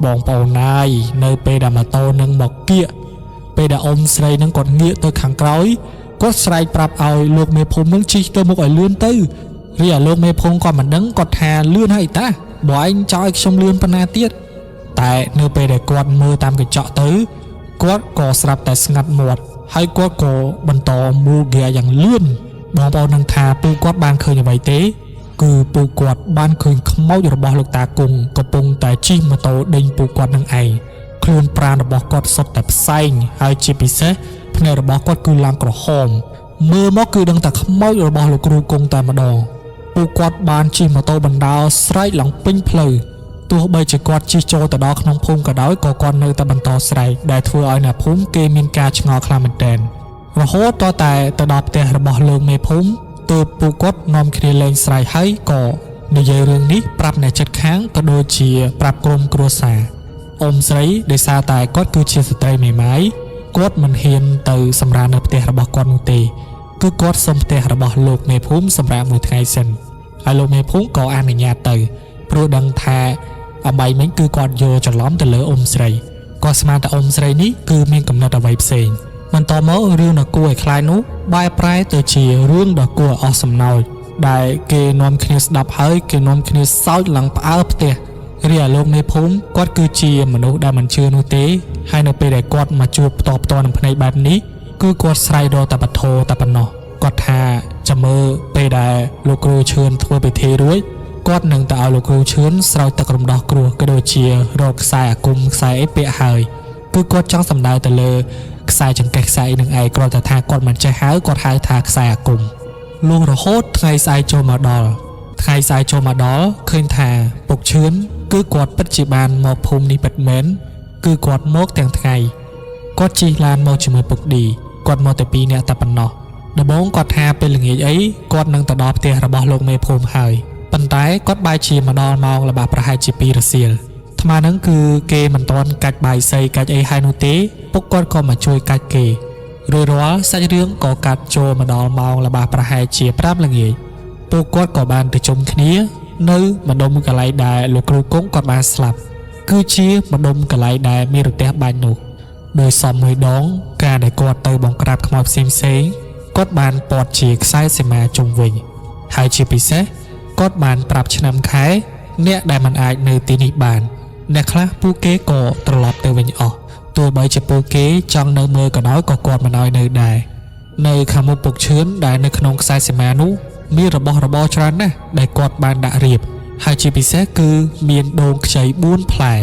Speaker 1: បងប្អូនណាយនៅពេលដែលម៉ូតូនឹងមកគៀកពេលដែលអ៊ំស្រីនឹងគាត់ងាកទៅខាងក្រោយគាត់ស្រែកប្រាប់ឲ្យលោកមេភូមិនឹងជិះទៅមុខឲ្យលឿនទៅរីឯលោកមេភូមិគាត់មិនដឹងគាត់ថាលឿនហើយតាបើឯងចង់ឲ្យខ្ញុំលឿនប៉ុណ្ណាទៀតតែនៅពេលដែលគាត់មើលតាមកញ្ចក់ទៅគាត់ក៏ស្រាប់តែស្ងាត់មាត់ហើយគាត់ក៏បន្តមូលហ្គាយ៉ាងលឿនបងប្អូននឹងថាពូគាត់បានឃើញអ្វីទេ គឺពូគាត់បានឃើញខ្មោចរបស់លោកតាគង់កំពុងតែជិះម៉ូតូដេញពូគាត់នឹងឯងខ្លួនប្រាណរបស់គាត់សុទ្ធតែផ្សែងហើយជាពិសេសភ្នែករបស់គាត់គឺឡើងក្រហមមើលមកគឺដឹងតែខ្មោចរបស់លោកគ្រូគង់តែម្ដងពូគាត់បានជិះម៉ូតូបណ្ដើរស្រែកឡើងពេញផ្លូវទោះបីជាគាត់ជិះចូលទៅដល់ក្នុងភូមិក៏ដោយក៏គាត់នៅតែបន្តស្រែកដែលធ្វើឲ្យអ្នកភូមិគេមានការឆ្ងល់ខ្លាំងមែនទែនរហូតតតែទៅដល់ផ្ទះរបស់លោកមេភូមិ ទើបពួកគាត់នាំគ្នាលែងស្រែកហើយក៏និយាយរឿងនេះប្រាប់អ្នកជិតខាងក៏ដូចជាប្រាប់ក្រុមគ្រួសារអ៊ំស្រីដោយសារតែគាត់គឺជាស្ត្រីមេម៉ាយគាត់មិនហ៊ានទៅសម្រាននៅផ្ទះរបស់គាត់នោះទេគឺគាត់សុំផ្ទះរបស់លោកមេភូមិសម្រាប់មួយថ្ងៃសិនហើយលោកមេភូមិក៏អនុញ្ញាតទៅព្រោះដឹងថាអំបីមិញគឺគាត់យល់ច្រឡំទៅលើអ៊ំស្រីគាត់ស្មានតែអ៊ំស្រីនេះគឺមានកំណត់អ្វីផ្សេងបន្តមករឿងដ៏គួរឲ្យខ្លាចនោះបែរប្រែទៅជារឿងដ៏គួរឲ្យអស់សំណើចដែលគេនាំគ្នាស្ដាប់ហើយគេនាំគ្នាសើចឡើងផ្អើលផ្ទះរីឯលោកមេភូមិគាត់គឺជាមនុស្សដែលមិនជឿនោះទេហើយនៅពេលដែលគាត់មកជួបផ្ទាល់ផ្ទាល់នឹងភ្នែកបែបនេះគឺគាត់ស្រែករកតែបធរតែប៉ុណ្ណោះគាត់ថាចាំមើលពេលដែលលោកគ្រូឈឿនធ្វើពិធីរួចគាត់នឹងទៅឲ្យលោកគ្រូឈឿនស្រោចទឹករំដោះគ្រោះក៏ដូចជារកខ្សែអាគមខ្សែអីពាក់ហើយគឺគាត់ចង់សំដៅទៅលើខ្សែចង្កេះខ្សែអីនឹងឯងគ្រាន់តែថាគាត់មិនចេះហៅគាត់ហៅថាខ្សែអាគមលុះរហូតថ្ងៃស្អែកចូលមកដល់ថ្ងៃស្អែកចូលមកដល់ឃើញថាពុកឈឿនគឺគាត់ពិតជាបានមកភូមិនេះពិតមែនគឺគាត់មកទាំងថ្ងៃគាត់ជិះឡានមកជាមួយពុកឌីគាត់មកតែពីរនាក់តែប៉ុណ្ណោះដំបូងគាត់ថាពេលល្ងាចអីគាត់នឹងទៅដល់ផ្ទះរបស់លោកមេភូមិហើយប៉ុន្តែគាត់បែរជាមកដល់ម៉ោងល្បាប្រហែលជា2រសៀលថ្មហ្នឹងគឺគេមិនទាន់កាច់បាយសីកាច់អីហើយនោះទេពុកគាត់ក៏មកជួយកាច់គេរួចរាល់សាច់រឿងក៏កាត់ចូលមកដល់ម៉ោងល្បាប្រហែលជា5ល្ងាចពួកគាត់ក៏បានទៅជុំគ្នានៅម្ដុំកន្លែងដែលលោកគ្រូគង់គាត់បានស្លាប់គឺជាម្ដុំកន្លែងដែលមានរន្ទះបាញ់នោះដោយសមមួយដងការដែលគាត់ទៅបង្ក្រាបខ្មោចផ្សេងផ្សេងៗគាត់បានព័ទ្ធជាខ្សែសីមាជុំវិញហើយជាពិសេសគាត់បានប្រាប់ឆ្នាំខែអ្នកដែលមិនអាចនៅទីនេះបានអ្នកខ្លះពួកគេក៏ត្រឡប់ទៅវិញអស់ទោះបីជាពួកគេចង់នៅមើលក៏ដោយក៏គាត់មិនឲ្យនៅដែរនៅខាងមុខពុកឈឿនដែលនៅក្នុងខ្សែសីមានោះមានរបស់របរច្រើនណាស់ដែលគាត់បានដាក់រៀបហើយជាពិសេសគឺមានដូងខ្ចី4ផ្លែ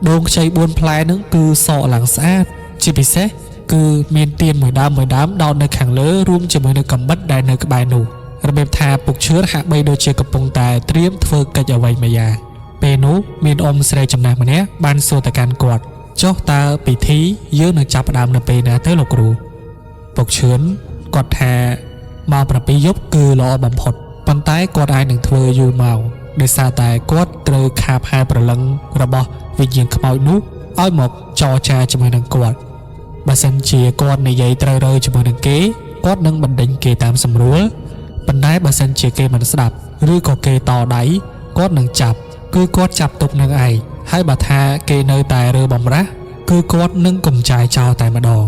Speaker 1: ដូងខ្ចី4ផ្លែហ្នឹងគឺសក់ឡើងស្អាតជាពិសេសគឺមានទៀនមួយដើមមួយដើមដោតនៅខាងលើរួមជាមួយនឹងកំបិតដែលនៅក្បែរនោះរបៀបថាពុកឈឿនហាក់បីដូចជាកំពុងតែត្រៀមធ្វើកិច្ចអ្វីមួយយ៉ាងពេលនោះមានអ៊ំស្រីចំណាស់ម្នាក់បានសួរទៅកាន់គាត់ចុះតើពិធីយើងនឹងចាប់ផ្ដើមនៅពេលណាទៅលោកគ្រូពុកឈឿនគាត់ថាម៉ោង7យប់គឺល្អបំផុតប៉ុន្តែគាត់អាចនឹងធ្វើយូរម៉ោងដោយសារតែគាត់ត្រូវខាបហែប្រលឹងរបស់វិញ្ញាណខ្មោចនោះឲ្យមកចរចាជាមួយនឹងគាត់បើសិនជាគាត់និយាយត្រូវរើជាមួយនឹងគេគាត់នឹងបណ្ដេញគេតាមសម្រួលប៉ុន្តែបើសិនជាគេមិនស្ដាប់ឬក៏គេតដៃគាត់នឹងចាប់គឺគាត់ចាប់ទុកនឹងឯងហើយបើថាគេនៅតែរើបំរាស់គឺគាត់នឹងកំចាយចោលតែម្ដង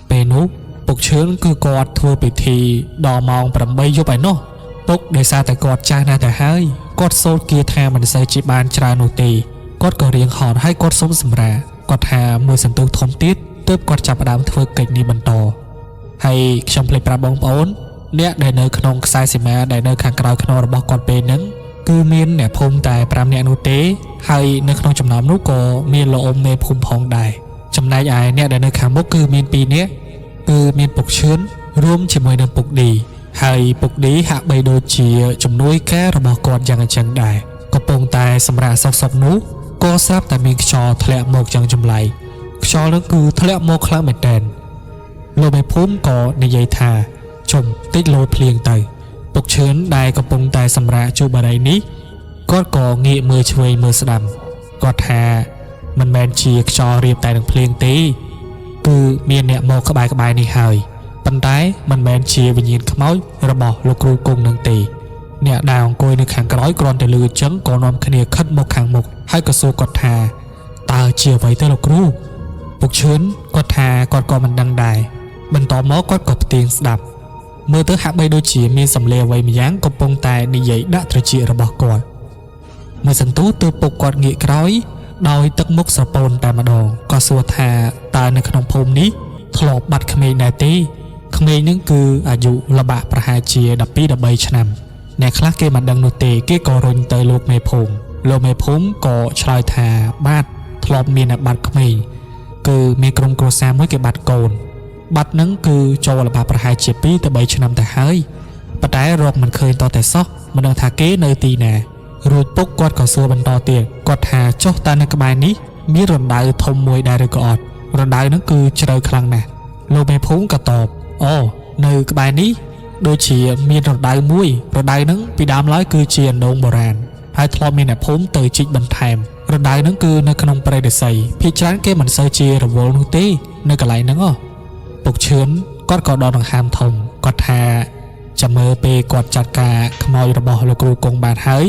Speaker 1: ពេលនោះពុកឈឿនគឺគាត់ធ្វើពិធីដល់ម៉ោង8យប់ឯណោះពុកដោយសារតែគាត់ចាស់ណាស់ទៅហើយគាត់សូត្រគាថាមិនសូវជាបានច្រើននោះទេគាត់ក៏រៀងហត់ហើយគាត់សុំសម្រាកគាត់ថាមួយសន្ទុះធំទៀតទើបគាត់ចាប់ផ្ដើមធ្វើកិច្ចនេះបន្តហើយខ្ញុំភ្លេចប្រាប់បងប្អូនអ្នកដែលនៅក្នុងខ្សែសីមាដែលនៅខាងក្រៅខ្នងរបស់គាត់ពេលហ្នឹងគឺមានអ្នកភូមិតែ5នាក់នោះទេហើយនៅក្នុងចំណោមនោះក៏មានលោកអ៊ំមេភូមិផងដែរចំណែកឯអ្នកដែលនៅខាងមុខគឺមាន2នាក់គឺមានពុកឈឿនរួមជាមួយនឹងពុកឌី ហើយពុកឌីហាក់បីដូចជាជំនួយការរបស់គាត់យ៉ាងអញ្ចឹងដែរកំពុងតែសម្រាកសុកៗនោះក៏ស្រាប់តែមានខ្យល់ធ្លាក់មកយ៉ាងចម្លែកខ្យល់នោះគឺធ្លាក់មកខ្លាំងមែនទែនលោកមេភូមិក៏និយាយថាជុំតិចលោភ្លៀងទៅពុកឈឿនដែលកំពុងតែសម្រាកជួបបារីនេះគាត់ក៏ងាកមើលឆ្វេងមើលស្ដាំគាត់ថាមិនមែនជាខ្យល់រៀបតែនឹងភ្លៀងទេគឺមានអ្នកមកក្បែរៗនេះហើយប៉ុន្តែមិនមែនជាវិញ្ញាណខ្មោចរបស់លោកគ្រូគង់នឹងទេអ្នកដែលអង្គុយនៅខាងក្រោយគ្រាន់តែលឺអញ្ចឹងក៏នាំគ្នាខិតមកខាងមុខហើយក៏សួរគាត់ថាតើជាអ្វីទៅលោកគ្រូពុកឈឿនគាត់ថាគាត់ក៏មិនដឹងដែរបន្តមកគាត់ក៏ផ្ទៀងស្ដាប់មើលទៅហាក់បីដូចជាមានសម្លេងអ្វីម្យ៉ាងកំពុងតែនិយាយដាក់ត្រចៀករបស់គាត់មួយសន្ទុះទើបពុកគាត់ងាកក្រោយដោយទឹកមុខស្រពោនតែម្ដងក៏សួរថាតើនៅក្នុងភូមិនេះធ្លាប់បាត់ក្មេងដែរទេក្មេងនឹងគឺអាយុល្បាក់ប្រហែលជា12 13ឆ្នាំអ្នកខ្លះគេមិនដឹងនោះទេគេក៏រុញទៅលោកមេភូមិលោកមេភូមិក៏ឆ្លើយថាបាទធ្លាប់មានអ្នកបាត់ក្មេងគឺមានក្រុមគ្រួសារមួយគេបាត់កូនបាត់នឹងគឺចូលល្បាក់ប្រហែលជា2ទៅ3ឆ្នាំទៅហើយប៉ុន្តែរកមិនឃើញតតែសោះមិនដឹងថាគេនៅទីណារួចពុកគាត់ក៏សួរបន្តទៀតគាត់ថាចុះតើនៅក្បែរនេះមានរណ្ដៅធំមួយដែរឬក៏អត់រណ្ដៅហ្នឹងគឺជ្រៅខ្លាំងណាស់លោកមេភូមិក៏តបអូនៅក្បែរនេះដូចជាមានរណ្ដៅមួយរណ្ដៅហ្នឹងពីដើមឡើយគឺជាអណ្ដូងបុរាណហើយធ្លាប់មានអ្នកភូមិទៅជីកបន្ថែមរណ្ដៅហ្នឹងគឺនៅក្នុងព្រៃឫស្សីភាគច្រើនគេមិនសូវជារវល់នោះទេនៅកន្លែងហ្នឹងហ៎ពុកឈឿនគាត់ក៏ដកដង្ហើមធំគាត់ថាចាំមើលពេលគាត់ចាត់ការខ្មោចរបស់លោកគ្រូគង់បានហើយ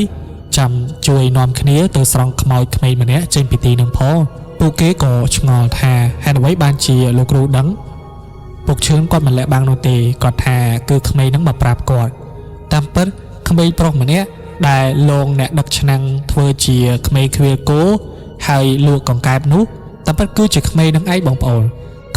Speaker 1: ចាំជួយនាំគ្នាទៅស្រង់ខ្មោចក្មេងម្នាក់ចេញពីទីនឹងផងពួកគេក៏ឆ្ងល់ថាហេតុអ្វីបានជាលោកគ្រូដឹងពុកឈឿនគាត់មិនលាក់បាំងនោះទេគាត់ថាគឺក្មេងហ្នឹងមកប្រាប់គាត់តាមពិតក្មេងប្រុសម្នាក់ដែលលងអ្នកដឹកឆ្នាំងធ្វើជាក្មេងខ្វៀលគោហើយលក់កង្កែបនោះតាមពិតគឺជាក្មេងនឹងឯងបងប្អូន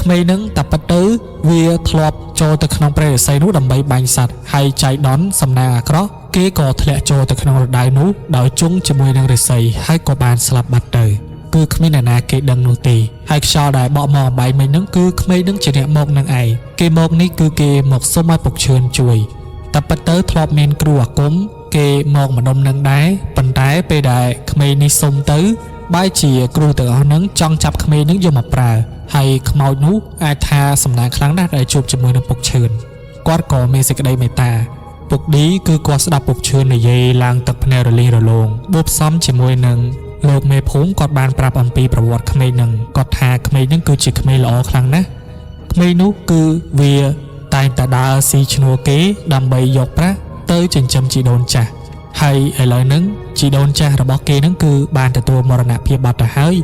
Speaker 1: ក្មេងនឹងតាមពិតទៅវាធ្លាប់ចូលទៅក្នុងព្រៃឫស្សីនោះដើម្បីបាញ់សត្វហើយចៃដន្យសំណាងអាក្រក់គេក៏ធ្លាក់ចូលទៅក្នុងរណ្ដៅនោះដោយជង់ជាមួយនឹងឫស្សីហើយក៏បានស្លាប់បាត់ទៅគឺគ្មានអ្នកណាគេដឹងនោះទេហើយខ្យល់ដែលបក់មកអំបែងមិញហ្នឹងគឺក្មេងនឹងជាអ្នកមកនឹងឯងគេមកនេះគឺគេមកសុំឲ្យពុកឈឿនជួយតែពិតទៅធ្លាប់មានគ្រូអាគមគេមកម្ដុំនឹងដែរប៉ុន្តែពេលដែលក្មេងនេះសុំទៅបែរជាគ្រូទាំងអស់ហ្នឹងចង់ចាប់ក្មេងនឹងយកមកប្រើហើយខ្មោចនោះអាចថាសំណាងខ្លាំងណាស់ដែលជួបជាមួយនឹងពុកឈឿនគាត់ក៏មានសេចក្តីមេត្តាពុកឌីគឺគាត់ស្ដាប់ពុកឈឿននិយាយឡើងទឹកភ្នែករលីងរលោងបូបផ្សំជាមួយនឹងលោកមេភូមិគាត់បានប្រាប់អំពីប្រវត្តិក្មេងនឹងគាត់ថាក្មេងនឹងគឺជាក្មេងល្អខ្លាំងណាស់ក្មេងនោះគឺវាតែងតែដើរស៊ីឈ្នួលគេដើម្បីយកប្រាក់ទៅចិញ្ចឹមជីដូនចាស់ហើយឥឡូវហ្នឹងជីដូនចាស់របស់គេហ្នឹងគឺបានទទួលមរណភាពបាត់ទៅហើយ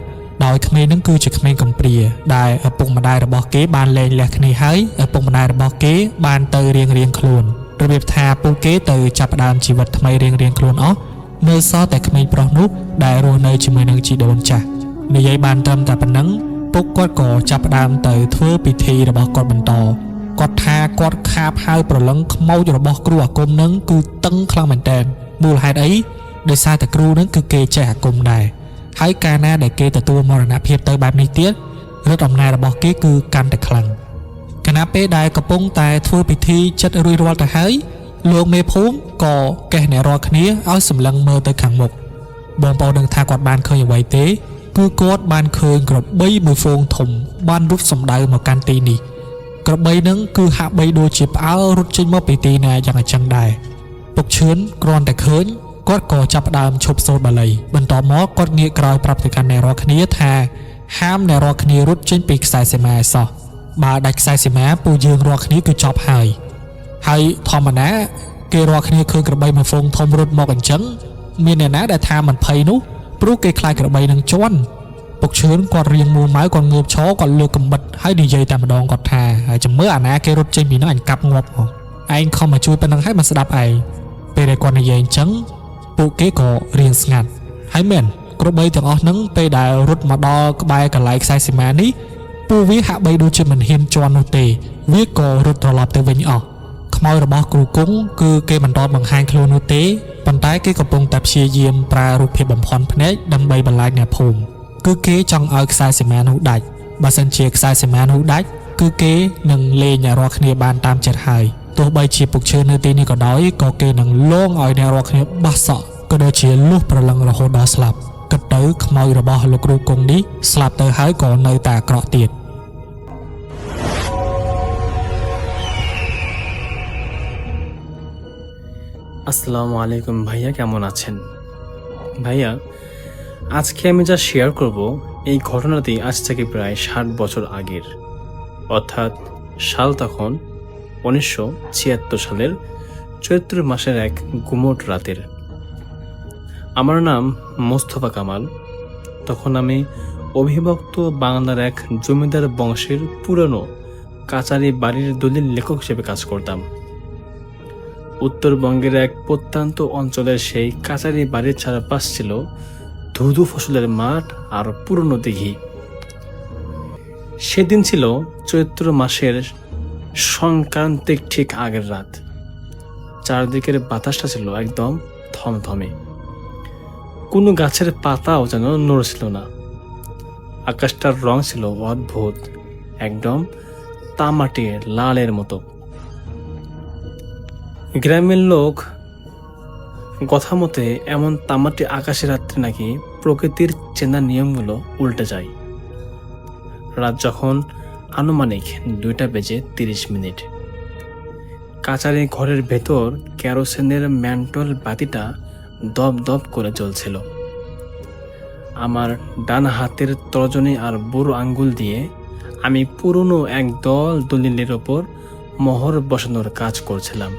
Speaker 1: ដោយក្មេងហ្នឹងគឺជាក្មេងកំព្រាដែលឪពុកម្ដាយរបស់គេបានលែងលះគ្នាហើយឪពុកម្ដាយរបស់គេបានទៅរៀងរៀងខ្លួនរបៀបថាពួកគេទៅចាប់ផ្ដើមជីវិតថ្មីរៀងរៀងខ្លួនអស់នៅសល់តែក្មេងប្រុសនោះដែលរស់នៅជាមួយនឹងជីដូនចាស់និយាយបានត្រឹមតែប៉ុណ្ណឹងពុកគាត់ក៏ចាប់ផ្ដើមទៅធ្វើពិធីរបស់គាត់បន្តគាត់ថាគាត់ខាបហៅប្រលឹងខ្មោចរបស់គ្រូអាគមនឹងគឺតឹងខ្លាំងមែនតើមូលហេតុអីដោយសារតែគ្រូនឹងគឺគេចេះអាគមដែរហើយកាលណាដែលគេទទួលមរណភាពទៅបែបនេះទៀតឫទ្ធិអំណាចរបស់គេគឺកាន់តែខ្លាំងខណៈពេលដែលកំពុងតែធ្វើពិធីចិត្តរួចរាល់ទៅហើយលោកមេភូមិក៏កេះអ្នករាល់គ្នាឲ្យសម្លឹងមើលទៅខាងមុខបងប្អូនដឹងថាគាត់បានឃើញអ្វីទេគឺគាត់បានឃើញក្របីមួយហ្វូងធំបានរត់សម្ដៅមកកាន់ទីនេះក្របីនឹងគឺហាក់បីដូចជាផ្អើលរត់ចេញមកពីទីណាយ៉ាងអញ្ចឹងដែរពុកឈឿនគ្រាន់តែឃើញគាត់ក៏ចាប់ផ្ដើមឈប់សូត្របាលីបន្ទាប់មកគាត់ងាកក្រោយប្រាប់ទៅកាន់អ្នករាល់គ្នាថាហាមអ្នករាល់គ្នារត់ចេញពីខ្សែសីមាឲ្យសោះបើដាច់ខ្សែសីមាពួកយើងរាល់គ្នាគឺចប់ហើយហើយធម្មតាគេរាល់គ្នាឃើញក្របីមួយហ្វូងធំរត់មកអញ្ចឹងមានអ្នកណាដែលថាមិនភ័យនោះព្រោះគេខ្លាចក្របីនឹងជន់ពុកឈឿនគាត់រៀងមួម៉ៅគាត់ងើបឈរគាត់លើកកំបិតហើយនិយាយតែម្ដងគាត់ថាហើយចាំមើលអាណាគេរត់ចេញពីនោះអញកាប់ងាប់ហ៎ឯងខំមកជួយប៉ុណ្ណឹងហើយមិនស្ដាប់ឯងពេលដែលគាត់និយាយអញ្ចឹងពួកគេក៏រៀងស្ងាត់ហើយមែនក្របីទាំងអស់ហ្នឹងពេលដែលរត់មកដល់ក្បែរកន្លែងខ្សែសីមានេះពួកវាហាក់បីដូចជាមិនហ៊ានជន់នោះទេវាក៏រត់ត្រឡប់ទៅវិញអស់ខ្មោចរបស់គ្រូគង់គឺគេមិនតបបង្ហាញខ្លួននោះទេប៉ុន្តែគេកំពុងតែព្យាយាមប្រើរូបភាពបំភាន់ភ្នែកដើម្បីបន្លាចអ្នកភូមិគឺគេចង់ឲ្យខ្សែសីមានោះដាច់បើសិនជាខ្សែសីមានោះដាច់គឺគេនឹងលេងអ្នករាល់គ្នាបានតាមចិត្តហើយ ទោះបីជាពុកឈើនៅទីនេះក៏ដោយក៏គេនឹងលងឲ្យអ្នករាល់គ្នាបះសក់ក៏ដូចជាលុះប្រលឹងរហូតដល់ស្លាប់គិតទៅខ្មោចរបស់លោកគ្រូគង់នេះស្លាប់ទៅហើយក៏នៅតែអាក្រក់ទៀត
Speaker 2: আসসালামু আলাইকুম ভাইয়া, কেমন আছেন? ভাইয়া, আজকে আমি যা শেয়ার করব এই ঘটনাটি আজ থেকে প্রায় 60 বছর আগের, অর্থাৎ সাল তখন 1976 সালের চৈত্র মাসের এক গুমোট রাতের। আমার নাম মোস্তফা কামাল। তখন আমি অবিভক্ত বাংলার এক জমিদার বংশের পুরনো কাচারি বাড়ির দলিল লেখক হিসেবে কাজ করতাম। উত্তরবঙ্গের এক প্রত্যন্ত অঞ্চলের সেই কাচারি বাড়ির চারপাশ ছিল ধুধু ফসলের মাঠ আর পুরনো দিঘি। সেদিন ছিল চৈত্র মাসের সংক্রান্তির ঠিক আগের রাত। চারদিকের বাতাসটা ছিল একদম থমথমে, কোনো গাছের পাতাও যেন নড়ছিল না। আকাশটার রং ছিল অদ্ভুত, একদম তামাটে লালের মতো। গ্রামের লোক কথা মতে এমন তামাটে আকাশের রাত্রে নাকি প্রকৃতির চেনা নিয়মগুলো উল্টে যায়। রাত যখন আনুমানিক 2টা বেজে 30 মিনিট। কাচারি ঘরের ভেতর কেরোসিনের ম্যান্টল বাতিটা দপ দপ করে জ্বলছিল। আমার ডান হাতের তর্জনী আর বুড়ো আঙ্গুল দিয়ে আমি পুরনো এক দল দলিলের ওপর মোহর বসানোর কাজ করছিলাম।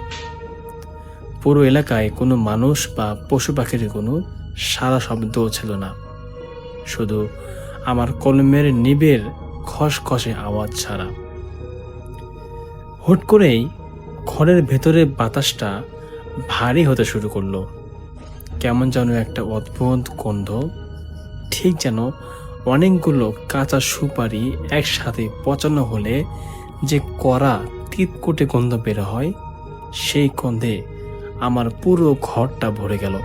Speaker 2: পুরো এলাকায় কোনো মানুষ বা পশু পাখির কোনো সারা শব্দও ছিল না, শুধু আমার কলমের নিবের খসখসে আওয়াজ ছাড়া। হুট করেই ঘরের ভেতরে বাতাসটা ভারী হতে শুরু করলো। কেমন যেন একটা অদ্ভুত গন্ধ, ঠিক যেন অনেকগুলো কাঁচা সুপারি একসাথে পচানো হলে যে কড়া তিতকুটে গন্ধ বের হয়, সেই গন্ধে আমার পুরো ঘরটা ভরে গেল।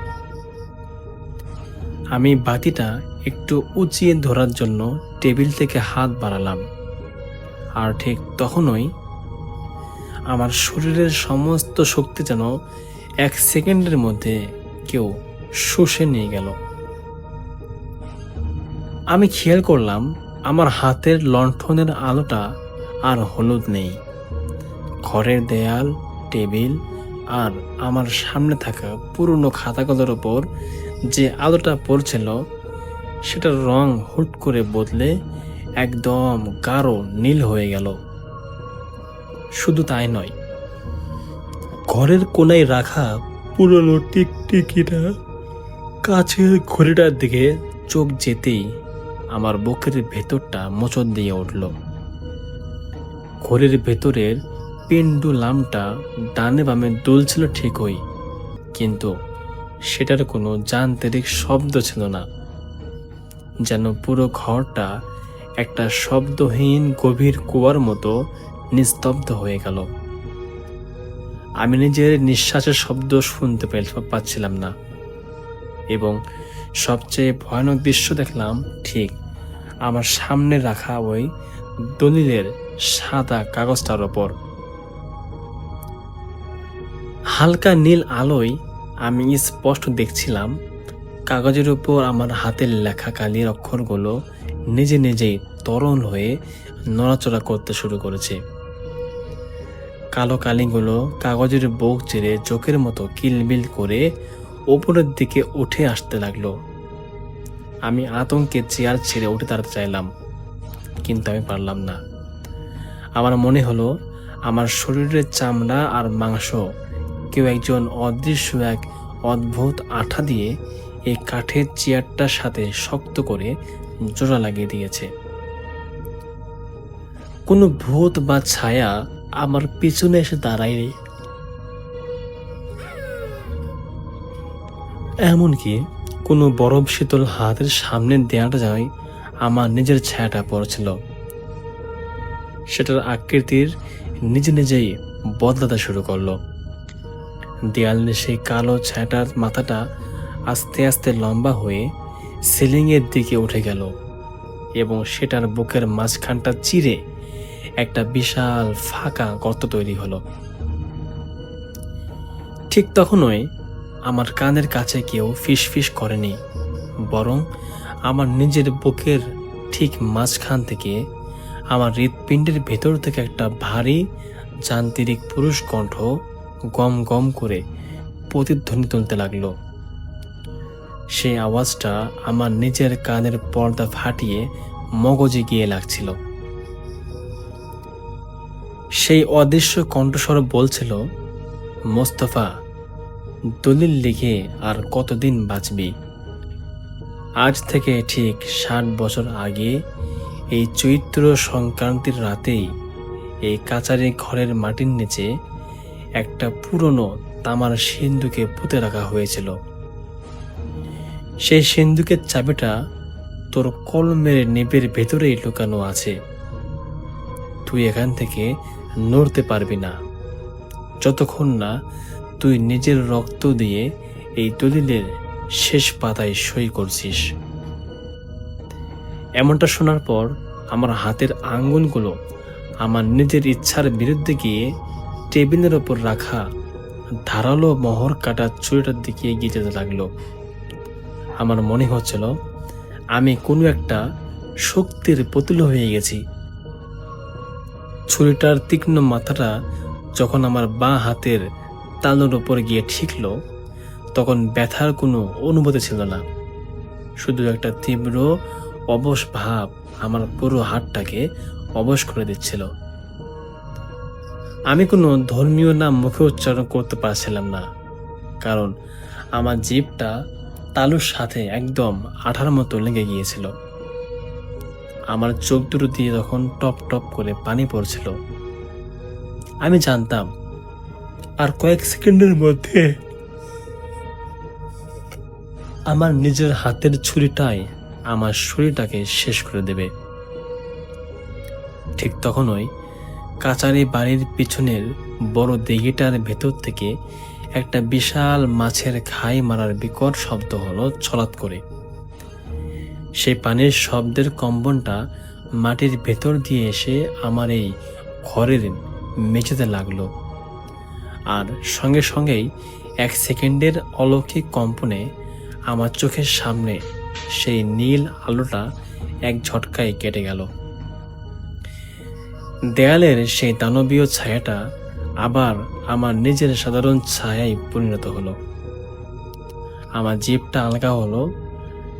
Speaker 2: আমি বাতিটা একটু উঁচিয়ে ধরার জন্য টেবিল থেকে হাত বাড়ালাম, আর ঠিক তখনই আমার শরীরের সমস্ত শক্তি যেন এক সেকেন্ডের মধ্যে কেউ শুষে নিয়ে গেল। আমি খেয়াল করলাম আমার হাতের লণ্ঠনের আলোটা আর হলুদ নেই। ঘরের দেয়াল, টেবিল আর আমার সামনে থাকা পুরনো খাতাগুলোর ওপর যে আলোটা পড়ছিল সেটার রং হুট করে বদলে একদম গাঢ় নীল হয়ে গেল। শুধু তাই নয়, ঘরের কোনায় রাখা পুরনো টিকটিকিটা কাছের ঘড়িটার দিকে চোখ যেতেই আমার বুকের ভেতরটা মোচড় দিয়ে উঠল। ঘড়ির ভেতরের পেন্ডুলামটা ডানে বামে দুলছিল ঠিকই, কিন্তু সেটার কোনো যান্ত্রিক শব্দ ছিল না। যেন পুরো ঘরটা একটা শব্দহীন গভীর কুয়ার মতো নিস্তব্ধ হয়ে গেল। আমি নিজের নিঃশ্বাসের শব্দ শুনতে পাচ্ছিলাম না। এবং সবচেয়ে ভয়ানক দৃশ্য দেখলাম ঠিক আমার সামনে রাখা ওই দলিলের সাদা কাগজটার ওপর। হালকা নীল আলোয় আমি স্পষ্ট দেখছিলাম কাগজের উপর আমার হাতের লেখা কালির অক্ষরগুলো নিজে নিজেই তরল হয়ে নড়াচড়া করতে শুরু করেছে। কালো কালিগুলো কাগজের বুক চেড়ে জোঁকের মতো কিলবিল করে ওপরের দিকে উঠে আসতে লাগলো। আমি আতঙ্কে চেয়ার ছেড়ে উঠে দাঁড়াতে চাইলাম, কিন্তু আমি পারলাম না। আমার মনে হলো আমার শরীরের চামড়া আর মাংস কেউ একজন অদৃশ্য এক অদ্ভুত আঠা দিয়ে এই কাঠের চেয়ারটার সাথে শক্ত করে জোড়া লাগিয়ে দিয়েছে। কোনো ভূত বা ছায়া আমার পিছনে এসে দাঁড়ায়নি, এমনকি কোনো বরফ শীতল হাতের সামনের দেয়ালটা যায় আমার নিজের ছায়াটা পড়েছিল, সেটার আকৃতির নিজে নিজেই বদলাতে শুরু করলো। দেয়ালে সেই কালো ছায়াটার মাথাটা আস্তে আস্তে লম্বা হয়ে সিলিংয়ের দিকে উঠে গেল এবং সেটার বুকের মাঝখানটা চিরে একটা বিশাল ফাঁকা গর্ত তৈরি হলো। ঠিক তখনই আমার কানের কাছে কেউ ফিস ফিস করেনি, বরং আমার নিজের বুকের ঠিক মাঝখান থেকে, আমার হৃৎপিণ্ডের ভেতর থেকে একটা ভারী যান্ত্রিক পুরুষ কণ্ঠ গম গম করে প্রতিধ্বনি তুলতে লাগলো। সেই আওয়াজটা আমার নিজের কানের পর্দা ফাটিয়ে মগজে গিয়ে লাগছিল। সেই অদৃশ্য কণ্ঠস্বর বলছিল, মোস্তফা, দলিল লিখে আর কতদিন বাঁচবি? আজ থেকে ঠিক 60 বছর আগে এই চৈত্র সংক্রান্তির রাতেই এই কাচারি ঘরের মাটির নিচে একটা পুরনো তামার সিন্ধুকে পুঁতে রাখা হয়েছিল। সেই সিন্ধুকের চাবিটা তোর কলমের নেপের ভেতরেই লুকানো আছে। তুই এখান থেকে নড়তে পারবি না যতক্ষণ না তুই নিজের রক্ত দিয়ে এই দলিলের শেষ পাতায় সই করছিস। এমনটা শোনার পর আমার হাতের আঙ্গুলগুলো আমার নিজের ইচ্ছার বিরুদ্ধে গিয়ে টেবিলের ওপর রাখা ধারালো মোহর কাটা ছুরিটার দিকে এগিয়ে যেতে লাগলো। আমার মনে হচ্ছিল আমি কোনো একটা শক্তির পুতুল হয়ে গেছি। ছুরিটার তীক্ষ্ণ মাথাটা যখন আমার বাঁ হাতের তালুর ওপর গিয়ে ঠেকল, তখন ব্যথার কোনো অনুভূতি ছিল না, শুধু একটা তীব্র অবশ ভাব আমার পুরো হাতটাকে অবশ করে দিচ্ছিল। আমি কোনো ধর্মীয় নাম মুখে উচ্চারণ করতে পারছিলাম না, কারণ আমার জিভটা তালুর সাথে একদম আঠার মতো লেগে গিয়েছিল। আমার চোখ দুটো দিয়ে তখন টপ টপ করে পানি পড়ছিল। আমি জানতাম আর কয়েক সেকেন্ডের মধ্যে আমার নিজের হাতের ছুরিটাই আমার শরীরটাকে শেষ করে দেবে। ঠিক তখনই কাচারি বাড়ির পিছনের বড় দিঘিটার ভেতর থেকে একটা বিশাল মাছের খাই মারার বিকট শব্দ হলো ছলাৎ করে। সেই পানির শব্দের কম্পনটা মাটির ভেতর দিয়ে এসে আমার এই ঘরের মেঝেতে লাগলো, আর সঙ্গে সঙ্গেই এক সেকেন্ডের অলৌকিক কম্পনে আমার চোখের সামনে সেই নীল আলোটা এক ঝটকায় কেটে গেল। দেয়ালের সেই দানবীয় ছায়াটা আবার আমার নিজের সাধারণ ছায়ায় পরিণত হলো। আমার জিভটা আলগা হলো।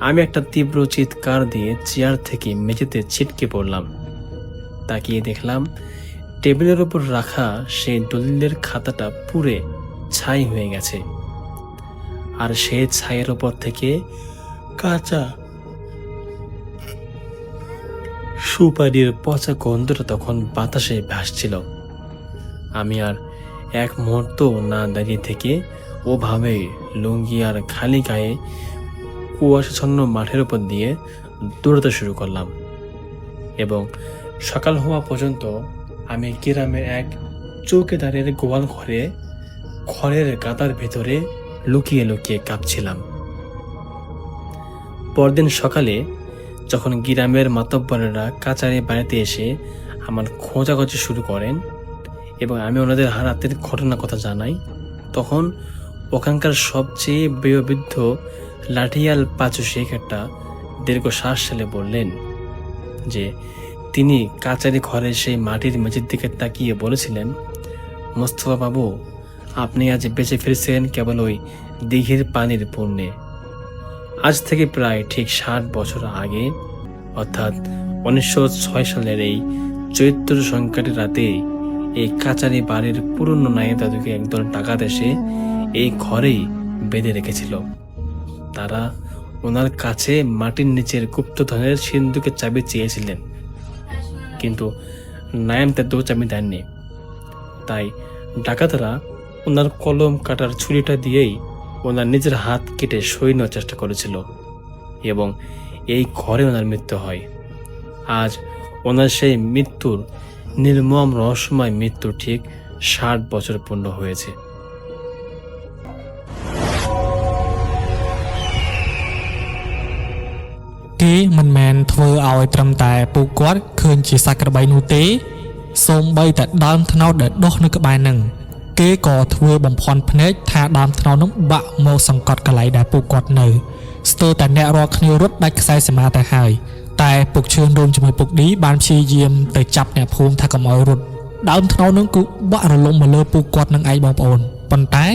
Speaker 2: আমি একটা তীব্র চিৎকার দিয়ে চেয়ার থেকে মেঝেতে ছিটকে পড়লাম। তাকিয়ে দেখলাম টেবিলের ওপর রাখা সেই দলিলের খাতাটা পুড়ে ছাই হয়ে গেছে, আর সেই ছাইয়ের ওপর থেকে কাঁচা সুপারির পচা গন্ধটা তখন বাতাসে ভাসছিল। আমি আর এক মুহূর্ত না দাঁড়িয়ে থেকে ওভাবে লুঙ্গি আর খালি গায়ে কুয়াশাচ্ছন্ন মাঠের উপর দিয়ে দৌড়াতে শুরু করলাম এবং সকাল হওয়া পর্যন্ত আমি গ্রামের এক চৌকিদারের গোয়াল ঘরে খড়ের গাদার ভেতরে লুকিয়ে লুকিয়ে কাঁপছিলাম। পরদিন সকালে যখন গ্রামের মাতব্বরেরা কাচারি বাড়িতে এসে আমার খোঁজাখুঁজি শুরু করেন এবং আমি ওনাদের রাতের ঘটনার কথা জানাই, তখন ওখানকার সবচেয়ে বয়োবৃদ্ধ লাঠিয়াল পাঁচু শেখ একটা দীর্ঘ শ্বাস ফেলে বললেন যে তিনি কাচারি ঘরের সেই মাটির মেঝের দিকে তাকিয়ে বলেছিলেন, মোস্তফা বাবু, আপনি আজ বেঁচে ফিরছেন কেবল ওই দিঘির পানির পুণ্যে। আজ থেকে প্রায় ঠিক 60 বছর আগে, অর্থাৎ 1906 সালের এই চৈত্র সংক্রান্তির রাতে এই কাচারি বাড়ির পুরনো নায়েব দাদুকে একদল ডাকাত এসে এই ঘরেই বেঁধে রেখেছিল। তারা ওনার কাছে মাটির নিচের গুপ্তধনের সিন্ধুকের চাবি চেয়েছিলেন, কিন্তু নায়েব দাদু চাবি দেননি। তাই ডাকাতরা ওনার কলম কাটার ছুরিটা দিয়েই ওনার নিজের হাত কেটে সই নেওয়ার চেষ্টা করেছিল এবং এই ঘরে ওনার মৃত্যু হয়। আজ ওনার সেই মৃত্যুর নির্মম রহস্যময় মৃত্যু ঠিক 60 বছর পূর্ণ হয়েছে।
Speaker 1: គេមិនមែនធ្វើឲ្យត្រឹមតែពួកគាត់ឃើញជាសត្វក្របីនោះទេសូម្បីតែដើមត្នោតដែលដុះនៅក្បែរហ្នឹង គេក៏ធ្វើបំភាន់ភ្នែកថាដើមថ្នោតនឹងបាក់មកសង្កត់កន្លែងដែលពួកគាត់នៅស្ទើរតែអ្នករាល់គ្នារត់ដាច់ខ្សែសមាទៅហើយតែពុកឈឿនរួមជាមួយពុកឌីបានព្យាយាមទៅចាប់អ្នកភូមិថាកុំឲ្យរត់ដើមថ្នោតនឹងគឺបាក់រលំមកលើពួកគាត់នឹងឯងបងប្អូនប៉ុន្តែ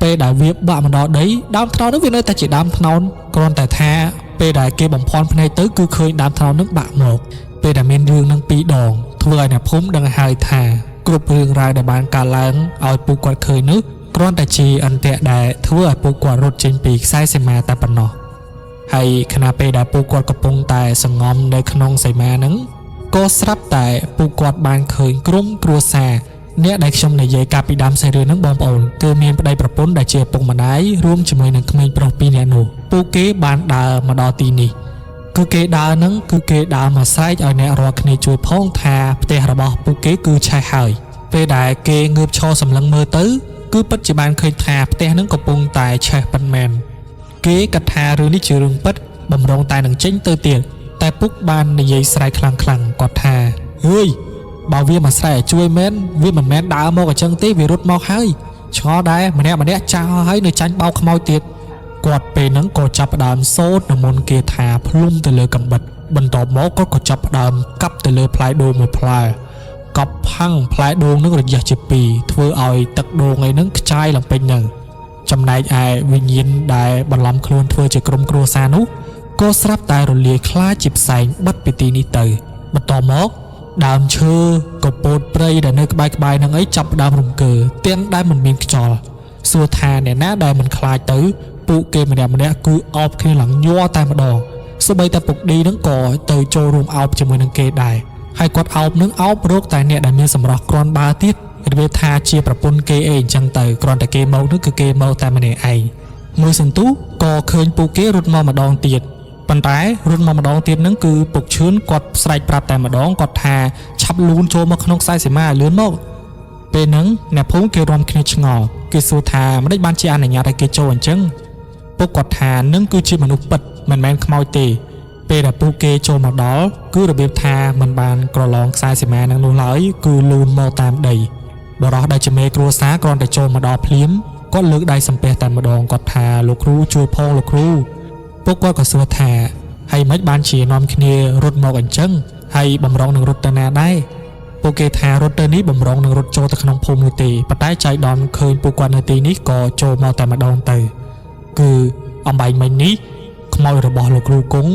Speaker 1: ពេលដែលវាបាក់មកដល់ដីដើមថ្នោតនឹងវានៅតែជាដើមថ្នោតគ្រាន់តែថាពេលដែលគេបំភាន់ភ្នែកទៅគឺឃើញដើមថ្នោតនឹងបាក់មកពេលដែលមានរឿងនឹងពីរដងធ្វើឲ្យអ្នកភូមិដឹងហើយថាគ្រប់រឿងរ៉ាវដែលបានកើតឡើងឲ្យពួកគាត់ឃើញនោះគ្រាន់តែជាអន្ទាក់ដែលធ្វើឲ្យពួកគាត់រត់ចេញពីខ្សែសីមាតែប៉ុណ្ណោះហើយខណៈពេលដែលពួកគាត់កំពុងតែសងំនៅក្នុងសីមាហ្នឹងក៏ស្រាប់តែពួកគាត់បានឃើញក្រុមគ្រួសារអ្នកដែលខ្ញុំនិយាយកាលពីដើមសាច់រឿងហ្នឹងបងប្អូនគឺមានប្តីប្រពន្ធដែលជាឪពុកម្ដាយរួមជាមួយនឹងក្មេងប្រុសពីរនាក់នោះពួកគេបានដើរមកដល់ទីនេះគឺគេដើរហ្នឹងគឺគេដើរមកស្រែកឲ្យអ្នករាល់គ្នាជួយផងថាផ្ទះរបស់ពួកគេគឺឆេះហើយពេលដែលគេងើបឈរសម្លឹងមើលទៅគឺពិតជាបានឃើញថាផ្ទះហ្នឹងកំពុងតែឆេះពិតមែនគេគិតថារឿងនេះជារឿងពិតបំរុងតែនឹងចេញទៅទៀតតែពុកបាននិយាយស្រែកខ្លាំងៗគាត់ថាហើយបើវាមកស្រែកឲ្យជួយមែនវាមិនមែនដើរមកអញ្ចឹងទេវារត់មកហើយឆ្ងល់ដែរម្នាក់ម្នាក់ចាស់ហើយនៅចាញ់បោកខ្មោចទៀតគាត់ពេលហ្នឹងក៏ចាប់ផ្ដើមសូត្រនមន្តគាថាភ្លុំទៅលើកំបិតបន្ទាប់មកគាត់ក៏ចាប់ផ្ដើមកាប់ទៅលើផ្លែដូងមួយផ្លែកប់ផាំងផ្លែដូងនឹងរយះជាពីរធ្វើឲ្យទឹកដូងឯហ្នឹងខ្ចាយឡើងពេញហ្នឹងចំណែកឯវិញ្ញាណដែលបន្លំខ្លួនធ្វើជាក្រុមគ្រួសារនោះក៏ស្រាប់តែរលាយខ្លាចជាផ្សែងបាត់ពីទីនេះទៅបន្ទាប់មកដើមឈើកពូតព្រៃដែលនៅក្បែរៗហ្នឹងអីចាប់ផ្ដើមរង្គើទាំងដែលមិនមានខ្យល់សួរថាអ្នកណាដែលមិនខ្លាចទៅពួកគេម្នាក់ៗគឺអោបគ្នាឡើងញ័រតែម្ដងសូម្បីតែពុកឌីហ្នឹងក៏ទៅចូលរួមអោបជាមួយនឹងគេដែរហើយគាត់អោបនឹងអោបរកតែអ្នកដែលមានសម្រស់គ្រាន់បើទៀតរបៀបថាជាប្រពន្ធគេអីអញ្ចឹងទៅគ្រាន់តែគេមកនោះគឺគេមកតែម្នាក់ឯងមួយសន្ទុះក៏ឃើញពួកគេរត់មកម្ដងទៀតប៉ុន្តែរត់មកម្ដងទៀតហ្នឹងគឺពុកឈឿនគាត់ស្រែកប្រាប់តែម្ដងគាត់ថាឆាប់លូនចូលមកក្នុងខ្សែសីមាឲ្យលឿនមកពេលហ្នឹងអ្នកភូមិគេរួមគ្នាឆ្ងល់គេសួរថាមិនដេចបានជាអនុញ្ញាតឲ្យគេចូលអញ្ចឹងពួកគាត់ថានឹងគឺជាមនុស្សពិតមិនមែនខ្មោចទេពេលដែលពួកគេចូលមកដល់គឺរបៀបថាមិនបានក្រឡងខ្សែសីមានឹងនោះឡើយគឺលូនមកតាមដីបរោះដែលជាមេគ្រួសារគ្រាន់តែចូលមកដល់ភ្លាមគាត់លើកដៃសំពះតែម្ដងគាត់ថាលោកគ្រូជួយផងលោកគ្រូពួកគាត់ក៏សួរថាហើយមិនបានជានាំគ្នារត់មកអញ្ចឹងហើយបំរុងនឹងរត់ទៅណាដែរពួកគេថារត់ទៅនេះបំរុងនឹងរត់ចូលទៅក្នុងភូមិនោះទេប៉ុន្តែចៃដន្យឃើញពួកគាត់នៅទីនេះក៏ចូលមកតែម្ដងទៅគឺអំបែងមិញនេះខ្មោចរបស់លោកគ្រូគង់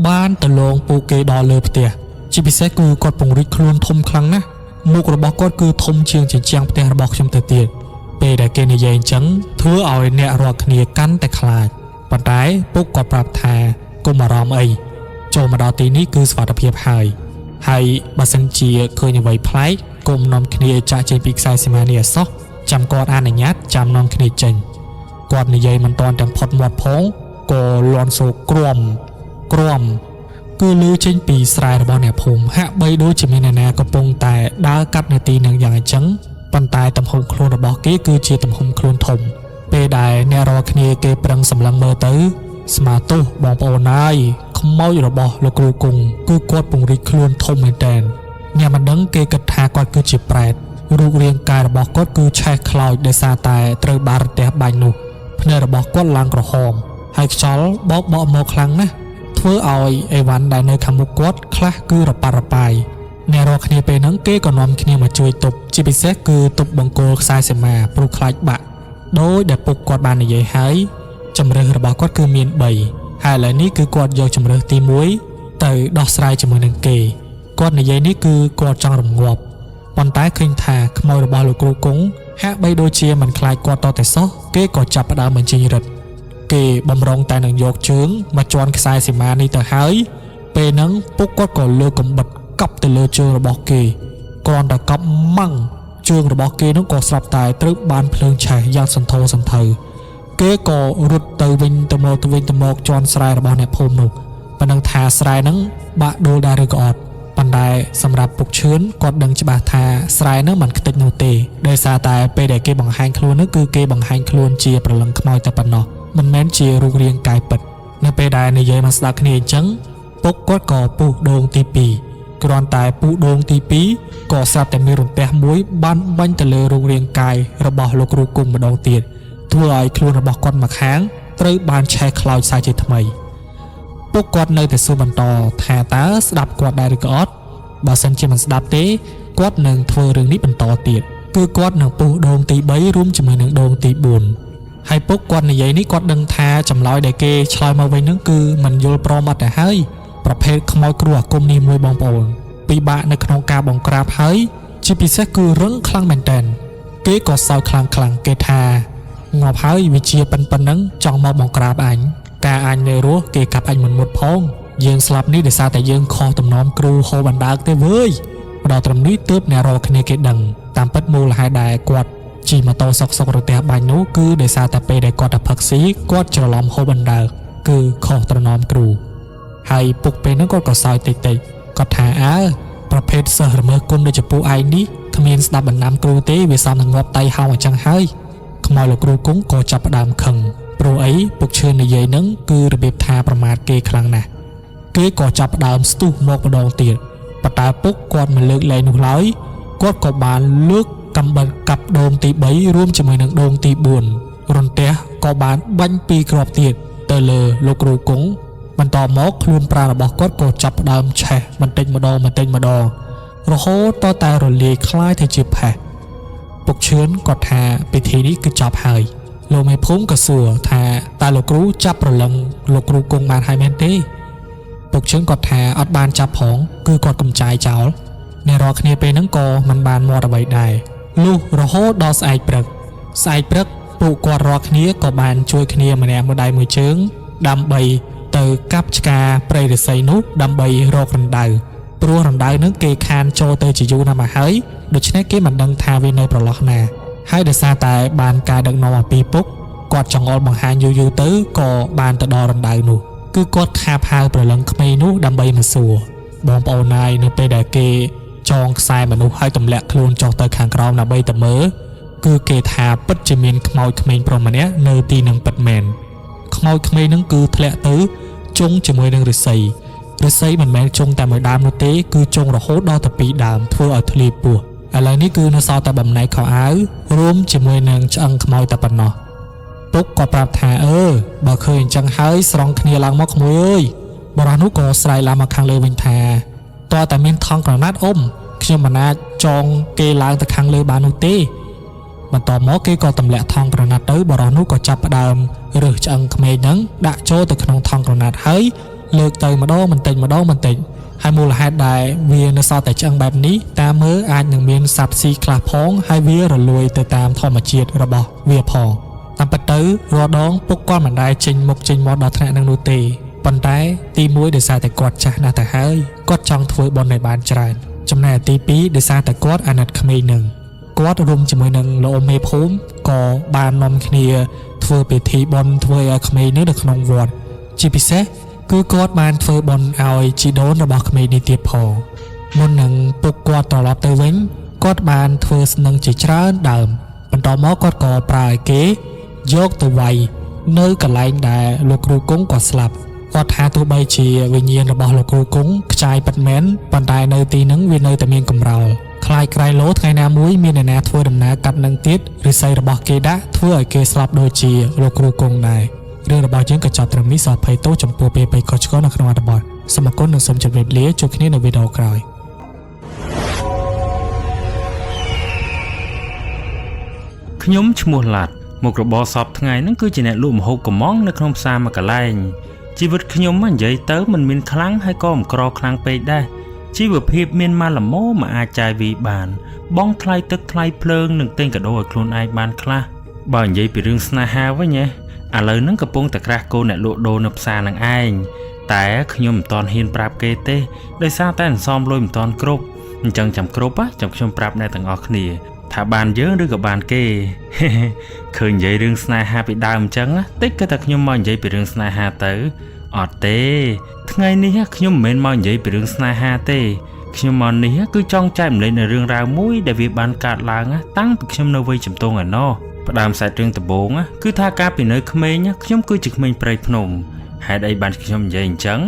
Speaker 1: បានទៅលងពួកគេដល់លើផ្ទះជាពិសេសគឺគាត់ពង្រីកខ្លួនធំខ្លាំងណាស់មុខរបស់គាត់គឺធំជាងជញ្ជាំងផ្ទះរបស់ខ្ញុំទៅទៀតពេលដែលគេនិយាយអញ្ចឹងធ្វើឲ្យអ្នករាល់គ្នាកាន់តែខ្លាចប៉ុន្តែពួកគាត់ប្រាប់ថាកុំបារម្ភអីចូលមកដល់ទីនេះគឺសុវត្ថិភាពហើយហើយបើសិនជាឃើញអ្វីប្លែកកុំនាំគ្នាចាក់ចេញពីខ្សែសីមានេះឲ្យសោះចាំគាត់អនុញ្ញាតចាំនាំគ្នាចេញគាត់និយាយមិនទាន់ទាំងផុតមាត់ផងក៏លន់សូក្រមក្រមគឺលឺចេញពីស្រែរបស់អ្នកភូមិហាក់បីដូចជាមានអ្នកណាកំពុងតែដើរកាត់នាទីនឹងយ៉ាងអញ្ចឹងប៉ុន្តែទំហំខ្លួនរបស់គេគឺជាទំហំខ្លួនធំពេលដែលអ្នករាល់គ្នាគេប្រឹងសម្លឹងមើលទៅស្មាទោសបងប្អូនហើយខ្មោចរបស់លោកគ្រូគង់គឺគាត់ពង្រីកខ្លួនធំមែនតើអ្នកមិនដឹងគេគិតថាគាត់គឺជាប្រែតរូបរាងកាយរបស់គាត់គឺឆេះខ្លោចដោយសារតែត្រូវបានរន្ទះបាញ់នោះភ្នែករបស់គាត់ឡើងក្រហមហើយខ្យល់បោកបក់មកខ្លាំងណាស់ធ្វើឲ្យអីវ៉ាន់ដែលនៅខាងមុខគាត់ខ្លះគឺរប៉ាត់រប៉ាយអ្នករាល់គ្នាពេលហ្នឹងគេក៏នាំគ្នាមកជួយទប់ជាពិសេសគឺទប់បង្គោលខ្សែសីមាព្រោះខ្លាចបាក់ដោយដែលពុកគាត់បាននិយាយហើយជំរើសរបស់គាត់គឺមាន3ហើយឥឡូវនេះគឺគាត់យកជំរើសទី1ទៅដោះស្រាយជាមួយនឹងគេគាត់និយាយនេះគឺគាត់ចង់រងាប់ប៉ុន្តែឃើញថាខ្មោចរបស់លោកគ្រូគង់ហាក់បីដូចជាមិនខ្លាចគាត់តតែសោះគេក៏ចាប់ផ្ដើមបញ្ចេញរិទ្ធគេបំរុងតែនឹងយកជើងមកជន់ខ្សែសីមានេះទៅហើយពេលហ្នឹងពុកគាត់ក៏លើកកំបិតកប់ទៅលើជើងរបស់គេគ្រាន់តែកប់ម៉ាំងជើងរបស់គេនោះក៏ស្រាប់តែត្រូវបានភ្លើងឆេះយ៉ាងសន្ធោសន្ធៅគេក៏រត់ទៅវិញទៅមកទៅវិញទៅមកជន់ស្រែរបស់អ្នកភូមិនោះប៉ុណ្ណឹងថាស្រែហ្នឹងបាក់ដួលដែរឬក៏អត់ប៉ុន្តែសម្រាប់ពុកឈឿនគាត់ដឹងច្បាស់ថាស្រែហ្នឹងមិនខ្ទេចនោះទេដោយសារតែពេលដែលគេបង្ហាញខ្លួននោះគឺគេបង្ហាញខ្លួនជាប្រលឹងខ្មោចតែប៉ុណ្ណោះមិនមែនជារូបរាងកាយពិតនៅពេលដែលនិយាយមកស្ដាប់គ្នាអញ្ចឹងពុកគាត់ក៏ពុះដូងទី2 គ្រាន់តែពុះដូងទី2ក៏ស្រាប់តែមានរន្ទះមួយបានបាញ់ទៅលើរូបរាងកាយរបស់លោកគ្រូគង់ម្ដងទៀតធ្វើឲ្យខ្លួនរបស់គាត់ម្ខាងត្រូវបានឆេះខ្លោចសាជាថ្មី ពួកគាត់នៅតែសួរបន្តថាតើស្ដាប់គាត់ដែរឬក៏អត់បើសិនជាមិនស្ដាប់ទេគាត់នឹងធ្វើរឿងនេះបន្តទៀតគឺគាត់នឹងពុះដូងទី3រួមជាមួយនឹងដូងទី4ហើយពុកគាត់និយាយនេះគាត់ដឹងថាចម្លើយដែលគេឆ្លើយមកវិញហ្នឹងគឺមិនយល់ព្រមអត់ទៅហើយប្រភេទខ្មោចគ្រូអាគមនេះមួយបងប្អូនពិបាកនៅក្នុងការបង្ក្រាបហើយជាពិសេសគឺរឹងខ្លាំងមែនតើគេក៏សើចខ្លាំងខ្លាំងៗគេថាងាប់ហើយវិជាប៉ុណ្ណឹងចង់មកបង្ក្រាបអញ ការអញនៅរស់គេកាប់អញមិនមុតផងយើងស្លាប់នេះដោយសារតែយើងខុសទំនំគ្រូហូបបណ្ដើកទេវើយមកដល់ត្រឹមនេះទើបអ្នករកគ្នាគេដឹងតាមពិតមូលហេតុដែលគាត់ជិះម៉ូតូសុកសុករទះបាញ់នោះគឺដោយសារតែពេលដែលគាត់ទៅផឹកស៊ីគាត់ច្រឡំហូបបណ្ដើកគឺខុសត្រណមគ្រូហើយពុកពេលហ្នឹងគាត់ក៏សើចតិចតិចៗគាត់ថាអើប្រភេទសិស្សរមើលគុណដូចជាពួកឯងនេះគ្មានស្ដាប់បណ្ដាំគ្រូទេវាសមនឹងងាប់តៃហោងអញ្ចឹងហើយខ្មោចលោកគ្រូគង់ក៏ចាប់ផ្ដើមខឹង ព្រោះអីពុកឈឿននិយាយនឹងគឺរបៀបថាប្រមាថគេខ្លាំងណាស់គេក៏ចាប់ផ្ដើមស្ទុះមកម្ដងទៀតប៉ុន្តែពុកគាត់មិនលើកលែងនោះឡើយគាត់ក៏បានលើកកំបិតកាប់ដូងទី3រួមជាមួយនឹងដូងទី4រន្ទះក៏បានបាញ់ពីរគ្រាប់ទៀតទៅលើលោកគ្រូគង់បន្តមកខ្លួនប្រាណរបស់គាត់ក៏ចាប់ផ្ដើមឆេះបន្តិចម្ដងបន្តិចម្ដងរហូតតតែរលាយคล้ายទៅជាផេះពុកឈឿនគាត់ថាពិធីនេះគឺចប់ហើយ លោកមេភូមិក៏សួរថាតើលោកគ្រូចាប់ប្រលឹងលោកគ្រូគង់បានហើយមែនទេពុកជើងគាត់ថាអត់បានចាប់ផងគឺគាត់កំចាយចោលអ្នករាល់គ្នាពេលហ្នឹងក៏មិនបានមាត់អ្វីដែរលុះរហូតដល់ស្អែកព្រឹកស្អែកព្រឹកពួកគាត់រាល់គ្នាក៏បានជួយគ្នាម្នាក់មួយដៃមួយជើងដើម្បីទៅកាប់ឆ្ការព្រៃឫស្សីនោះដើម្បីរករណ្ដៅព្រោះរណ្ដៅហ្នឹងគេខានចូលទៅជាយូរណាស់មកហើយដូច្នេះគេមិនដឹងថាវានៅប្រឡោះណា ហើយដោយសារតែបានការដឹកនាំអំពីពុកគាត់ចង្អុលបង្ហាញយូរយូរទៅក៏បានទៅដល់រណ្ដៅនោះគឺគាត់ខាបហៅប្រលឹងក្មេងនោះដើម្បីមកសួរបងប្អូនណាយនៅពេលដែលគេចងខ្សែមនុស្សឲ្យទម្លាក់ខ្លួនចុះទៅខាងក្រោមដើម្បីទៅមើលគឺគេថាពិតជាមានខ្មោចក្មេងប្រុសម្នាក់នៅទីនឹងពិតមែនខ្មោចក្មេងនឹងគឺធ្លាក់ទៅជុងជាមួយនឹងឫស្សីឫស្សីមិនមែនជុងតែមួយដើមនោះទេគឺជុងរហូតដល់ទៅពីរដើមធ្វើឲ្យធ្លាយពោះ ឥឡូវនេះគឺនៅសល់តែបំណែកខោអាវរួមជាមួយនឹងឆ្អឹងខ្មោចតែប៉ុណ្ណោះពុកក៏ប្រាប់ថាអឺបើឃើញអញ្ចឹងហើយស្រង់គ្នាឡើងមកក្មួយអើយបរិះនោះក៏ស្រែកឡើងមកខាងលើវិញថាតើតែមានថង់ក្រណាត់អ៊ំខ្ញុំមិនអាចចងគេឡើងទៅខាងលើបាននោះទេបន្តមកគេក៏ទម្លាក់ថង់ក្រណាត់ទៅបរិះនោះក៏ចាប់ផ្ដើមរើសឆ្អឹងក្មេងហ្នឹងដាក់ចូលទៅក្នុងថង់ក្រណាត់ហើយលើកទៅម្ដងបន្តិចម្ដងបន្តិច ហើយមូលហេតុដែលវានៅសល់តែឆ្អឹងបែបនេះតាមមើលអាចនឹងមានសត្វស៊ីខ្លះផងហើយវារលួយទៅតាមធម្មជាតិរបស់វាផងតាមពិតទៅរាល់ដងពុកគាត់មិនដែលចេញមុខចេញមាត់ដល់ថ្នាក់នឹងនោះទេប៉ុន្តែទីមួយដោយសារតែគាត់ចាស់ណាស់ទៅហើយគាត់ចង់ធ្វើបុណ្យឲ្យបានច្រើនចំណែកទីពីរដោយសារតែគាត់អាណិតក្មេងនឹងគាត់រួមជាមួយនឹងលោកអ៊ំមេភូមិក៏បាននាំគ្នាធ្វើពិធីបុណ្យធ្វើឲ្យក្មេងនឹងនៅក្នុងវត្តជាពិសេស គឺគាត់បានធ្វើបុណ្យឲ្យជីដូនរបស់ក្មេងនេះទៀតផងមុននឹងពុកគាត់ត្រឡប់ទៅវិញគាត់បានធ្វើស្នឹងជាច្រើនដើមបន្តមកគាត់ក៏ប្រើឲ្យគេយកទៅវាយនៅកន្លែងដែលលោកគ្រូគង់គាត់ស្លាប់គាត់ថាទោះបីជាវិញ្ញាណរបស់លោកគ្រូគង់ខ្ចាយពិតមែនប៉ុន្តែនៅទីហ្នឹងវានៅតែមានកម្រោលខ្លាចក្រែងលោថ្ងៃណាមួយមានអ្នកណាធ្វើដំណើរកាត់នឹងទៀតឫស្សីរបស់គេដាក់ធ្វើឲ្យគេស្លាប់ដូចជាលោកគ្រូគង់ដែរ រឿងរបស់យើងក៏ចប់ត្រឹមនេះសូមអភ័យទោសចំពោះពេលពេកខុសឆ្គងនៅក្នុងអត្ថបទសូមអរគុណនិងសូមជម្រាបលាជួបគ្នានៅវីដេអូក្រោយ
Speaker 3: ខ្ញុំឈ្មោះឡាត់មុខរបរសពថ្ងៃហ្នឹងគឺជាអ្នកលក់ម្ហូបកំងនៅក្នុងផ្សារមួយកន្លែងជីវិតខ្ញុំមកនិយាយទៅមិនមានខ្លាំងហើយក៏មិនក្រខ្លាំងពេកដែរជីវភាពមានមកល្មមមកអាចចាយវាយបាន បង់ថ្លៃទឹកថ្លៃភ្លើងនិងទិញកាដូឲ្យខ្លួនឯងបានខ្លះបើនិយាយពីរឿងស្នេហាវិញណាឥឡូវហ្នឹងកំពុងតែក្រាស់កូនអ្នកលក់ដូរនៅផ្សារហ្នឹងឯងតែខ្ញុំមិនតាន់ហ៊ានប្រាប់គេទេដោយសារតែអន្សមលុយមិនតាន់គ្រប់អញ្ចឹងចាំគ្រប់ណាចាំខ្ញុំប្រាប់អ្នកទាំងអស់គ្នា ថាបានយើងឬក៏បានគេ ឃើញនិយាយរឿងស្នេហាពីដើមអញ្ចឹងណាតិចក៏តែខ្ញុំមកនិយាយពីរឿងស្នេហាទៅអត់ទេថ្ងៃនេះខ្ញុំមិនមែនមកនិយាយពីរឿងស្នេហាទេខ្ញុំមកនេះគឺចង់ចែករំលែកនៅរឿងរ៉ាវមួយដែលវាបានកើតឡើងណាតាំងពីខ្ញុំនៅវ័យជំទង់ឯណោះផ្ដើមសាច់រឿងដំបូងណាគឺថាកាលពីនៅក្មេងណាខ្ញុំគឺជាក្មេងព្រៃភ្នំហេតុអីបានខ្ញុំនិយាយអញ្ចឹង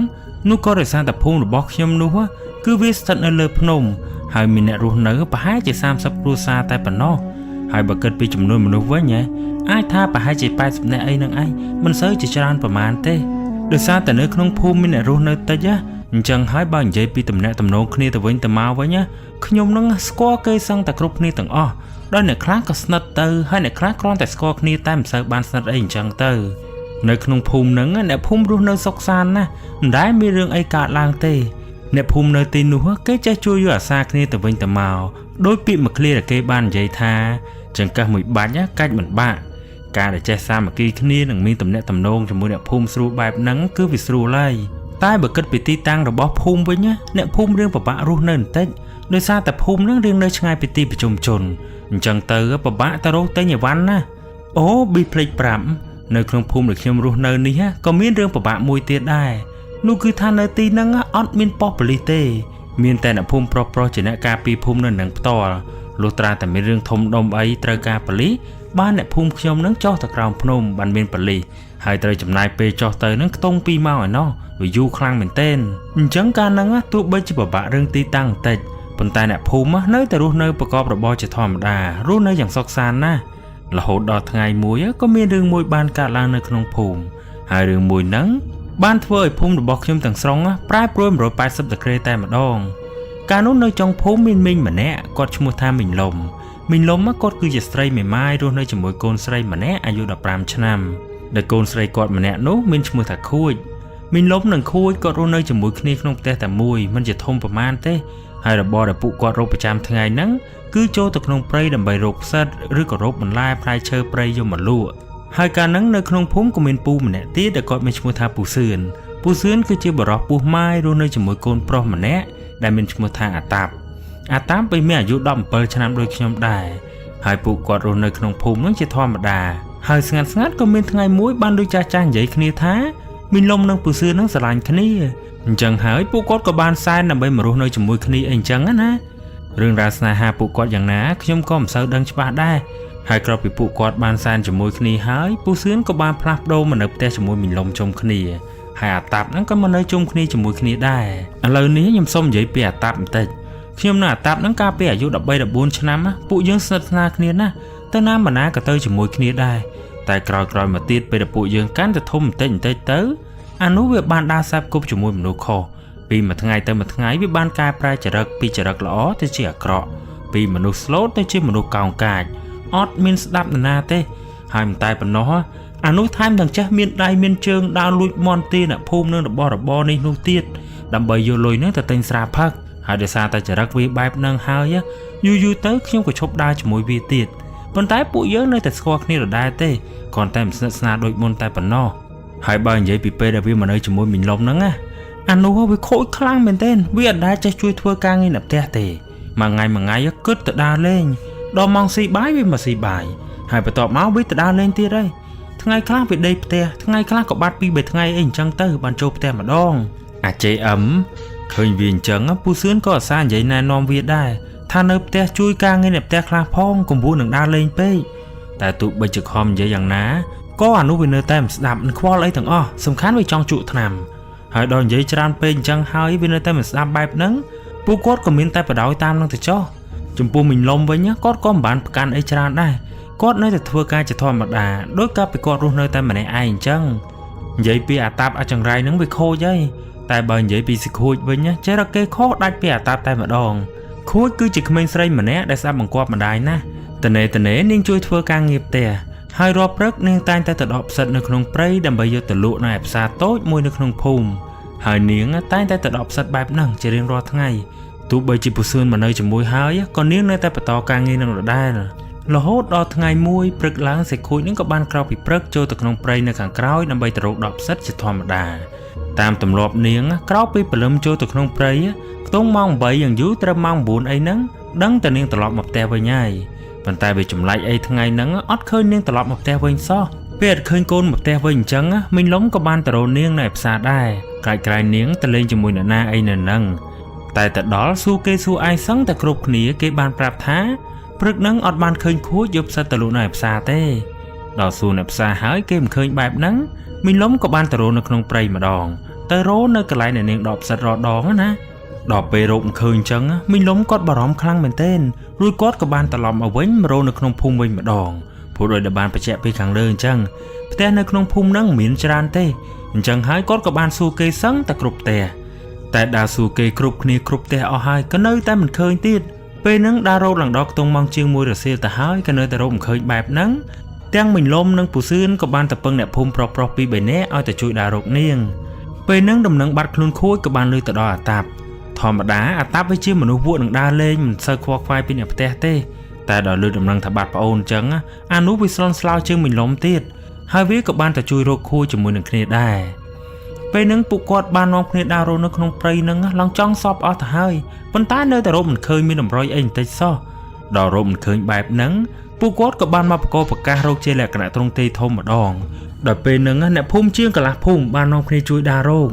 Speaker 3: នោះក៏ដោយសារតែភូមិរបស់ខ្ញុំនោះគឺវាស្ថិតនៅលើភ្នំហើយមានអ្នករស់នៅប្រហែលជា30គ្រួសារតែប៉ុណ្ណោះហើយបើគិតពីចំនួនមនុស្សវិញណាអាចថាប្រហែលជា80នាក់អីនឹងឯងមិនសូវជាច្រើនប្រមាណទេដោយសារតែនៅក្នុងភូមិមានអ្នករស់នៅតិចណាអញ្ចឹងហើយបើនិយាយពីទំនាក់ទំនងគ្នាទៅវិញទៅមកវិញណាខ្ញុំនឹងស្គាល់គេសឹងតែគ្រប់គ្នាទាំងអស់ដោយអ្នកខ្លះក៏ស្និទ្ធទៅហើយអ្នកខ្លះគ្រាន់តែស្គាល់គ្នាតែមិនសូវបានស្និទ្ធអីអញ្ចឹងទៅនៅក្នុងភូមិហ្នឹងអ្នកភូមិរស់នៅសុខសាន្តណាស់មិនដែលមានរឿងអីកើតឡើងទេអ្នកភូមិនៅទីនោះគេចេះជួយយកអាសាគ្នាទៅវិញទៅមកដោយពាក្យមួយឃ្លាដែលគេបាននិយាយថាចង្កឹះមួយបាច់កាច់មិនបាក់ការដែលចេះសាមគ្គីគ្នានិងមានទំនាក់ទំនងជាមួយអ្នកភូមិស្រួលបែបហ្នឹងគឺវាស្រួលហើយតែបើគិតពីទីតាំងរបស់ភូមិវិញអ្នកភូមិរៀងពិបាករស់នៅបន្តិចដោយសារតែភូមិហ្នឹងរៀងនៅឆ្ងាយពីទីប្រជុំជនអញ្ចឹងទៅពិបាកទៅរកទិញអីវ៉ាន់ណាអូប៊ីភ្លេចប្រាប់នៅក្នុងភូមិដែលខ្ញុំរស់នៅនេះក៏មានរឿងពិបាកមួយទៀតដែរនោះគឺថានៅទីហ្នឹងអត់មានប៉ុស្តិ៍ប៉ូលីសទេមានតែអ្នកភូមិប្រុសៗជាអ្នកការពារភូមិនៅនឹងផ្ទាល់លុះត្រាតែមានរឿងធំដុំអីត្រូវការប៉ូលីសបានអ្នកភូមិខ្ញុំនឹងចុះទៅក្រោមភ្នំបានមានប៉ូលីសហើយត្រូវចំណាយពេលចុះទៅនឹងខ្ទង់2ម៉ោងឯណោះវាយូរខ្លាំងមែនទែនអញ្ចឹងកាលហ្នឹងទោះបីជាពិបាករឿងទីតាំងបន្តិចប៉ុន្តែអ្នកភូមិនៅតែរស់នៅប្រកបរបរជាធម្មតារស់នៅយ៉ាងសុខសាន្តណាស់រហូតដល់ថ្ងៃមួយក៏មានរឿងមួយបានកើតឡើងនៅក្នុងភូមិហើយរឿងមួយហ្នឹងបានធ្វើឲ្យភូមិរបស់ខ្ញុំទាំងស្រុងប្រែប្រួល180ដឺក្រេតែម្ដងកាលនោះនៅចុងភូមិមានមីងម្នាក់គាត់ឈ្មោះថាមីងលុំមីងលុំគាត់គឺជាស្ត្រីមេម៉ាយរស់នៅជាមួយកូនស្រីម្នាក់អាយុ15ឆ្នាំដែលកូនស្រីគាត់ម្នាក់នោះមានឈ្មោះថាខួចមីងលុំនិងខួចគាត់រស់នៅជាមួយគ្នាក្នុងផ្ទះតែមួយមិនជាធំប្រមាណទេហើយរបរដែលពួកគាត់រកប្រចាំថ្ងៃហ្នឹងគឺចូលទៅក្នុងព្រៃដើម្បីរកផ្សិតឬក៏រកបន្លែផ្លែឈើព្រៃយកមកលក់ហើយកាលហ្នឹងនៅក្នុងភូមិក៏មានពូម្នាក់ទៀតដែលគាត់មានឈ្មោះថាពូសឿនពូសឿនគឺជាបុរសពោះម៉ាយរស់នៅជាមួយកូនប្រុសម្នាក់ដែលមានឈ្មោះថាអាតាប់អាតាប់ពេលមានអាយុ17ឆ្នាំដូចខ្ញុំដែរហើយពួកគាត់រស់នៅក្នុងភូមិហ្នឹងជាធម្មតាហើយស្ងាត់ស្ងាត់ក៏មានថ្ងៃមួយបានដូចចាស់ចាស់និយាយគ្នាថាមីងលុំនិងពូសឿនហ្នឹងស្រឡាញ់គ្នាអញ្ចឹងហើយពួកគាត់ក៏បានសែនដើម្បីមករស់នៅជាមួយគ្នាអីអញ្ចឹងណារឿងរ៉ាវស្នេហាពួកគាត់យ៉ាងណាខ្ញុំក៏មិនសូវដឹងច្បាស់ដែរហើយក្រោយពីពួកគាត់បានសែនជាមួយគ្នាហើយពូសឿនក៏បានផ្លាស់ប្ដូរមកនៅផ្ទះជាមួយមីងលុំជុំគ្នាហើយអាតាប់ហ្នឹងក៏មកនៅជុំគ្នាជាមួយគ្នាដែរឥឡូវនេះខ្ញុំសូមនិយាយពីអាតាប់បន្តិចខ្ញុំនៅអាតាប់ហ្នឹងកាលពីអាយុ13 14ឆ្នាំពួកយើងស្និទ្ធស្នាលគ្នាណាស់ទៅណាមកណាក៏ទៅជាមួយគ្នាដែរតែក្រោយៗមកទៀតពេលដែលពួកយើងកាន់តែធំបន្តិចបន្តិចទៅអានោះវាបានដើរសាបគប់ជាមួយមនុស្សខុសពីមួយថ្ងៃទៅមួយថ្ងៃវាបានកែប្រែចរិតពីចរិតល្អទៅជាអាក្រក់ពីមនុស្សស្លូតទៅជាមនុស្សកោងកាចអត់មានស្ដាប់នរណាទេហើយមិនតែប៉ុណ្ណោះអានោះថែមទាំងចេះមានដៃមានជើងដើរលួចមន់ទីអ្នកភូមិនឹងរបស់របរនេះនោះទៀតដើម្បីយកលុយនឹងទៅទិញស្រាផឹកហើយដោយសារតែចរិតវាបែបនឹងហើយយូរយូរទៅខ្ញុំក៏ឈប់ដើរជាមួយវាទៀតប៉ុន្តែពួកយើងនៅតែស្គាល់គ្នាដដែលទេគ្រាន់តែមិនស្និទ្ធស្នាលដូចមុនតែប៉ុណ្ណោះហើយបើនិយាយពីពេលដែលវាមកនៅជាមួយមីងលុំហ្នឹងណាអានោះវាខូចខ្លាំងមែនទែនវាអត់ដែលចេះជួយធ្វើការងារនៅផ្ទះទេមួយថ្ងៃមួយថ្ងៃគិតទៅដើរលេងដល់ម៉ោងស៊ីបាយវាមកស៊ីបាយហើយបន្ទាប់មកវាទៅដើរលេងទៀតហើយថ្ងៃខ្លះវាដេកផ្ទះថ្ងៃខ្លះក៏បាត់ពីរបីថ្ងៃអីអញ្ចឹងទៅបានចូលផ្ទះម្ដងអា JM ឃើញវាអញ្ចឹងពូសឿនក៏អាសានិយាយណែនាំវាដែរថានៅផ្ទះជួយការងារនៅផ្ទះខ្លះផងកុំវនឹងដើរលេងពេកតែទោះបីជាខំនិយាយយ៉ាងណាក៏អានោះវានៅតែមិនស្ដាប់មិនខ្វល់អីទាំងអស់សំខាន់វាចង់ជក់ថ្នាំហើយដល់និយាយច្រើនពេកអញ្ចឹងហើយវានៅតែមិនស្ដាប់បែបហ្នឹងពួកគាត់ក៏មានតែបដ ாய் តាមនឹងទៅចោះចំពោះមីងលុំវិញគាត់ក៏មិនបានប្រកាន់អីច្រើនដែរគាត់នៅតែធ្វើការជាធម្មតាដោយកាលពីគាត់រស់នៅតែម្នាក់ឯងអញ្ចឹងនិយាយពីអាតាប់អាចង្រៃហ្នឹងវាខូចហើយតែបើនិយាយពីសិខូចវិញចេះរកគេខុសដាច់ពីអាតាប់តែម្ដងខូចគឺជាក្មេងស្រីម្នាក់ដែលស្ដាប់បង្គាប់ម្ដាយណាស់តនេតនេនាងជួយធ្វើការងារផ្ទះហើយរាល់ព្រឹកនាងតែងតែទៅដកផ្សិតនៅក្នុងព្រៃដើម្បីយកទៅលក់នៅឯផ្សារតូចមួយនៅក្នុងភូមិហើយនាងតែងតែទៅដកផ្សិតបែបហ្នឹងជារៀងរាល់ថ្ងៃទោះបីជាពូសឿនមកនៅជាមួយហើយក៏នាងនៅតែបន្តការងារនឹងដដែលរហូតដល់ថ្ងៃមួយព្រឹកឡើងសេខូចនឹងក៏បានក្រោកពីព្រឹកចូលទៅក្នុងព្រៃនៅខាងក្រោយដើម្បីទៅរកដកផ្សិតជាធម្មតាតាមទម្លាប់នាងក្រោកពីព្រលឹមចូលទៅក្នុងព្រៃខ្ទង់ម៉ោង8យ៉ាងយូរត្រឹមម៉ោង9អីហ្នឹងដឹងតែនាងត្រឡប់មកផ្ទះវិញហើយប៉ុន្តែវាចម្លែកអីថ្ងៃហ្នឹងអត់ឃើញនាងត្រឡប់មកផ្ទះវិញសោះពេលអត់ឃើញកូនមកផ្ទះវិញអញ្ចឹងមីងលុំក៏បានទៅរកនាងនៅផ្សារដែរក្រែកក្រែងនាងទៅលេងជាមួយនរណាអីនៅហ្នឹងតែទៅដល់សួរគេសួរឯងសឹងតែគ្រប់គ្នាគេបានប្រាប់ថាព្រឹកហ្នឹងអត់បានឃើញខួចយកផ្សិតទៅលក់នៅផ្សារទេដល់សួរនៅផ្សារហើយគេមិនឃើញបែបហ្នឹងមីងលុំក៏បានទៅរកនៅក្នុងព្រៃម្ដង ទៅរកនៅកន្លែងដែលនាងដកផ្សិតរដងណាដល់ពេលរកមិនឃើញអញ្ចឹងមីងលុំគាត់បារម្ភខ្លាំងមែនទែនរួចគាត់ក៏បានត្រឡប់មកវិញមករកនៅក្នុងភូមិវិញម្ដងព្រោះដោយដែលបានបញ្ជាក់ពីខាងលើអញ្ចឹងផ្ទះនៅក្នុងភូមិហ្នឹងមិនមានច្រើនទេអញ្ចឹងហើយគាត់ក៏បានសួរគេសឹងតែគ្រប់ផ្ទះតែដើរសួរគេគ្រប់គ្នាគ្រប់ផ្ទះអស់ហើយក៏នៅតែមិនឃើញទៀតពេលហ្នឹងដើររកឡើងដល់ខ្ទង់ម៉ោងជាង1រសៀលទៅហើយក៏នៅតែរកមិនឃើញបែបហ្នឹងទាំងមីងលុំនិងពូសឿនក៏បានទៅពឹងអ្នកភូមិប្រុសៗពីរបីនាក់ឲ្យទៅជួយដើររកនាងពេលហ្នឹងដំណឹងបាត់ខ្លួនខួចក៏បានលើទៅដល់អាតាប់ធម្មតាអាតាប់វាជាមនុស្សវក់នឹងដើរលេងមិនសូវខ្វល់ខ្វាយពីអ្នកផ្ទះទេតែដល់លើដំណឹងថាបាត់ប្អូនអញ្ចឹងអានោះវាស្លន់ស្លោជាងមីងលុំទៀតហើយវាក៏បានទៅជួយរកខួចជាមួយនឹងគ្នាដែរពេលហ្នឹងពួកគាត់បាននាំគ្នាដើររកនៅក្នុងព្រៃហ្នឹងឡើងចង់សពអស់ទៅហើយប៉ុន្តែនៅតែរកមិនឃើញមានតម្រុយអីបន្តិចសោះដល់រកមិនឃើញបែបហ្នឹងពួកគាត់ក៏បានមកបកកប្រកាសរកជាលក្ខណៈទ្រង់ទ្រាយធំម្ដងដល់ពេលហ្នឹងអ្នកភូមិជាងកន្លះភូមិបាននាំគ្នាជួយដើររក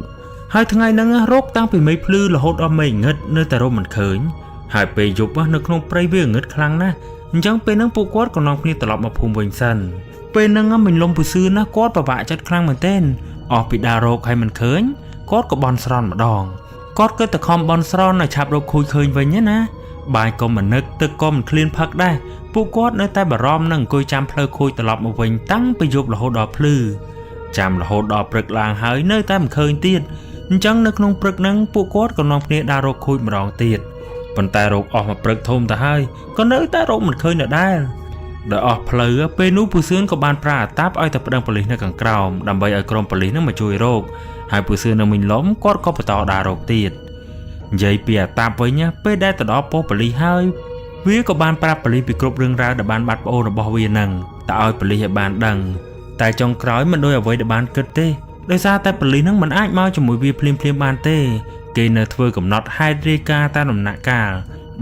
Speaker 3: ហើយថ្ងៃហ្នឹងរកតាំងពីមេឃភ្លឺរហូតដល់មេឃងឹតនៅតែរកមិនឃើញហើយពេលយប់នៅក្នុងព្រៃវាងឹតខ្លាំងណាស់អញ្ចឹងពេលហ្នឹងពួកគាត់ក៏នាំគ្នាត្រឡប់មកភូមិវិញសិនពេលហ្នឹងមិញលំពូសឿនណាគាត់ពិបាកចិត្តខ្លាំងមែនទែនអស់ពីដើររកហើយមិនឃើញគាត់ក៏បន់ស្រន់ម្ដងគាត់គិតតែខំបន់ស្រន់ឲ្យឆាប់រកខូចឃើញវិញណាបាយក៏មិននឹកទឹកក៏មិនឃ្លានផឹកដែរពួកគាត់នៅតែបារម្ភនិងអង្គុយចាំផ្លូវខូចត្រឡប់មកវិញតាំងពីយប់រហូតដល់ភ្លឺចាំរហូតដល់ព្រឹកឡើងហើយនៅតែមិនឃើញទៀតអញ្ចឹងនៅក្នុងព្រឹកហ្នឹងពួកគាត់ក៏នាំគ្នាដើររកខូចម្ដងទៀតប៉ុន្តែរកអស់មួយព្រឹកធំទៅហើយក៏នៅតែរកមិនឃើញដដែលដល់អស់ផ្លូវពេលនោះពូសឿនក៏បានប្រើអាតាប់ឲ្យទៅប្តឹងប៉ូលីសនៅខាងក្រោមដើម្បីឲ្យក្រុមប៉ូលីសហ្នឹងមកជួយរកហើយពូសឿននៅមីងលំគាត់ក៏បន្តដើររកទៀតនិយាយពីអាតាប់វិញពេលដែលទៅដល់ប៉ុស្តិ៍ប៉ូលីសហើយវាក៏បានប្រាប់ប៉ូលីសពីគ្រប់រឿងរ៉ាវដែលបានបាត់ប្អូនរបស់វាហ្នឹងតើឲ្យប៉ូលីសឲ្យបានដឹងតែចុងក្រោយមិនដូចអ្វីដែលបានគិតទេដោយសារតែប៉ូលីសហ្នឹងមិនអាចមកជាមួយវាភ្លាមៗបានទេគេនៅធ្វើកំណត់ហេតុរាយការណ៍តាមដំណាក់កាល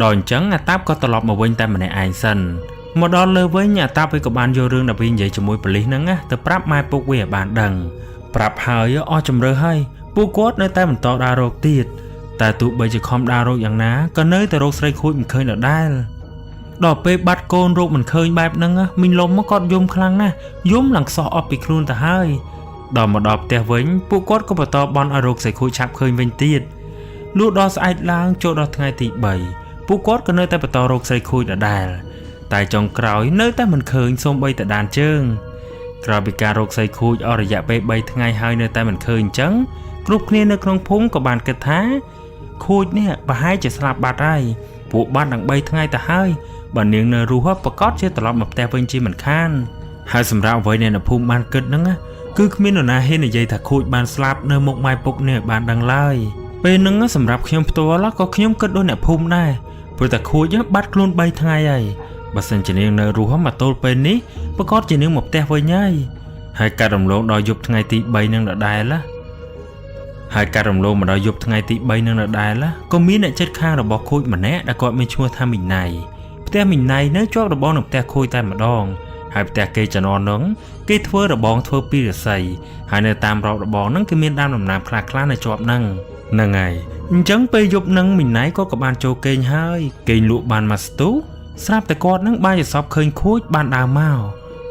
Speaker 3: ដល់អញ្ចឹងអាតាប់ក៏ត្រឡប់មកវិញតែម្នាក់ឯងសិនមកដល់លើវិញអាតាប់វាក៏បានយករឿងដែលវានិយាយជាមួយប៉ូលីសហ្នឹងទៅប្រាប់ម៉ែពុកវាឲ្យបានដឹងប្រាប់ហើយអស់ជំរឿហើយពួកគាត់នៅតែបន្តដើររកទៀតតែទោះបីជាខំដើររកយ៉ាងណាក៏នៅតែរកស្រីខូចមិនឃើញដដែលដល់ពេលបាត់កូនរកមិនឃើញបែបហ្នឹងមីងលំមកគាត់យំខ្លាំងណាស់យំឡើងខ្សោះអស់ពីខ្លួនទៅហើយដល់មកដល់ផ្ទះវិញពួកគាត់ក៏បន្តបន់ឲ្យរកស្រីខូចឆាប់ឃើញវិញទៀតលុះដល់ស្អែកឡើងចូលដល់ថ្ងៃទី3ពួកគាត់ក៏នៅតែបន្តរកស្រីខូចដដែលតែចុងក្រោយនៅតែមិនឃើញសូម្បីតែដានជើងក្រោយពីការរកស្រីខូចអស់រយៈពេល3ថ្ងៃហើយនៅតែមិនឃើញអញ្ចឹងគ្រប់គ្នានៅក្នុងភូមិក៏បានគិតថាខូចនេះប្រហែលជាស្លាប់បាត់ហើយពួកបាត់ដល់3ថ្ងៃទៅហើយបើនាងនៅរស់ប្រកាសជាត្រឡប់មកផ្ទះវិញជាមិនខានហើយសម្រាប់អ្វីដែលអ្នកភូមិបានគិតហ្នឹងគឺគ្មាននរណាហ៊ាននិយាយថាខូចបានស្លាប់នៅមុខម៉ែពុកនេះឲ្យបានដឹងឡើយពេលហ្នឹងសម្រាប់ខ្ញុំផ្ទាល់ក៏ខ្ញុំគិតដូចអ្នកភូមិដែរព្រោះតែខូចបាត់ខ្លួន3ថ្ងៃហើយបើសិនជានាងនៅរស់មកទល់ពេលនេះប្រកាសជានាងមកផ្ទះវិញហើយហើយកាត់រំលងដល់យប់ថ្ងៃទី3នឹងដដែលណាហើយកាត់រំលងមកដល់យប់ថ្ងៃទី3នឹងដដែលក៏មានអ្នកចិត្តខាងរបស់ខូចម្នាក់ដែលគាត់មានឈ្មោះថាមីណៃផ្ទះមីណៃនៅជាប់របងនឹងផ្ទះខូចតែម្ដងហើយផ្ទះគេជំនាន់ហ្នឹងគេធ្វើរបងធ្វើពីឫស្សីហើយនៅតាមរอบរបងហ្នឹងគេមានដើមដំណាំខ្លះៗនៅជាប់ហ្នឹងហ្នឹងហើយអញ្ចឹងពេលយប់ហ្នឹងមីណៃគាត់ក៏បានចូលគេងហើយគេងលក់បានមួយស្ទុះស្រាប់តែគាត់ហ្នឹងបានយល់សពឃើញខូចបានដើរមក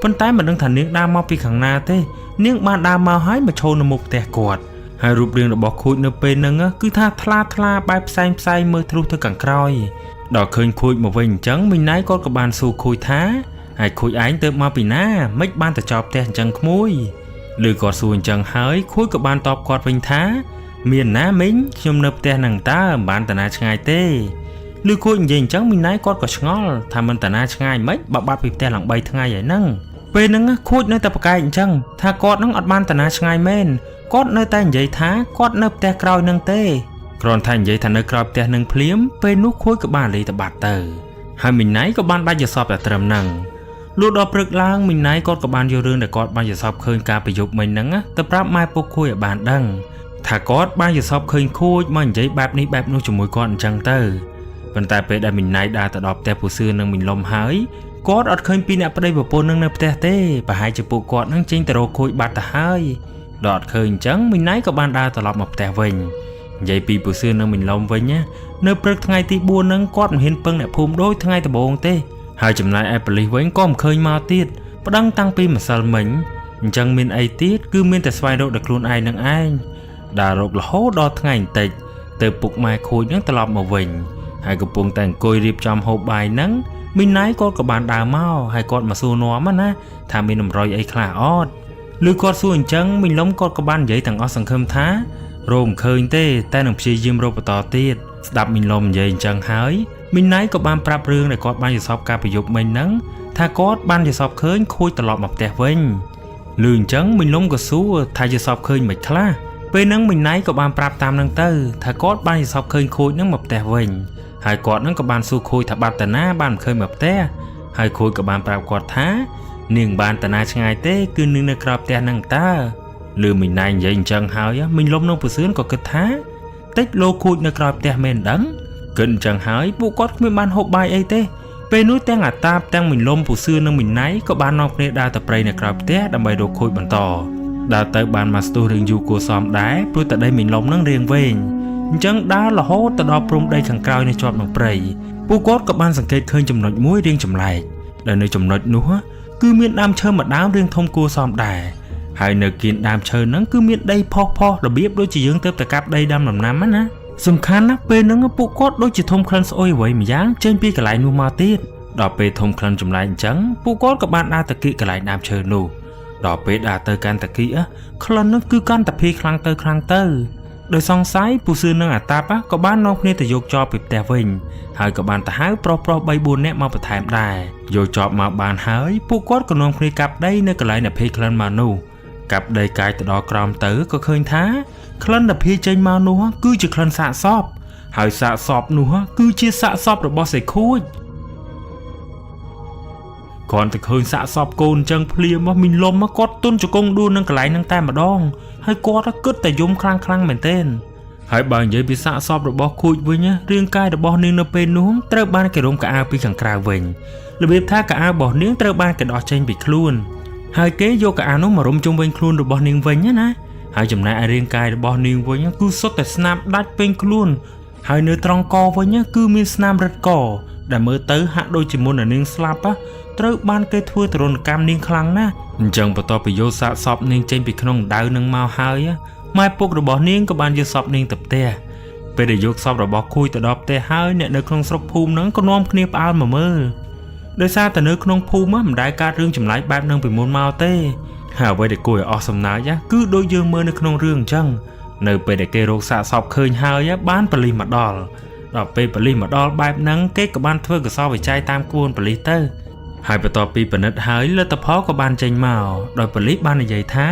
Speaker 3: ប៉ុន្តែមិនដឹងថានាងដើរមកពីខាងណាទេនាងបានដើរមកហើយមកឈរនៅមុខផ្ទះគាត់ហើយរូបរាងរបស់ខូចនៅពេលហ្នឹងគឺថាថ្លាថ្លាបែបផ្សែងផ្សែងមើលធ្លុះទៅខាងក្រោយដល់ឃើញខូចមកវិញអញ្ចឹងមីណៃគាត់ក៏បានសួរខូចថាហើយខូចឯងទៅមកពីណាមិនបានទៅចោលផ្ទះអញ្ចឹងក្មួយឬគាត់សួរអញ្ចឹងហើយខូចក៏បានតបគាត់វិញថាមានណាមីងខ្ញុំនៅផ្ទះហ្នឹងតើមិនបានតាណាឆ្ងាយទេឬខូចនិយាយអញ្ចឹងមីណៃគាត់ក៏ឆ្ងល់ថាមិនតាណាឆ្ងាយមិនបើបាត់ពីផ្ទះឡើង3ថ្ងៃហើយហ្នឹងពេលហ្នឹងខូចនៅតែប្រកែកអញ្ចឹងថាគាត់ហ្នឹងអត់បានតាណាឆ្ងាយមែនគាត់នៅតែនិយាយថាគាត់នៅផ្ទះក្រោយហ្នឹងទេគ្រាន់តែនិយាយថានៅក្រោយផ្ទះនឹងភ្លាមពេលនោះខូចក៏បានលីទៅបាត់ទៅហើយមីណៃក៏បានដាច់យល់សពតែត្រឹមហ្នឹងលុះដល់ព្រឹកឡើងមីណៃគាត់ក៏បានយករឿងដែលគាត់បានយល់សពឃើញការប្រយុទ្ធមិញហ្នឹងទៅប្រាប់ម៉ែពុកខូចឲ្យបានដឹងថាគាត់បានយល់សពឃើញខូចមកនិយាយបែបនេះបែបនោះជាមួយគាត់អញ្ចឹងទៅប៉ុន្តែពេលដែលមីណៃដើរទៅដល់ផ្ទះពូសឿននិងមីលំហើយគាត់អត់ឃើញពីអ្នកប្តីប្រពន្ធនឹងនៅផ្ទះទេប្រហែលជាពួកគាត់នឹងចេញទៅរកខូចបាត់ទៅហើយដល់អត់ឃើញអញ្ចឹងមីណៃក៏បានដើរត្រឡប់មកផ្ទះវិញនិយាយពីពូសឿននិងមីលំវិញណានៅព្រឹកថ្ងៃទី4ហ្នឹងគាត់មិនហ៊ានពឹងអ្នកភូមិដូចថ្ងៃដំបូងទេហើយចំណែកឯប៉ូលីសវិញក៏មិនឃើញមកទៀតប្តឹងតាំងពីម្សិលមិញអញ្ចឹងមានអីទៀតគឺមានតែស្វែងរកដល់ខ្លួនឯងនឹងឯង ដើររករហូតដល់ថ្ងៃបន្តិចទៅពុកម៉ែខូចនឹងត្រឡប់មកវិញហើយកំពុងតែអង្គុយរៀបចំហូបបាយហ្នឹងមីណៃគាត់ក៏បានដើរមកហើយគាត់មកសួរនាំណាថាមានតម្រុយអីខ្លះអត់ឬគាត់សួរអញ្ចឹងមីលុំគាត់ក៏បាននិយាយទាំងអស់សង្ឃឹមថារកមិនឃើញទេតែនឹងព្យាយាមរកបន្តទៀតស្ដាប់មីលុំនិយាយអញ្ចឹងហើយមីណៃក៏បានប្រាប់រឿងដែលគាត់បានយល់សពការប្រយុទ្ធមិញហ្នឹងថាគាត់បានយល់សពឃើញខួចត្រឡប់មកផ្ទះវិញឬអញ្ចឹងមីលុំក៏សួរថាយល់សពឃើញមិនខ្លះពេលហ្នឹងមីណៃក៏បានប្រាប់តាមហ្នឹងទៅថាគាត់បានយល់សពឃើញខួចហ្នឹងមកផ្ទះវិញហើយគាត់ហ្នឹងក៏បានសួរខួចថាបាត់តាណាបានមិនឃើញមកផ្ទះហើយខួចក៏បានប្រាប់គាត់ថានាងបានតាណាឆ្ងាយទេគឺនាងនៅក្រោយផ្ទះហ្នឹងតើឬមីណៃនិយាយអញ្ចឹងហើយមីលុំនឹងពសឿនក៏គិតថាតិចលោកខួចនៅក្រោយផ្ទះមែនដឹងគិតអញ្ចឹងហើយពួកគាត់គ្មានបានហូបបាយអីទេពេលនោះទាំងអាតាបទាំងមីលុំពូសឿននិងមីណៃក៏បាននាំគ្នាដើរទៅព្រៃនៅក្រោយផ្ទះដើម្បីរកខូចបន្តដើរទៅបានមកស្ទុះរឿងយូរគួរសមដែរព្រោះតែដីមីលុំនឹងរៀងវែងអញ្ចឹងដើររហូតទៅដល់ព្រំដីខាងក្រោយនៅជាប់នឹងព្រៃពួកគាត់ក៏បានសង្កេតឃើញចំណុចមួយរៀងចម្លែកដែលនៅចំណុចនោះគឺមានដើមឈើមួយដើមរៀងធំគួរសមដែរហើយនៅគៀនដើមឈើហ្នឹងគឺមានដីផុសផុសរបៀបដូចជាយើងទៅតែកាប់ដីដាំដំណាំណាសំខាន់ណាស់ពេលហ្នឹងពួកគាត់ដូចជាធំក្លិនស្អុយអ្វីម្យ៉ាងចេញពីកន្លែងនោះមកទៀតដល់ពេលធំក្លិនចម្លែកអញ្ចឹងពួកគាត់ក៏បានដើរទៅគៀកកន្លែងដើមឈើនោះដល់ពេលដើរទៅកាន់តាគីក្លិននោះគឺកាន់តែភីខ្លាំងទៅខ្លាំងទៅដោយសង្ស័យពូសឿននិងអាតាបក៏បាននាំគ្នាទៅយកចបពីផ្ទះវិញហើយក៏បានទៅហៅប្រុសប្រុស3 4នាក់មកបន្ថែមដែរយកចបមកបានហើយពួកគាត់ក៏នាំគ្នាកាប់ដីនៅកន្លែងដែលភីក្លិនមកនោះកាប់ដីកាយទៅដល់ក្រោមទៅក៏ឃើញថាក្លិនដែលភីចេញមកនោះគឺជាក្លិនសាកសពហើយសាកសពនោះគឺជាសាកសពរបស់សេខួចគ្រាន់តែឃើញសាកសពកូនអញ្ចឹងភ្លាមមកមីលុំមកគាត់ទុនជង្គង់ដួលនឹងកន្លែងហ្នឹងតែម្ដងហើយគាត់គិតតែយំខ្លាំងខ្លាំងមែនទែនហើយបើនិយាយពីសាកសពរបស់ខូចវិញរាងកាយរបស់នាងនៅពេលនោះត្រូវបានគេរុំកៅអៅពីខាងក្រៅវិញរបៀបថាកៅអៅរបស់នាងត្រូវបានគេដោះចេញពីខ្លួនហើយគេយកកៅអៅនោះមករុំជុំវិញខ្លួនរបស់នាងវិញណាហើយចំណែកឯរាងកាយរបស់នាងវិញគឺសុទ្ធតែស្នាមដាច់ពេញខ្លួនហើយនៅត្រង់កវិញគឺមានស្នាមរឹតកដែលមើលទៅហាក់ដូចជាមុននាងស្លាប់ត្រូវបានគេធ្វើទរណកម្មនាងខ្លាំងណាស់អញ្ចឹងបន្ទាប់ពីយកសាកសពនាងចេញពីក្នុងដៅនឹងមកហើយម៉ែពុករបស់នាងក៏បានយកសពនាងទៅផ្ទះពេលដែលយកសពរបស់ខួយទៅដល់ផ្ទះហើយអ្នកនៅក្នុងស្រុកភូមិហ្នឹងក៏នាំគ្នាផ្អើលមកមើលដោយសារតែនៅក្នុងភូមិមិនដែលកើតរឿងចម្លែកបែបហ្នឹងពីមុនមកទេហើយអ្វីដែលគួរឲ្យអស់សំណើចគឺដូចយើងមើលនៅក្នុងរឿងអញ្ចឹងនៅពេលដែលគេរកសាកសពឃើញហើយបានប៉ូលីសមកដល់ដល់ពេលប៉ូលីសមកដល់បែបហ្នឹងគេក៏បានធ្វើកសលវិច័យតាមក្បួនប៉ូលីសទៅហើយបន្ទាប់ពីពិនិត្យហើយលទ្ធផលក៏បានចេញមកដោយប៉ូលីសបាននិយាយថា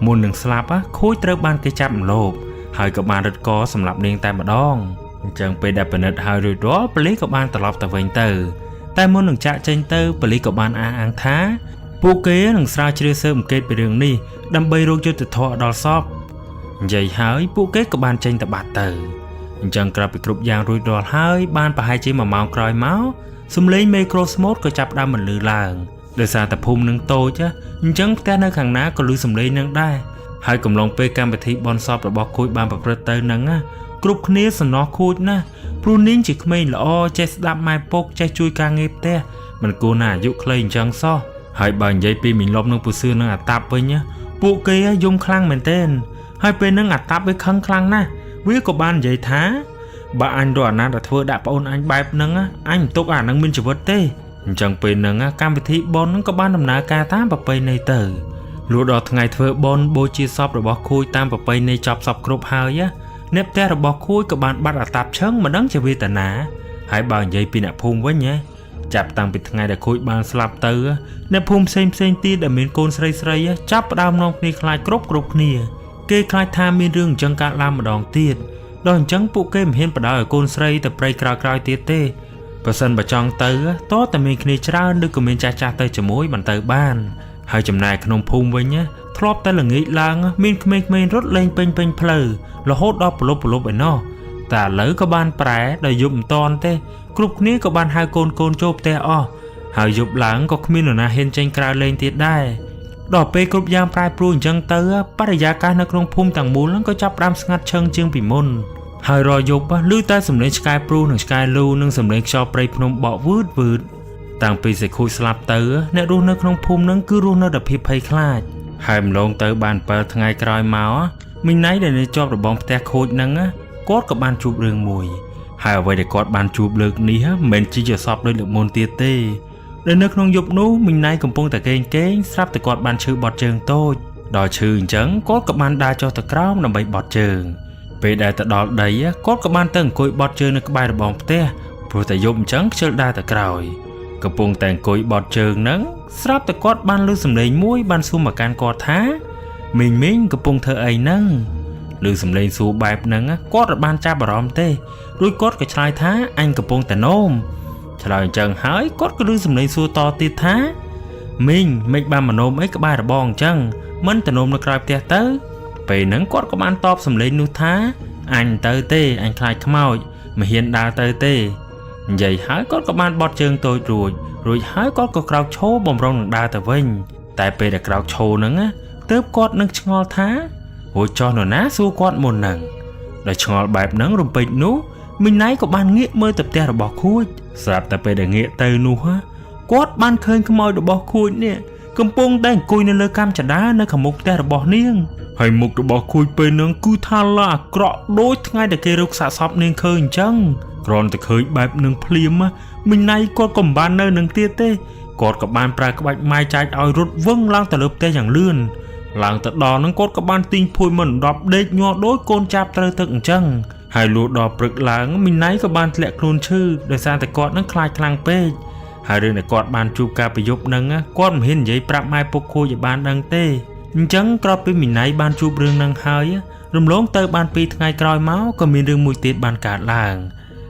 Speaker 3: មុននឹងស្លាប់ខូចត្រូវបានគេចាប់រំលោភហើយក៏បានរត់កសម្រាប់នាងតែម្ដងអញ្ចឹងពេលដែលពិនិត្យហើយរួចរាល់ប៉ូលីសក៏បានត្រឡប់ទៅវិញទៅតែមុននឹងចាក់ចេញទៅប៉ូលីសក៏បានអះអាងថាពួកគេនឹងស្រាវជ្រាវស៊ើបអង្កេតពីរឿងនេះដើម្បីរកយុត្តិធម៌ដល់សពនិយាយហើយពួកគេក៏បានចេញទៅបាត់ទៅអញ្ចឹងក្រោយពីគ្រប់យ៉ាងរួចរាល់ហើយបានប្រហែលជា1ម៉ោងក្រោយមកសំឡេងមេក្រូស្មូតក៏ចាប់ផ្ដើមបន្លឺឡើងដោយសារតែភូមិនឹងតូចអញ្ចឹងផ្ទះនៅខាងណាក៏ឮសំឡេងនឹងដែរហើយកំឡុងពេលកម្មវិធីបុណ្យសពរបស់ខូចបានប្រព្រឹត្តទៅនឹងគ្រប់គ្នាសំណោះខូចណាស់ព្រោះនាងជាក្មេងល្អចេះស្ដាប់ម៉ែពុកចេះជួយការងារផ្ទះមិនគួរណាអាយុខ្លីអញ្ចឹងសោះហើយបើនិយាយពីមីលុបនិងពូសឿននិងអាតាប់វិញពួកគេយំខ្លាំងមែនទែនហើយពេលហ្នឹងអាតាប់វាខឹងខ្លាំងណាស់វាក៏បាននិយាយថាបើអញរកអាណាដែលធ្វើដាក់ប្អូនអញបែបហ្នឹងអញមិនទុកអាហ្នឹងមានជីវិតទេអញ្ចឹងពេលហ្នឹងកម្មវិធីបុណ្យហ្នឹងក៏បានដំណើរការតាមប្រពៃណីទៅលុះដល់ថ្ងៃធ្វើបុណ្យបូជាសពរបស់ខូចតាមប្រពៃណីចប់សពគ្រប់ហើយអ្នកផ្ទះរបស់ខូចក៏បានបាត់អាតាប់ឈឹងមិនដឹងជាវេទនាហើយបើនិយាយពីអ្នកភូមិវិញចាប់តាំងពីថ្ងៃដែលខូចបានស្លាប់ទៅអ្នកភូមិផ្សេងផ្សេងទៀតដែលមានកូនស្រីស្រីចាប់ផ្ដើមនាំគ្នាខ្លាចគ្រប់គ្រប់គ្នាគេខ្លាចថាមានរឿងអញ្ចឹងកើតឡើងម្ដងទៀតដល់អញ្ចឹងពួកគេមិនហ៊ានបដៅឲ្យកូនស្រីទៅព្រៃក្រោយៗទៀតទេប្រសិនបើចង់ទៅតតែមានគ្នាច្រើនឬក៏មានចាស់ចាស់ទៅជាមួយមិនទៅបានហើយចំណែកក្នុងភូមិវិញធ្លាប់តែល្ងាចឡើងមានក្មេងៗរត់លេងពេញពេញផ្លូវរហូតដល់ប្រលប់ប្រលប់ឯណោះតែឥឡូវក៏បានប្រែដោយយប់មិនតាន់ទេគ្រប់គ្នាក៏បានហៅកូនចូលផ្ទះអស់ហើយយប់ឡើងក៏គ្មាននរណាហ៊ានចេញក្រៅលេងទៀតដែរដល់ពេលគ្រប់យ៉ាងប្រែប្រួលអញ្ចឹងទៅបរិយាកាសនៅក្នុងភូមិទាំងមូលហ្នឹងក៏ចាប់ផ្ដើមស្ងាត់ឈឹងជាងពីមុនហើយរាល់យប់ឮតែសំឡេងឆ្កែព្រុសនិងឆ្កែលូនិងសំឡេងខ្យល់ព្រៃភ្នំបក់វឺតវឺតតាំងពីសេខូចស្លាប់ទៅអ្នករស់នៅក្នុងភូមិហ្នឹងគឺរស់នៅដោយភាពភ័យខ្លាចហើយម្លងទៅបាន7ថ្ងៃក្រោយមក មីងណៃដែលនៅជាប់របងផ្ទះខូចហ្នឹងណាគាត់ក៏បានជួបរឿងមួយហើយអ្វីដែលគាត់បានជួបលើកនេះមិនមែនជាយសពដូចលើកមុនទៀតទេដែលនៅក្នុងយប់នោះមីងណៃកំពុងតែគេងគេងស្រាប់តែគាត់បានឈឺបត់ជើងតូចដល់ឈឺអញ្ចឹងគាត់ក៏បានដើរចុះទៅក្រោមដើម្បីបត់ជើងពេលដែលទៅដល់ដីគាត់ក៏បានទៅអង្គុយបត់ជើងនៅក្បែររបងផ្ទះព្រោះតែយប់អញ្ចឹងខ្ជិលដើរទៅក្រោយកំពុងតែអង្គុយបត់ជើងហ្នឹងស្រាប់តែគាត់បានឮសំឡេងមួយបានសួរមកកាន់គាត់ថាមីងមីងកំពុងធ្វើអីហ្នឹងឮសំឡេងសួរបែបហ្នឹងគាត់អត់បានចាប់អារម្មណ៍ទេរួចគាត់ក៏ឆ្លើយថាអញកំពុងតែនោមឆ្លើយអញ្ចឹងហើយគាត់ក៏ឮសំឡេងសួរតទៀតថាមីងមិនបានមកនោមអីក្បែររបងអញ្ចឹងមិនទៅនោមនៅក្រោយផ្ទះទៅពេលហ្នឹងគាត់ក៏បានតបសំឡេងនោះថាអញទៅទេអញខ្លាចខ្មោចមិនហ៊ានដើរទៅទេនិយាយហើយគាត់ក៏បានបត់ជើងតូចរួចរួចហើយគាត់ក៏ក្រោកឈរបំរុងនឹងដើរទៅវិញតែពេលដែលក្រោកឈរហ្នឹងណាទើបគាត់នឹងឆ្ងល់ថារួចចោះនរណាសួរគាត់មុនហ្នឹងដែលឆ្ងល់បែបហ្នឹងរំពេចនោះមីងណៃក៏បានងាកមើលទៅផ្ទះរបស់ខួចស្រាប់តែពេលដែលងាកទៅនោះហ่ะគាត់បានឃើញខ្មោចរបស់ខួចនេះកំពុងតែអង្គុយនៅលើកាំចដានៅខាងមុខផ្ទះរបស់នាងហើយមុខរបស់ខួចពេលហ្នឹងគឺថាឡាអាក្រក់ដូចថ្ងៃដែលគេរកសាកសពនាងឃើញអញ្ចឹងគ្រាន់តែឃើញបែបនឹងភ្លាមមីងណៃគាត់ក៏មិនបាននៅនឹងទៀតទេគាត់ក៏បានប្រើក្បាច់ម៉ែចែកឲ្យរត់វឹងឡើងទៅលើផ្ទះយ៉ាងលឿនឡើងទៅដល់ហ្នឹងគាត់ក៏បានទាញភួយមិនដប់ដេកញាស់ដូចកូនចាប់ត្រូវទឹកអញ្ចឹងហើយលុះដល់ព្រឹកឡើងមីងណៃក៏បានធ្លាក់ខ្លួនឈឺដោយសារតែគាត់នឹងខ្លាចខ្លាំងពេកហើយរឿងដែលគាត់បានជួបការប្រយុទ្ធហ្នឹងគាត់មិនហ៊ាននិយាយប្រាប់ម៉ែពុកខួចឲ្យបានដឹងទេអញ្ចឹងក្រោយពីមីណៃបានជួបរឿងហ្នឹងហើយរំលងទៅបាន2ថ្ងៃក្រោយមកក៏មានរឿងមួយទៀតបានកើតឡើង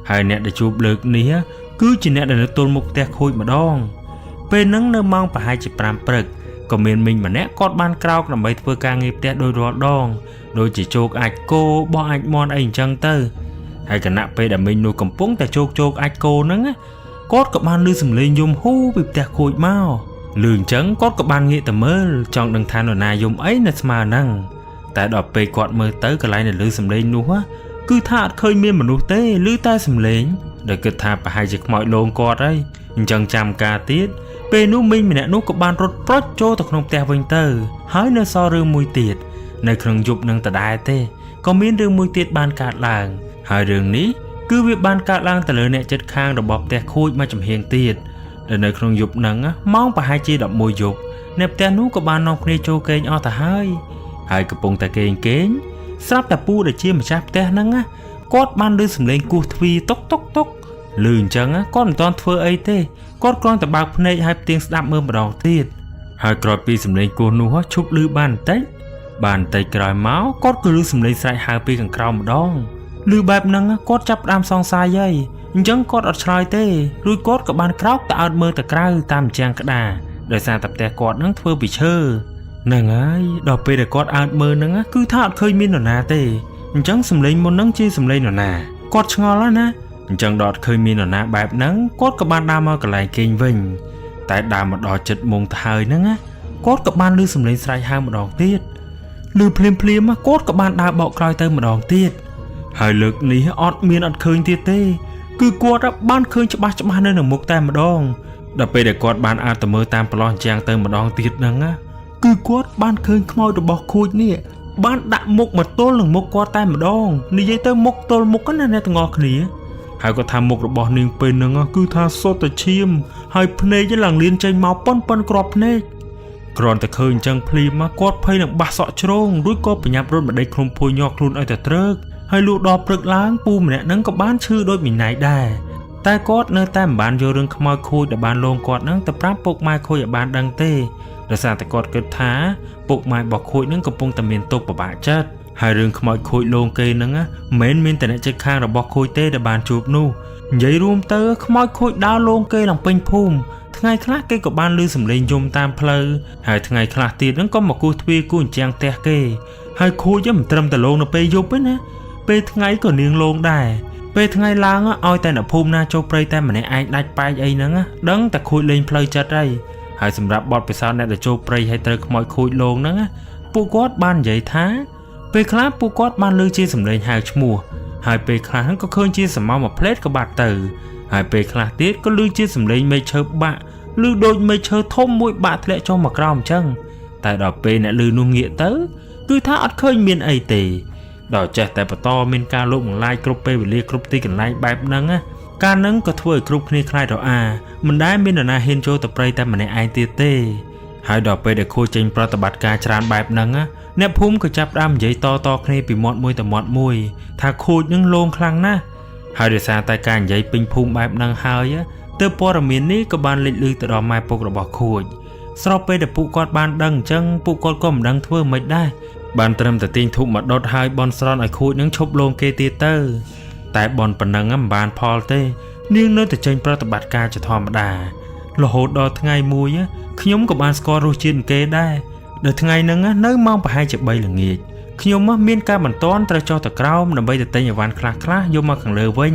Speaker 3: ហើយអ្នកដែលជួបលើកនេះគឺជាអ្នកដែលនៅទល់មុខផ្ទះខូចម្ដងពេលហ្នឹងនៅម៉ោងប្រហែលជា5ព្រឹកក៏មានមីងម្នាក់គាត់បានក្រោកដើម្បីធ្វើការងារផ្ទះដោយរាល់ដងដូចជាជោគអាចគោបោះអាចមន់អីអញ្ចឹងទៅហើយគណៈពេលដែលមីងនោះកំពុងតែជោគជោគអាចគោហ្នឹងគាត់ក៏បានឮសំឡេងយំហ៊ូពីផ្ទះខូចមកឮអញ្ចឹងគាត់ក៏បានងាកទៅមើលចង់ដឹងថានរណាយំអីនៅស្មើហ្នឹងតែដល់ពេលគាត់មើលទៅកន្លែងដែលឮសំឡេងនោះគឺថាអត់ឃើញមានមនុស្សទេឮតែសំឡេងដោយគិតថាប្រហែលជាខ្មោចលងគាត់ហើយអញ្ចឹងចាំការទៀតពេលនោះមីងម្នាក់នោះក៏បានរត់ប្រុចចូលទៅក្នុងផ្ទះវិញទៅហើយនៅសល់រឿងមួយទៀតនៅក្នុងយប់នឹងដដែលទេក៏មានរឿងមួយទៀតបានកើតឡើងហើយរឿងនេះគឺវាបានកើតឡើងទៅលើអ្នកចិត្តខាងរបស់ផ្ទះខូចមួយចំហៀងទៀតដែលនៅក្នុងយប់ហ្នឹងម៉ោងប្រហែលជា11យប់អ្នកផ្ទះនោះក៏បាននាំគ្នាចូលគេងអស់ទៅហើយហើយកំពុងតែគេងគេងស្រាប់តែពូដែលជាម្ចាស់ផ្ទះហ្នឹងគាត់បានឮសំឡេងគោះទ្វារតុកតុកតុកឮអញ្ចឹងគាត់មិនទាន់ធ្វើអីទេគាត់គ្រាន់តែបើកភ្នែកហើយផ្ទៀងស្ដាប់មើលម្ដងទៀតហើយក្រោយពីសំឡេងគោះនោះឈប់ឮបានបន្តិចបានបន្តិចក្រោយមកគាត់ក៏ឮសំឡេងស្រែកហៅពីខាងក្រោមម្ដងឮបែបហ្នឹងគាត់ចាប់ផ្ដើមសង្ស័យហើយអញ្ចឹងគាត់អត់ឆ្លើយទេរួចគាត់ក៏បានក្រោកទៅអើតមើលទៅក្រៅតាមជាងក្តារដោយសារតែផ្ទះគាត់នឹងធ្វើពីឈើហ្នឹងហើយដល់ពេលដែលគាត់អើតមើលហ្នឹងគឺថាអត់ឃើញមាននរណាទេអញ្ចឹងសំឡេងមុនហ្នឹងជាសំឡេងនរណាគាត់ឆ្ងល់ណាស់ណាអញ្ចឹងដល់អត់ឃើញមាននរណាបែបហ្នឹងគាត់ក៏បានដើរមកកន្លែងគេងវិញតែដើរមកដល់ចិត្តមុងទៅហើយហ្នឹងណាគាត់ក៏បានឮសំឡេងស្រែកហៅម្ដងទៀតឮភ្លាមភ្លាមគាត់ក៏បានដើរបកក្រោយទៅម្ដងទៀតហើយលើកនេះអត់មានអត់ឃើញទៀតទេគឺគាត់បានឃើញច្បាស់ច្បាស់នៅនឹងមុខតែម្ដងដល់ពេលដែលគាត់បានអើតទៅមើលតាមប្រឡោះអញ្ចឹងទៅម្ដងទៀតហ្នឹងណាគឺគាត់បានឃើញខ្មោចរបស់ខួចនេះបានដាក់មុខមកទល់នឹងមុខគាត់តែម្ដងនិយាយទៅមុខទល់មុខណាអ្នកទាំងអស់គ្នាហើយគាត់ថាមុខរបស់នាងពេលហ្នឹងគឺថាសុទ្ធតែឈាមហើយភ្នែកឡើងលៀនចេញមកប៉ុនប៉ុនក្របភ្នែកគ្រាន់តែឃើញអញ្ចឹងភ្លាមគាត់ភ័យនឹងបាសសក់ជ្រងរួចក៏ប្រញាប់រត់មកដេកក្នុងភួយញាស់ខ្លួនឲ្យតែត្រើកហើយលុះដល់ព្រឹកឡើងពូម្នាក់ហ្នឹងក៏បានឈឺដូចមីណៃដែរតែគាត់នៅតែមិនបានយករឿងខ្មោចខូចដែលបានលងគាត់ហ្នឹងទៅប្រាប់ពុកម៉ែខូចឲ្យបានដឹងទេដោយសារតែគាត់គិតថាពុកម៉ែរបស់ខូចហ្នឹងកំពុងតែមានទុក្ខពិបាកចិត្តហើយរឿងខ្មោចខូចលងគេហ្នឹងមិនមែនមានតែអ្នកជិតខាងរបស់ខូចទេដែលបានជួបនោះនិយាយរួមទៅខ្មោចខូចដើរលងគេឡើងពេញភូមិថ្ងៃខ្លះគេក៏បានឮសំឡេងយំតាមផ្លូវហើយថ្ងៃខ្លះទៀតហ្នឹងក៏មកគោះទ្វារគោះអញ្ចាំងផ្ទះគេហើយខូចមិនត្រឹមតែលងនៅពេលយប់ទេណាពេលថ្ងៃក៏នាងលងដែរពេលថ្ងៃឡើងឲ្យតែអ្នកភូមិណាចូលព្រៃតែម្នាក់ឯងដាច់បែកអីហ្នឹងដឹងតែខូចលេងផ្លូវចិត្តហើយហើយសម្រាប់បទពិសោធន៍អ្នកដែលចូលព្រៃហើយត្រូវខ្មោចខូចលងហ្នឹងពួកគាត់បាននិយាយថាពេលខ្លះពួកគាត់បានឮជាសំឡេងហៅឈ្មោះហើយពេលខ្លះហ្នឹងក៏ឃើញជាសមោមួយផ្លេតក៏បាត់ទៅហើយពេលខ្លះទៀតក៏ឮជាសំឡេងមែកឈើបាក់ឮដូចមែកឈើធំមួយបាក់ធ្លាក់ចុះមកក្រោមអញ្ចឹងតែដល់ពេលអ្នកឮនោះងាកទៅ គឺថាអត់ឃើញមានអីទេដល់ចេះតែបន្តមានការលុបបង្លាយគ្រប់ពេលវេលាគ្រប់ទីកន្លែងបែបហ្នឹងណាការហ្នឹងក៏ធ្វើឲ្យគ្រប់គ្នាខ្លាចរអាមិនដែលមាននរណាហ៊ានចូលទៅព្រៃតែម្នាក់ឯងទៀតទេហើយដល់ពេលដែលខួចចេញប្រតិបត្តិការច្រើនបែបហ្នឹងណាអ្នកភូមិក៏ចាប់ផ្ដើមនិយាយតៗគ្នាពីមាត់មួយទៅមាត់មួយថាខួចនឹងលងខ្លាំងណាស់ហើយដោយសារតែការនិយាយពេញភូមិបែបហ្នឹងហើយទើបព័ត៌មាននេះក៏បានលេចឮទៅដល់ម៉ែពុករបស់ខួចស្របពេលដែលពួកគាត់បានដឹងអញ្ចឹងពួកគាត់ក៏មិនដឹងធ្វើម៉េចដែរបានត្រឹមតែទាញធូបមកដុតហើយបន់ស្រន់ឲ្យខួចនឹងឈប់លងគេទៀតទៅតែបន់ប៉ុណ្ណឹងមិនបានផលទេនាងនៅតែចេញប្រតិបត្តិការជាធម្មតារហូតដល់ថ្ងៃមួយខ្ញុំក៏បានស្គាល់រសជាតិគេដែរដល់ថ្ងៃហ្នឹងនៅម៉ោងប្រហែលជា3ល្ងាចខ្ញុំមានការបន្ទាន់ត្រូវចុះទៅក្រោមដើម្បីទៅទិញអីវ៉ាន់ខ្លះៗយកមកខាងលើវិញ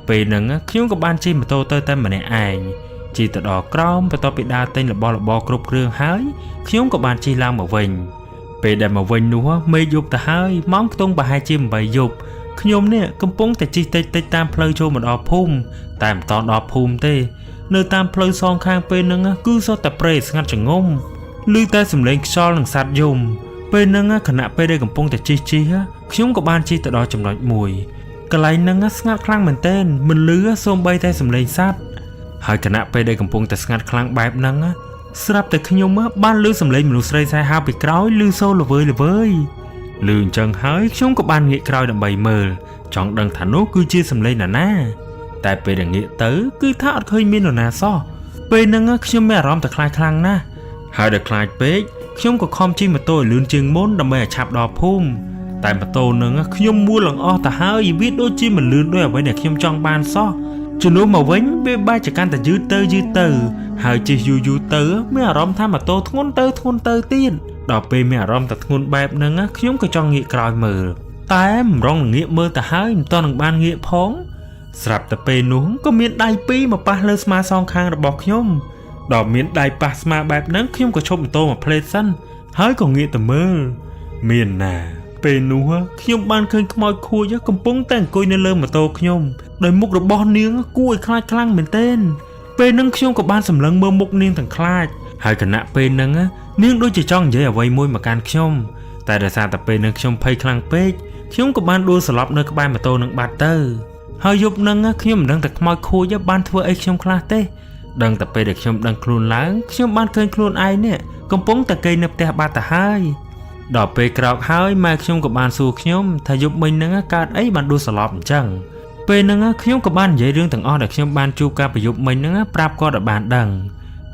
Speaker 3: ពេលហ្នឹងខ្ញុំក៏បានជិះម៉ូតូទៅតែម្នាក់ឯងជិះទៅដល់ក្រោមបន្ទាប់ពីដើរទិញរបស់របរគ្រប់គ្រឿងហើយខ្ញុំក៏បានជិះឡើងមកវិញពេលដែលមកវិញនោះមេឃយប់ទៅហើយម៉ោងខ្ទង់ប្រហែលជា8យប់ខ្ញុំនេះកំពុងតែជិះតិចតិចតាមផ្លូវចូលមកដល់ភូមិតែមិនតន់ដល់ភូមិទេនៅតាមផ្លូវសងខាងពេលហ្នឹងគឺសុទ្ធតែព្រៃស្ងាត់ជ្រងំឮតែសំឡេងខ្យល់និងសត្វយំពេលហ្នឹងខណៈពេលដែលកំពុងតែជិះជិះខ្ញុំក៏បានជិះទៅដល់ចំណុចមួយកន្លែងហ្នឹងស្ងាត់ខ្លាំងមែនទែនមិនឮសូម្បីតែសំឡេងសត្វហើយខណៈពេលដែលកំពុងតែស្ងាត់ខ្លាំងបែបហ្នឹងស្រាប់តែខ្ញុំបានឮសំឡេងមនុស្សស្រីស្រែហៅពីក្រោយឮសូរល្វើយល្វើយឮអញ្ចឹងហើយខ្ញុំក៏បានងាកក្រោយដើម្បីមើលចង់ដឹងថានោះគឺជាសំឡេងណាណាតែពេលដែលងាកទៅគឺថាអត់ឃើញមាននរណាសោះពេលហ្នឹងខ្ញុំមានអារម្មណ៍តែខ្លាចខ្លាំងណាស់ហើយដល់ខ្លាចពេកខ្ញុំក៏ខំជិះម៉ូតូឲ្យលឿនជាងមុនដើម្បីឲ្យឆាប់ដល់ភូមិតែម៉ូតូហ្នឹងខ្ញុំមួលឡើងអស់ទៅហើយវាដូចជាមិនលឿនដូចអ្វីដែលខ្ញុំចង់បានសោះជំនួសមកវិញវាបែរជាកាន់តែយឺតទៅយឺតទៅហើយជិះយូរយូរទៅមានអារម្មណ៍ថាម៉ូតូធ្ងន់ទៅធ្ងន់ទៅទៀតដល់ពេលមានអារម្មណ៍តែធ្ងន់បែបហ្នឹងខ្ញុំក៏ចង់ងាកក្រោយមើលតែម្រងងាកមើលទៅហើយមិនទាន់នឹងបានងាកផងស្រាប់តែពេលនោះក៏មានដៃពីរមកប៉ះលើស្មាសងខាងរបស់ខ្ញុំដល់មានដៃប៉ះស្មាបែបហ្នឹងខ្ញុំក៏ឈប់ម៉ូតូមួយភ្លែតសិនហើយក៏ងាកទៅមើលមានណាពេលនោះខ្ញុំបានឃើញខ្មោចខួចកំពុងតែអង្គុយនៅលើម៉ូតូខ្ញុំដោយមុខរបស់នាងគួរឲ្យខ្លាចខ្លាំងមែនទែនពេលហ្នឹងខ្ញុំក៏បានសម្លឹងមើលមុខនាងទាំងខ្លាចហើយខណៈពេលហ្នឹងនាងដូចជាចង់និយាយអ្វីមួយមកកាន់ខ្ញុំតែដោយសារតែពេលហ្នឹងខ្ញុំភ័យខ្លាំងពេកខ្ញុំក៏បានដួលសន្លប់នៅក្បែរម៉ូតូនឹងបាត់ទៅហើយយប់ហ្នឹងខ្ញុំមិនដឹងតែខ្មោចខួចបានធ្វើអីខ្ញុំខ្លះទេដឹងតែពេលដែលខ្ញុំដឹងខ្លួនឡើងខ្ញុំបានឃើញខ្លួនឯងនេះកំពុងតែគេងនៅផ្ទះបាត់ទៅហើយដល់ពេលក្រោកហើយម៉ែខ្ញុំក៏បានសួរខ្ញុំថាយប់មិញហ្នឹងកើតអីបានដួលសន្លប់អញ្ចឹងពេលហ្នឹងខ្ញុំក៏បាននិយាយរឿងទាំងអស់ដែលខ្ញុំបានជួបការប្រយុទ្ធមិញហ្នឹងប្រាប់គាត់ឲ្យបានដឹង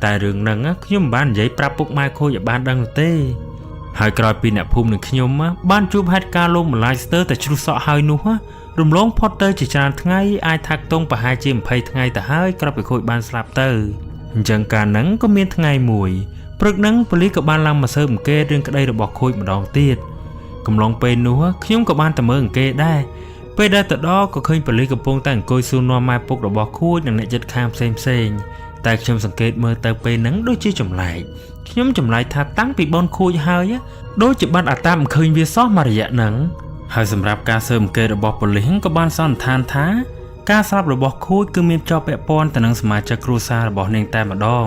Speaker 3: តែរឿងហ្នឹងខ្ញុំមិនបាននិយាយប្រាប់ពុកម៉ែខូចឲ្យបានដឹងនោះទេហើយក្រោយពីអ្នកភូមិនិងខ្ញុំបានជួបហេតុការណ៍លោកម្លាយស្ទើរតែជ្រុះសក់ហើយនោះរំលងផុតទៅជាច្រើនថ្ងៃអាចថាខ្ទង់ប្រហែលជា20ថ្ងៃទៅហើយក្រោយពីខូចបានស្លាប់ទៅអញ្ចឹងកាលហ្នឹងក៏មានថ្ងៃមួយព្រឹកហ្នឹងប៉ូលីសក៏បានឡើងមកស៊ើបអង្កេតរឿងក្តីរបស់ខូចម្ដងទៀតកំឡុងពេលនោះខ្ញុំក៏បានទៅមើលអង្កេតដែរពេលដែលទៅដល់ក៏ឃើញប៉ូលីសកំពុងតែអង្គុយសួរនាំម៉ែពុករបស់ខួចនិងអ្នកជិតខាងផ្សេងផ្សេងតែខ្ញុំសង្កេតមើលទៅពេលហ្នឹងដូចជាចម្លែកខ្ញុំចម្លែកថាតាំងពីបនខួចហើយដូចជាបានអាតាមមិនឃើញវាសោះមួយរយៈហ្នឹងហើយសម្រាប់ការស៊ើបអង្កេតរបស់ប៉ូលីសក៏បានសន្និដ្ឋានថាការស្លាប់របស់ខួចគឺមានជាប់ពាក់ព័ន្ធទៅនឹងសមាជិកគ្រួសាររបស់នាងតែម្ដង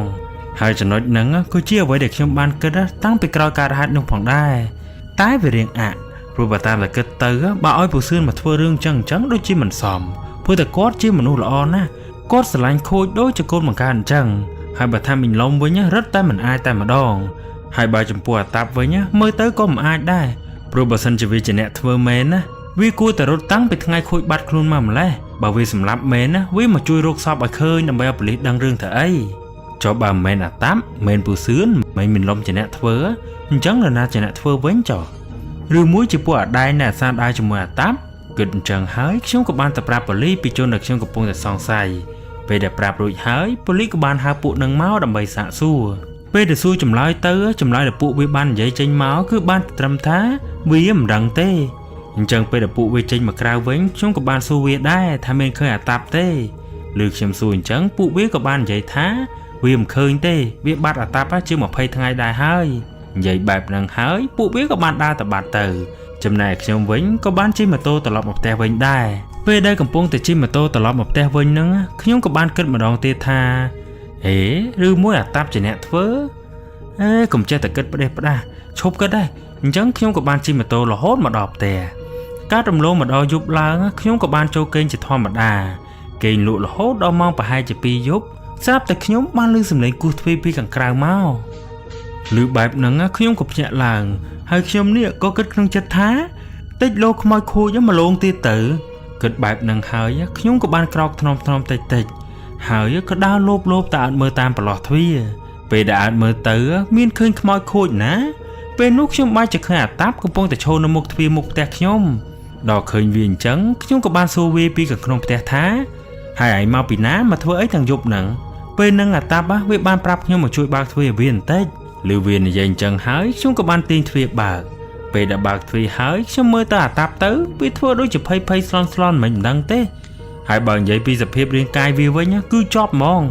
Speaker 3: ហើយចំណុចហ្នឹងក៏ជាអ្វីដែលខ្ញុំបានគិតតាំងពីក្រោយការហេតុនោះផងដែរតែវារៀងអាក់ព្រោះបើតាមតែគិតទៅបើឲ្យពូសឿនមកធ្វើរឿងចឹងចឹងដូចជាមិនសមព្រោះតែគាត់ជាមនុស្សល្អណាស់គាត់ស្រឡាញ់ខូចដូចជាកូនបង្កើតអញ្ចឹងហើយបើថាមីងឡុំវិញរត់តែមិនអាចតែម្ដងហើយបើចំពោះអាតាប់វិញមើលទៅក៏មិនអាចដែរព្រោះបើសិនជាវាជាអ្នកធ្វើមែនណាវាគួរតែរត់តាំងពីថ្ងៃខូចបាត់ខ្លួនមកម្លេះបើវាសម្លាប់មែនណាវាមកជួយរកសពឲ្យឃើញដើម្បីឲ្យប៉ូលីសដឹងរឿងទៅអីចុះបើមិនមែនអាតាប់មិនពូសឿនមិនមានលំជាអ្នកធ្វើអញ្ចឹងនរណាជាអ្នកធ្វើវិញចុះឬមួយជាពួកអាដែងដែលអាសាដើរជាមួយអាតាប់គិតអញ្ចឹងហើយខ្ញុំក៏បានទៅប្រាប់ប៉ូលីសពីជនដែលខ្ញុំកំពុងតែសង្ស័យពេលដែលប្រាប់រួចហើយប៉ូលីសក៏បានហៅពួកនឹងមកដើម្បីសាកសួរពេលដែលសួរចម្លើយទៅចម្លើយដែលពួកវាបាននិយាយចេញមកគឺបានត្រឹមថាវាមិនដឹងទេអញ្ចឹងពេលដែលពួកវាចេញមកក្រៅវិញខ្ញុំក៏បានសួរវាដែរថាមានឃើញអាតាប់ទេឬខ្ញុំសួរអញ្ចឹងពួកវាក៏បាននិយាយថាវាមិនឃើញទេវាបាត់អាតាប់ជាង20ថ្ងៃដែរហើយនិយាយបែបហ្នឹងហើយពួកវាក៏បានដើរទៅបាត់ទៅចំណែកខ្ញុំវិញក៏បានជិះម៉ូតូត្រឡប់មកផ្ទះវិញដែរពេលដែលកំពុងតែជិះម៉ូតូត្រឡប់មកផ្ទះវិញហ្នឹងខ្ញុំក៏បានគិតម្ដងទៀតថាហេឬមួយអាតាប់ជាអ្នកធ្វើអេកុំចេះតែគិតផ្ដេសផ្ដាស់ឈប់គិតដែរ អញ្ចឹងខ្ញុំក៏បានជិះម៉ូតូរហូតមកដល់ផ្ទះការរំលងមកដល់យប់ឡើងខ្ញុំក៏បានចូលគេងជាធម្មតាគេងលក់រហូតដល់ម៉ោងប្រហែលជា2យប់ស្រាប់តែខ្ញុំបានឮសំឡេងគោះទ្វារពីខាងក្រៅមកឮបែបហ្នឹងខ្ញុំក៏ភ្ញាក់ឡើងហើយខ្ញុំនេះក៏គិតក្នុងចិត្តថាតិចលោកខ្មោចខួចមកលងទៀតទៅគិតបែបហ្នឹងហើយខ្ញុំក៏បានក្រោកថ្នមថ្នមតិចតិចហើយក៏ដើរលោបលោបតែអត់មើលតាមប្រឡោះទ្វារពេលដែលអត់មើលទៅមានឃើញខ្មោចខួចណាពេលនោះខ្ញុំបែរជាឃើញអាតាប់កំពុងតែឈរនៅមុខទ្វារមុខផ្ទះខ្ញុំដល់ឃើញវាអញ្ចឹងខ្ញុំក៏បានសួរវាពីខាងក្នុងផ្ទះថាហើយឯងមកពីណាមកធ្វើអីទាំងយប់ហ្នឹងពេលហ្នឹងអាតាប់វាបានប្រាប់ខ្ញុំមកជួយបើកទ្វារវាបន្តិចឬវានិយាយអញ្ចឹងហើយខ្ញុំក៏បានទាញទ្វារបើកពេលដែលបើកទ្វារហើយខ្ញុំមើលទៅអាតាប់ទៅវាធ្វើដូចជាភ័យភ័យស្លន់ស្លន់មិនដឹងទេហើយបើនិយាយពីសភាពរាងកាយវាវិញគឺជាប់ហ្មង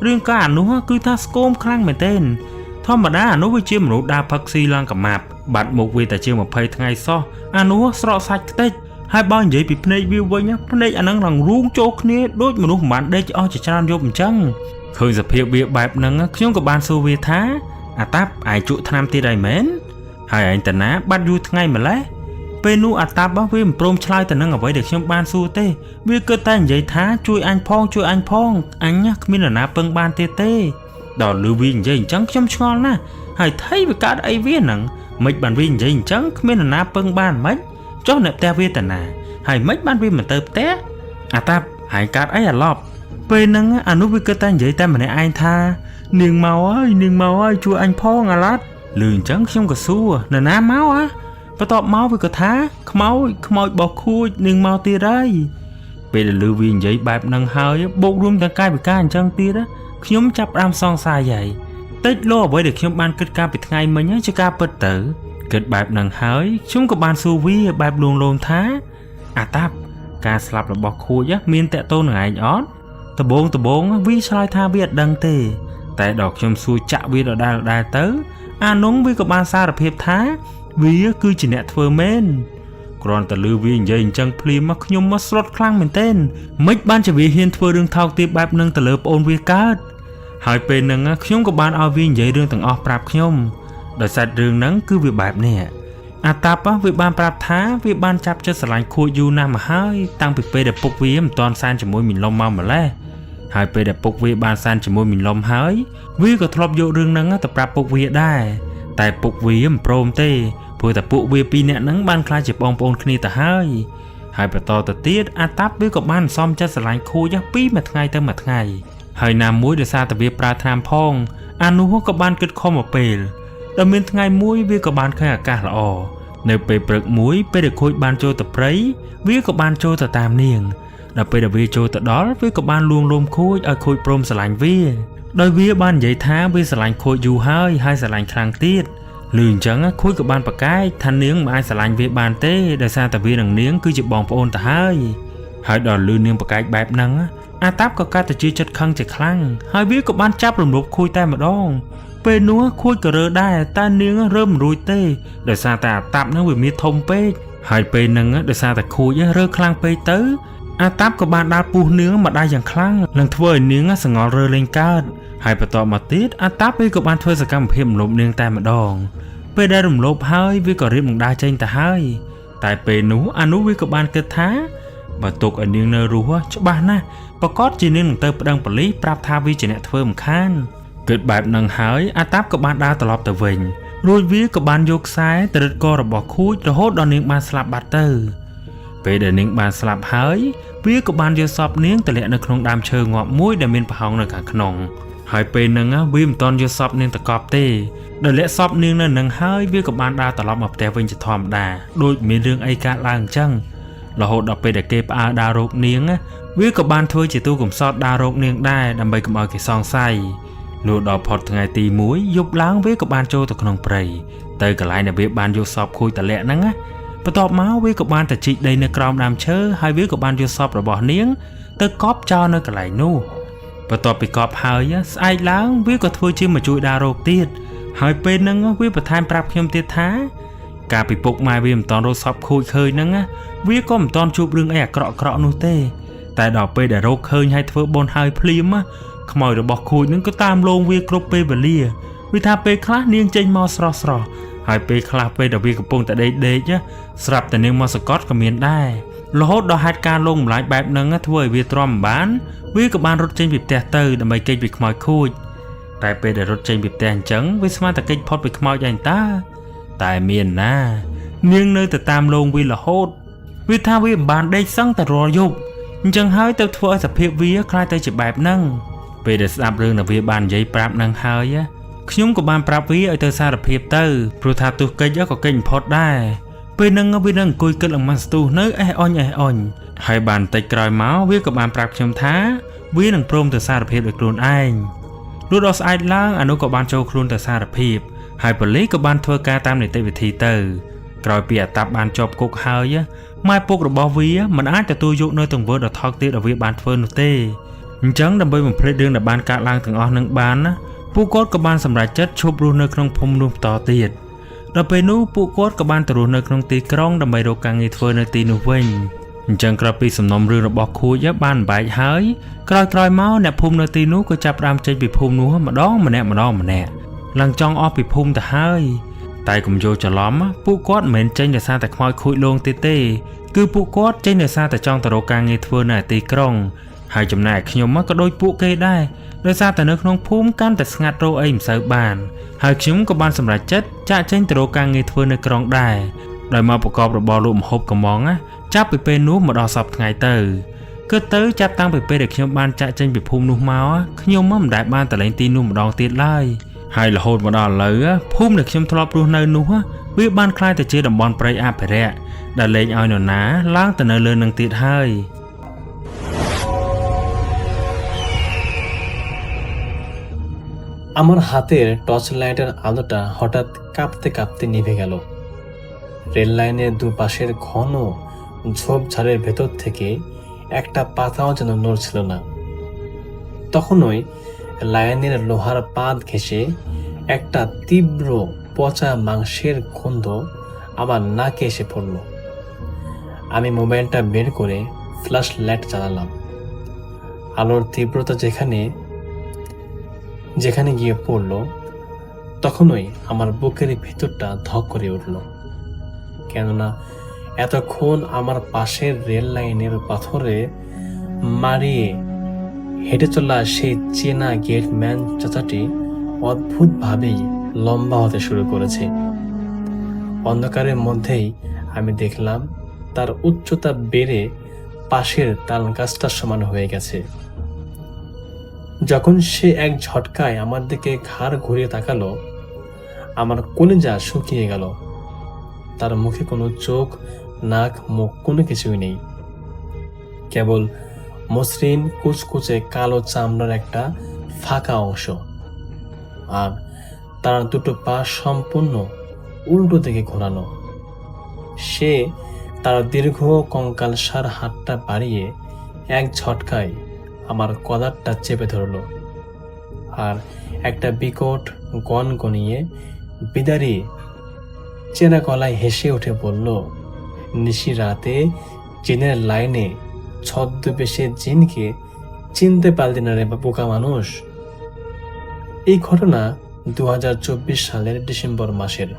Speaker 3: រាងកាយអានោះគឺថាស្គមខ្លាំងមែនទែនធម្មតាអានោះវាជាមនុស្សដើរផឹកស៊ីឡើងកាម៉ាប់បាត់មុខវាតែជាង20ថ្ងៃសោះអានោះស្រកសាច់ខ្ទេចហើយបើនិយាយពីភ្នែកវាវិញភ្នែកអានឹងឡើងរូងចូលគ្នាដូចមនុស្សមិនបានដេកអស់ជាច្រើនយប់អញ្ចឹងឃើញសភាពវាបែបហ្នឹងខ្ញុំក៏បានសួរវាថាអាតាប់ឯងជក់ថ្នាំទៀតហើយមែនហើយឯងតាណាបាត់យូរថ្ងៃម្ល៉េះពេលនោះអាតាប់វាមិនព្រមឆ្លើយទៅនឹងអ្វីដែលខ្ញុំបានសួរទេវាគិតតែនិយាយថាជួយអញផងជួយអញផងអញគ្មាននរណាពឹងបានទៀតទេដល់លឺវានិយាយអញ្ចឹងខ្ញុំឆ្ងល់ណាស់ហើយថៃវាកើតអីវាហ្នឹងមិនបានវានិយាយអញ្ចឹងគ្មាននរណាពឹងបានមិនចុះអ្នកផ្ទះវាតាណាហើយមិនបានវាមិនទៅផ្ទះអាតាប់ហើយកើតអីអាឡប់ពេលហ្នឹងអានោះវាគិតតែនិយាយតែម្នាក់ឯងថានាងមកហើយនាងមកហើយជួយអញផងអាឡាត់លឺអញ្ចឹងខ្ញុំក៏សួរនរណាមកអាបន្ទាប់មកវាក៏ថាខ្មោចខ្មោចបោះខួចនាងមកទៀតហើយពេលដែលលឺវានិយាយបែបហ្នឹងហើយបូករួមទាំងកាយវិការអញ្ចឹងទៀតខ្ញុំចាប់ផ្ដើមសង្ស័យហើយតិចលោអ្វីដែលខ្ញុំបានគិតកាលពីថ្ងៃមិញជាការពិតទៅគិតបែបហ្នឹងហើយខ្ញុំក៏បានសួរវាបែបលួងលោមថាអាតាប់ការស្លាប់របស់ខួចមានតកតូននឹងឯងអត់ដបងដបងវាឆ្លើយថាវាអត់ដឹងទេតែដល់ខ្ញុំសួរចាក់វាដដែលដដែលទៅអានងវាក៏បានសារភាពថាវាគឺជាអ្នកធ្វើមែនគ្រាន់តែលឺវានិយាយអញ្ចឹងភ្លាមមកខ្ញុំមកស្លុតខ្លាំងមែនទែនមិនបានជាវាហ៊ានធ្វើរឿងថោកទាបបែបនឹងទៅលើប្អូនវាកើតហើយពេលហ្នឹងខ្ញុំក៏បានឲ្យវានិយាយរឿងទាំងអស់ប្រាប់ខ្ញុំដោយសាច់រឿងហ្នឹងគឺវាបែបនេះអាតាប់វាបានប្រាប់ថាវាបានចាប់ចិត្តស្រឡាញ់ខួចយូរណាស់មកហើយតាំងពីពេលដែលពុកវាមិនទាន់សែនជាមួយមីឡុំមកម្លេះហើយពេលដែលពុកវាបានសែនជាមួយមីឡុំហើយវាក៏ធ្លាប់យករឿងហ្នឹងទៅប្រាប់ពុកវាដែរតែពុកវាមិនព្រមទេព្រោះតែពួកវាពីរនាក់ហ្នឹងបានក្លាយជាបងប្អូនគ្នាទៅហើយហើយបន្តទៅទៀតអាតាប់វាក៏បានសំចិត្តស្រឡាញ់ខួចពីមួយថ្ងៃទៅមួយថ្ងៃហើយណាមួយដោយសារតែវាប្រើថ្នាំផងអានោះក៏បានគិតខំមកពេលដល់មានថ្ងៃមួយវាក៏បានឃើញអាកាសល្អនៅពេលព្រឹកមួយពេលដែលខូចបានចូលទៅព្រៃវាក៏បានចូលទៅតាមនាងដល់ពេលដែលវាចូលទៅដល់វាក៏បានលួងលោមខូចឲ្យខូចព្រមស្រឡាញ់វាដោយវាបាននិយាយថាវាស្រឡាញ់ខូចយូរហើយហើយស្រឡាញ់ខ្លាំងទៀតឮអញ្ចឹងខូចក៏បានប្រកែកថានាងមិនអាចស្រឡាញ់វាបានទេដោយសារតែវានិងនាងគឺជាបងប្អូនទៅហើយហើយដល់ឮនាងប្រកែកបែបហ្នឹងអាតាប់ក៏កាត់ទៅជាចិត្តខឹងជាខ្លាំងហើយវាក៏បានចាប់រំលោភខូចតែម្ដងពេលនោះខួចក៏រើដែរតែនាងរើមិនរួចទេដោយសារតែអាតាប់ហ្នឹងវាមានធំពេកហើយពេលហ្នឹងដោយសារតែខួចរើខ្លាំងពេកទៅអាតាប់ក៏បានដាល់ពុះនាងមកដៃយ៉ាងខ្លាំងនិងធ្វើឲ្យនាងសងល់រើលេងកើតហើយបន្តមកទៀតអាតាប់វាក៏បានធ្វើសកម្មភាពរំលោភនាងតែម្ដងពេលដែលរំលោភហើយវាក៏រៀបនឹងដើរចេញទៅហើយតែពេលនោះអានោះវាក៏បានគិតថាបើទុកឲ្យនាងនៅរស់ច្បាស់ណាស់ប្រកាសជានាងនឹងទៅប្តឹងប៉ូលីសប្រាប់ថាវាជាអ្នកធ្វើមិនខានគិតបែបនឹងហើយអាតាប់ក៏បានដើរត្រឡប់ទៅវិញរួចវាក៏បានយកខ្សែទៅរឹតករបស់ខួចរហូតដល់នាងបានស្លាប់បាត់ទៅពេលដែលនាងបានស្លាប់ហើយវាក៏បានយកសពនាងទៅលាក់នៅក្នុងដើមឈើងាប់មួយដែលមានប្រហោងនៅខាងក្នុងហើយពេលហ្នឹងវាមិនទាន់យកសពនាងទៅកប់ទេដោយលាក់សពនាងនៅនឹងហើយវាក៏បានដើរត្រឡប់មកផ្ទះវិញជាធម្មតាដូចមានរឿងអីកើតឡើងអញ្ចឹងរហូតដល់ពេលដែលគេផ្អើលដើររកនាងវាក៏បានធ្វើជាទូកំសត់ដើររកនាងដែរដើម្បីកុំឲ្យគេសង្ស័យលុះដល់ផុតថ្ងៃទី1យប់ឡើងវាក៏បានចូលទៅក្នុងព្រៃទៅកន្លែងដែលវាបានយកសពខួចតលាក់ហ្នឹងណាបន្ទាប់មកវាក៏បានទៅជីកដីនៅក្រោមដើមឈើហើយវាក៏បានយកសពរបស់នាងទៅកប់ចោលនៅកន្លែងនោះបន្ទាប់ពីកប់ហើយស្អែកឡើងវាក៏ធ្វើជាមកជួយដើររកទៀតហើយពេលហ្នឹងវាបន្ថែមប្រាប់ខ្ញុំទៀតថាកាលពីពុកម៉ែវាមិនតន់រកសពខូចឃើញហ្នឹងវាក៏មិនតន់ជួបរឿងអីអាក្រក់ៗនោះទេតែដល់ពេលដែលរកឃើញហើយធ្វើបុណ្យហើយភ្លាមខ្មោចរបស់ខូចហ្នឹងក៏តាមលងវាគ្រប់ពេលវេលាវាថាពេលខ្លះនាងចេញមកស្រស់ស្រស់ ហើយពេលខ្លះពេលដែលវាកំពុងតែដេកដេកណាស្រាប់តែនាងមកសកត់ក៏មានដែររហូតដល់ហេតុការណ៍លងម្លាញបែបហ្នឹងធ្វើឲ្យវាទ្រាំមិនបានវាក៏បានរត់ចេញពីផ្ទះទៅដើម្បីគេចពីខ្មោចខួចតែពេលដែលរត់ចេញពីផ្ទះអញ្ចឹងវាស្មានតែគេចផុតពីខ្មោចឯងតាតែមានណានាងនៅតែតាមលងវារហូតវាថាវាមិនបានដេកសឹងតែរាល់យប់អញ្ចឹងហើយទៅធ្វើឲ្យសភាពវាคล้ายទៅជាបែបហ្នឹងពេលដែលស្ដាប់រឿងដែលវាបាននិយាយប្រាប់ហ្នឹងហើយខ្ញុំក៏បានប្រាប់វាឲ្យទៅសារភាពទៅព្រោះថាទោះកិច្ចក៏កិច្ចបំផុតដែរពេលហ្នឹងវានឹងអង្គុយគិតឡើងមិនស្ទុះនៅអេះអុញអេះអុញហើយបានបន្តិចក្រោយមកវាក៏បានប្រាប់ខ្ញុំថាវានឹងព្រមទៅសារភាពដោយខ្លួនឯងលុះដល់ស្អែកឡើងអានោះក៏បានចូលខ្លួនទៅសារភាពហើយប៉ូលីសក៏បានធ្វើការតាមនីតិវិធីទៅក្រោយពីអាតាប់បានជាប់គុកហើយម៉ែពុករបស់វាមិនអាចទទួលយកនៅទង្វើដ៏ថោកទាបដែលវាបានធ្វើនោះទេអញ្ចឹងដើម្បីបំភ្លេចរឿងដែលបានកើតឡើងទាំងអស់នឹងបានណាពួកគាត់ក៏បានសម្រេចចិត្តឈប់រស់នៅក្នុងភូមិនោះបន្តទៀតដល់ពេលនោះពួកគាត់ក៏បានទៅរស់នៅក្នុងទីក្រុងដើម្បីរកការងារធ្វើនៅទីនោះវិញអញ្ចឹងក្រោយពីសំណុំរឿងរបស់ខួចបានបែកហើយក្រោយៗមកអ្នកភូមិនៅទីនោះក៏ចាប់ផ្ដើមចេញពីភូមិនោះម្ដងម្នាក់ម្ដងម្នាក់ឡើងចង់អស់ពីភូមិទៅហើយតែកុំយល់ច្រឡំពួកគាត់មិនមែនចេញដោយសារតែខ្មោចខួចលងទេទេគឺពួកគាត់ចេញដោយសារតែចង់ទៅរកការងារធ្វើនៅទីក្រុងហើយចំណែកខ្ញុំក៏ដូចពួកគេដែរដោយសារតែនៅក្នុងភូមិកាន់តែស្ងាត់រកអីមិនសូវបានហើយខ្ញុំក៏បានសម្រេចចិត្តចាកចេញទៅរកការងារធ្វើនៅក្រុងដែរដោយមកប្រកបរបរលក់ម្ហូបកំងណាចាប់ពីពេលនោះមកដល់សប្តាហ៍ថ្ងៃទៅគឺទៅចាប់តាំងពីពេលដែលខ្ញុំបានចាក់ចេញពីភូមិនោះមកខ្ញុំមិនដែលបានទៅលេងទីនោះម្ដងទៀតឡើយហើយរហូតមកដល់ឥឡូវភូមិដែលខ្ញុំធ្លាប់រស់នៅនោះវាបានក្លាយទៅជាតំបន់ព្រៃអភិរក្សដែលលែងឲ្យនរណាឡើងទៅនៅលើនឹងទៀតហើយ
Speaker 2: আমার হাতের টর্চ লাইটের আলোটা হঠাৎ কাঁপতে কাঁপতে নিভে গেল। রেল লাইনের দুপাশের ঘন ঝোপঝাড়ের ভেতর থেকে একটা পাতাও যেন নড়ছিল না। তখনই লাইনের লোহার পাত ঘেঁষে একটা তীব্র পচা মাংসের গন্ধ আমার নাকে এসে পড়ল। আমি মোবাইলটা বের করে ফ্ল্যাশ লাইট চালালাম। আলোর তীব্রতা যেখানে যেখানে গিয়ে পড়ল, তখনই আমার বুকের ভেতরটা ধক করে উঠল। কেননা এতক্ষণ আমার পাশের রেল লাইনের পাথরে মারিয়ে হেঁটে চলা সেই চেনা গেটম্যান চাচাটি অদ্ভুতভাবেই লম্বা হতে শুরু করেছে। অন্ধকারের মধ্যেই আমি দেখলাম তার উচ্চতা বেড়ে পাশের তাল গাছটার সমান হয়ে গেছে। যখন সে এক ঝটকায় আমার দিকে ঘাড় ঘুরিয়ে তাকালো, আমার কলিজা শুকিয়ে গেল। তার মুখে কোনো চোখ, নাক, মুখ কোনো কিছুই নেই, কেবল মসৃণ কুচকুচে কালো চামড়ার একটা ফাঁকা অংশ, আর তার দুটো পা সম্পূর্ণ উল্টো দিকে ঘোরানো। সে তার দীর্ঘ কঙ্কালসার হাতটা বাড়িয়ে এক ঝটকায় আমার কলারটা চেপে ধরল, আর একটা বিকট গনগনিয়ে বিদারি চেনা গলায় হেসে উঠে বলল, নিশি রাতে জিনের লাইনে ছদ্মবেশে জিনকে চিনতে পারলি না রে বোকা মানুষ। এই ঘটনা 2024 সালের ডিসেম্বর মাসের।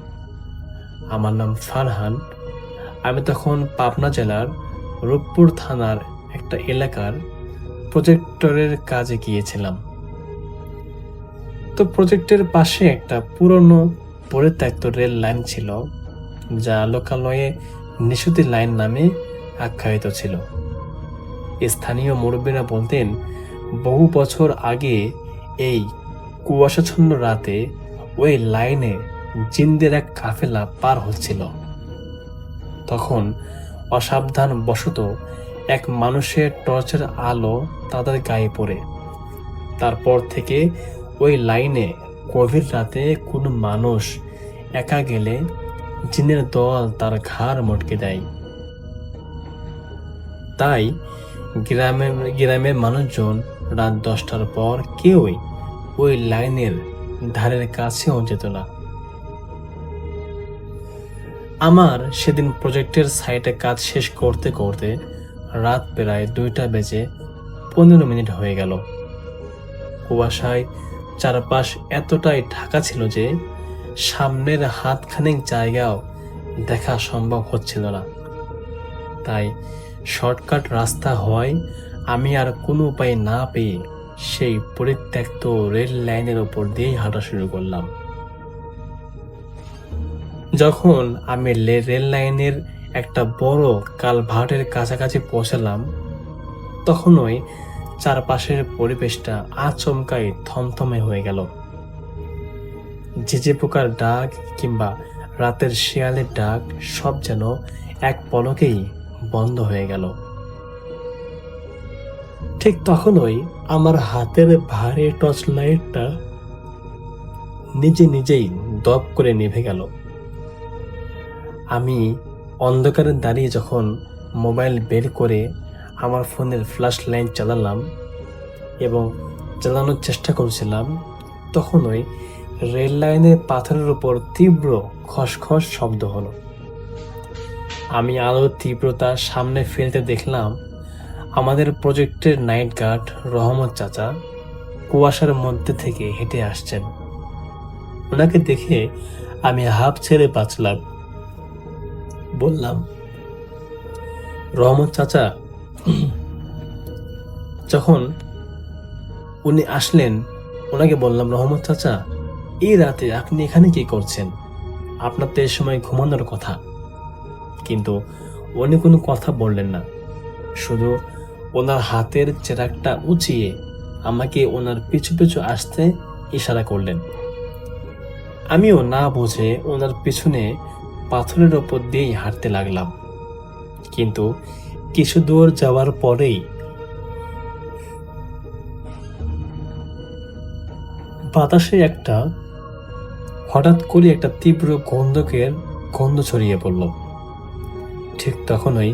Speaker 2: আমার নাম ফারহান। আমি তখন পাবনা জেলার রূপপুর থানার একটা এলাকার প্রজেক্টরের কাজে গিয়েছিলাম। তো প্রজেক্টের পাশে একটা পুরনো পরিত্যক্ত রেল লাইন ছিল, যা লোকালয়ে নিশুতি লাইন নামে আখ্যায়িত ছিল। স্থানীয় মুরব্বীরা বলতেন, বহু বছর আগে এই কুয়াশাচ্ছন্ন রাতে ওই লাইনে জিনদের এক কাফেলা পার হচ্ছিল। তখন অসাবধান বশত এক মানুষের টর্চের আলো তাদের গায়ে পড়ে। তারপর থেকে ওই লাইনে গভীর রাতে কোনো মানুষ একা গেলে জিনের দল তার ঘাড় মটকে দেয়। তাই গ্রামের গ্রামের মানুষজন রাত 10টার পর কেউই ওই লাইনের ধারের কাছেও যেত না। আমার সেদিন প্রজেক্টের সাইটে কাজ শেষ করতে করতে রাত প্রায় 2টা বেজে 15 মিনিট হয়ে গেল। কুয়াশায় চারপাশ এতটাই ঢাকা ছিল যে সামনের হাতখানেক জায়গাও দেখা সম্ভব হচ্ছিল না। তাই শর্টকাট রাস্তা হওয়ায় আমি আর কোনো উপায় না পেয়ে সেই পরিত্যক্ত রেল লাইনের ওপর দিয়েই হাঁটা শুরু করলাম। যখন আমি রেল লাইনের একটা বড় কালভার্টের কাছাকাছি পৌঁছালাম, তখনই চারপাশের পরিবেশটা আচমকাই থমথমে হয়ে গেল। ঝিঝি পোকার ডাক কিংবা রাতের শেয়ালের ডাক সব যেন এক পলকেই বন্ধ হয়ে গেল। ঠিক তখনই আমার হাতের ভারী টর্চ লাইটটা নিজে নিজেই দপ করে নিভে গেল। আমি অন্ধকারে দাঁড়িয়ে যখন মোবাইল বের করে আমার ফোনের ফ্ল্যাশ লাইট চালালাম এবং চালানোর চেষ্টা করছিলাম, তখনই রেল লাইনের পাথরের উপর তীব্র খসখস শব্দ হলো। আমি আলোর তীব্রতা সামনে ফেলতে দেখলাম আমাদের প্রজেক্টের নাইট গার্ড রহমত চাচা কুয়াশার মধ্যে থেকে হেঁটে আসছেন। ওনাকে দেখে আমি হাঁফ ছেড়ে বাঁচলাম। বললাম, রহমত চাচা। যখন উনি আসলেন, ওনাকে বললাম, রহমত চাচা, এই রাতে আপনি এখানে কি করছেন? আপনার তো এই সময় ঘুমানোর কথা। কিন্তু উনি কোনো কথা বললেন না, শুধু ওনার হাতের চেরাগটা উঁচিয়ে আমাকে ওনার পিছু পিছু আসতে ইশারা করলেন। আমিও না বুঝে ওনার পিছনে পাথরের ওপর দিয়েই হাঁটতে লাগলাম। কিন্তু কিছু দূর যাওয়ার পরেই বাতাসে একটা হঠাৎ করে একটা তীব্র গন্ধকের গন্ধ ছড়িয়ে পড়ল। ঠিক তখনই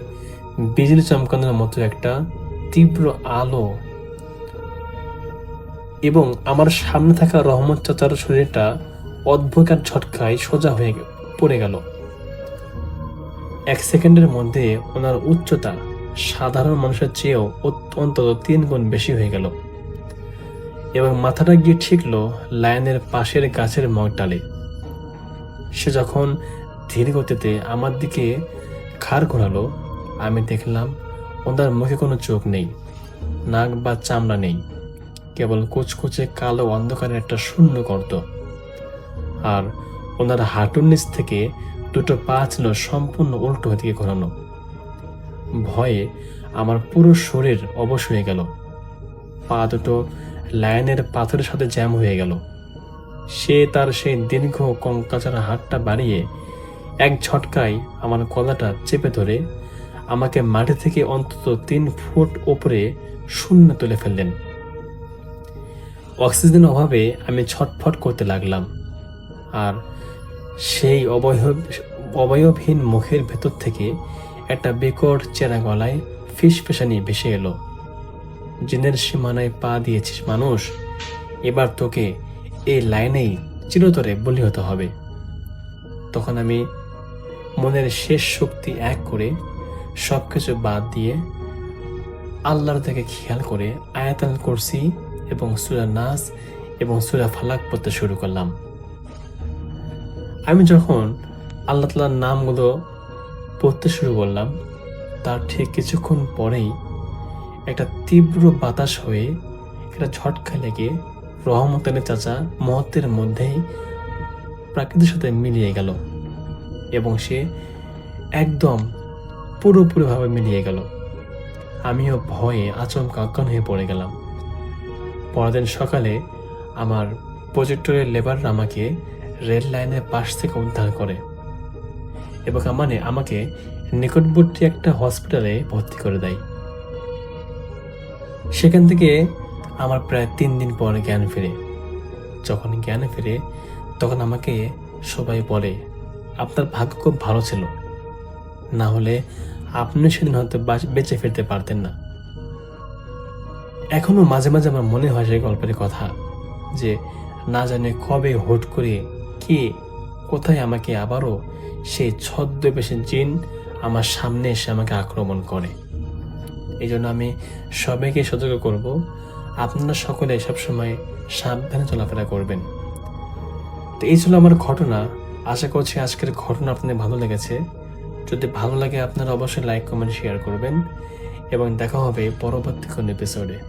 Speaker 2: বিজলি চমকানোর মতো একটা তীব্র আলো এবং আমার সামনে থাকা রহমত চাচার শরীরটা অদ্ভুত এক ঝটকায় সোজা হয়ে পড়ে গেল। এক সেকেন্ডের মধ্যে ওনার উচ্চতা সাধারণ মানুষের চেয়েও অন্তত 3 গুণ বেশি হয়ে গেল এবং মাথাটা গিয়ে ঠেকল লাইনের পাশের গাছের মগডালে। সে যখন ধীর গতিতে আমার দিকে ঘাড় ঘোরালো, আমি দেখলাম ওনার মুখে কোনো চোখ নেই, নাক বা চামড়া নেই, কেবল কুচকুচে কালো অন্ধকারের একটা শূন্য গর্ত। আর ওনার হাঁটুর নিচ থেকে দুটো পা ছিল সম্পূর্ণ উল্টো দিকে ঘোরানো। ভয়ে আমার পুরো শরীর অবশ হয়ে গেল। পা দুটো লাইনের পাথরের সাথে জ্যাম হয়ে গেল। সে তার সেই দীর্ঘ কঙ্কাচারা হাতটা বাড়িয়ে এক ঝটকায় আমার গলাটা চেপে ধরে আমাকে মাটি থেকে অন্তত 3 ফুট ওপরে শূন্য তুলে ফেললেন। অক্সিজেন অভাবে আমি ছটফট করতে লাগলাম, আর সেই অবয়বহীন মুখের ভেতর থেকে একটা বিকট চেরা গলায় ফিসফিসানি ভেসে এলো, জিনের সীমানায় পা দিয়েছিস মানুষ, এবার তোকে এই লাইনেই চিরতরে বলি হতে হবে। তখন আমি মনের শেষ শক্তি এক করে সব কিছু বাদ দিয়ে আল্লাহর দিকে খেয়াল করে আয়াতুল কুরসি এবং সূরা নাস এবং সূরা ফালাক পড়তে শুরু করলাম। আমি যখন আল্লাহ তাআলার নামগুলো পড়তে শুরু করলাম, তার ঠিক কিছুক্ষণ পরেই একটা তীব্র বাতাস হয়ে একটা ঝটকা লেগে রহমত আলী চাচা মুহূর্তের মধ্যেই প্রাকৃতির সাথে মিলিয়ে গেল এবং সে একদম পুরোপুরিভাবে মিলিয়ে গেল। আমিও ভয়ে আচমকা অজ্ঞান হয়ে পড়ে গেলাম। পরদিন সকালে আমার প্রজেক্টরের লেবাররা আমাকে রেল লাইনের পাশ থেকে উদ্ধার করে এবং আমাকে নিকটবর্তী একটা হসপিটালে ভর্তি করে দেয়। সেখান থেকে আমার প্রায় 3 দিন পর জ্ঞান ফেরে। যখন জ্ঞান ফেরে তখন আমাকে সবাই বলে, আপনার ভাগ্য খুব ভালো ছিল, না হলে আপনি সেদিন হয়তো বেঁচে ফিরতে পারতেন না। এখনো মাঝে মাঝে আমার মনে হয় সেই গল্পের কথা, যে না জানে কবে হুট করে কে কোথায় আমাকে আবারও সেই ছদ্মবেশী জিন আমার সামনে এসে আমাকে আক্রমণ করে। এই জন্য আমি সবাইকে সতর্ক করব, আপনারা সকলে সবসময় সাবধানে চলাফেরা করবেন। তো এই ছিল আমার ঘটনা। আশা করছি আজকের ঘটনা আপনাদের ভালো লেগেছে। যদি ভালো লাগে আপনারা অবশ্যই like, comment, share করবেন এবং দেখা হবে পরবর্তী কোনো এপিসোডে।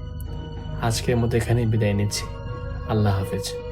Speaker 2: আজকের মতো এখানেই বিদায় নিচ্ছি। আল্লাহ হাফেজ।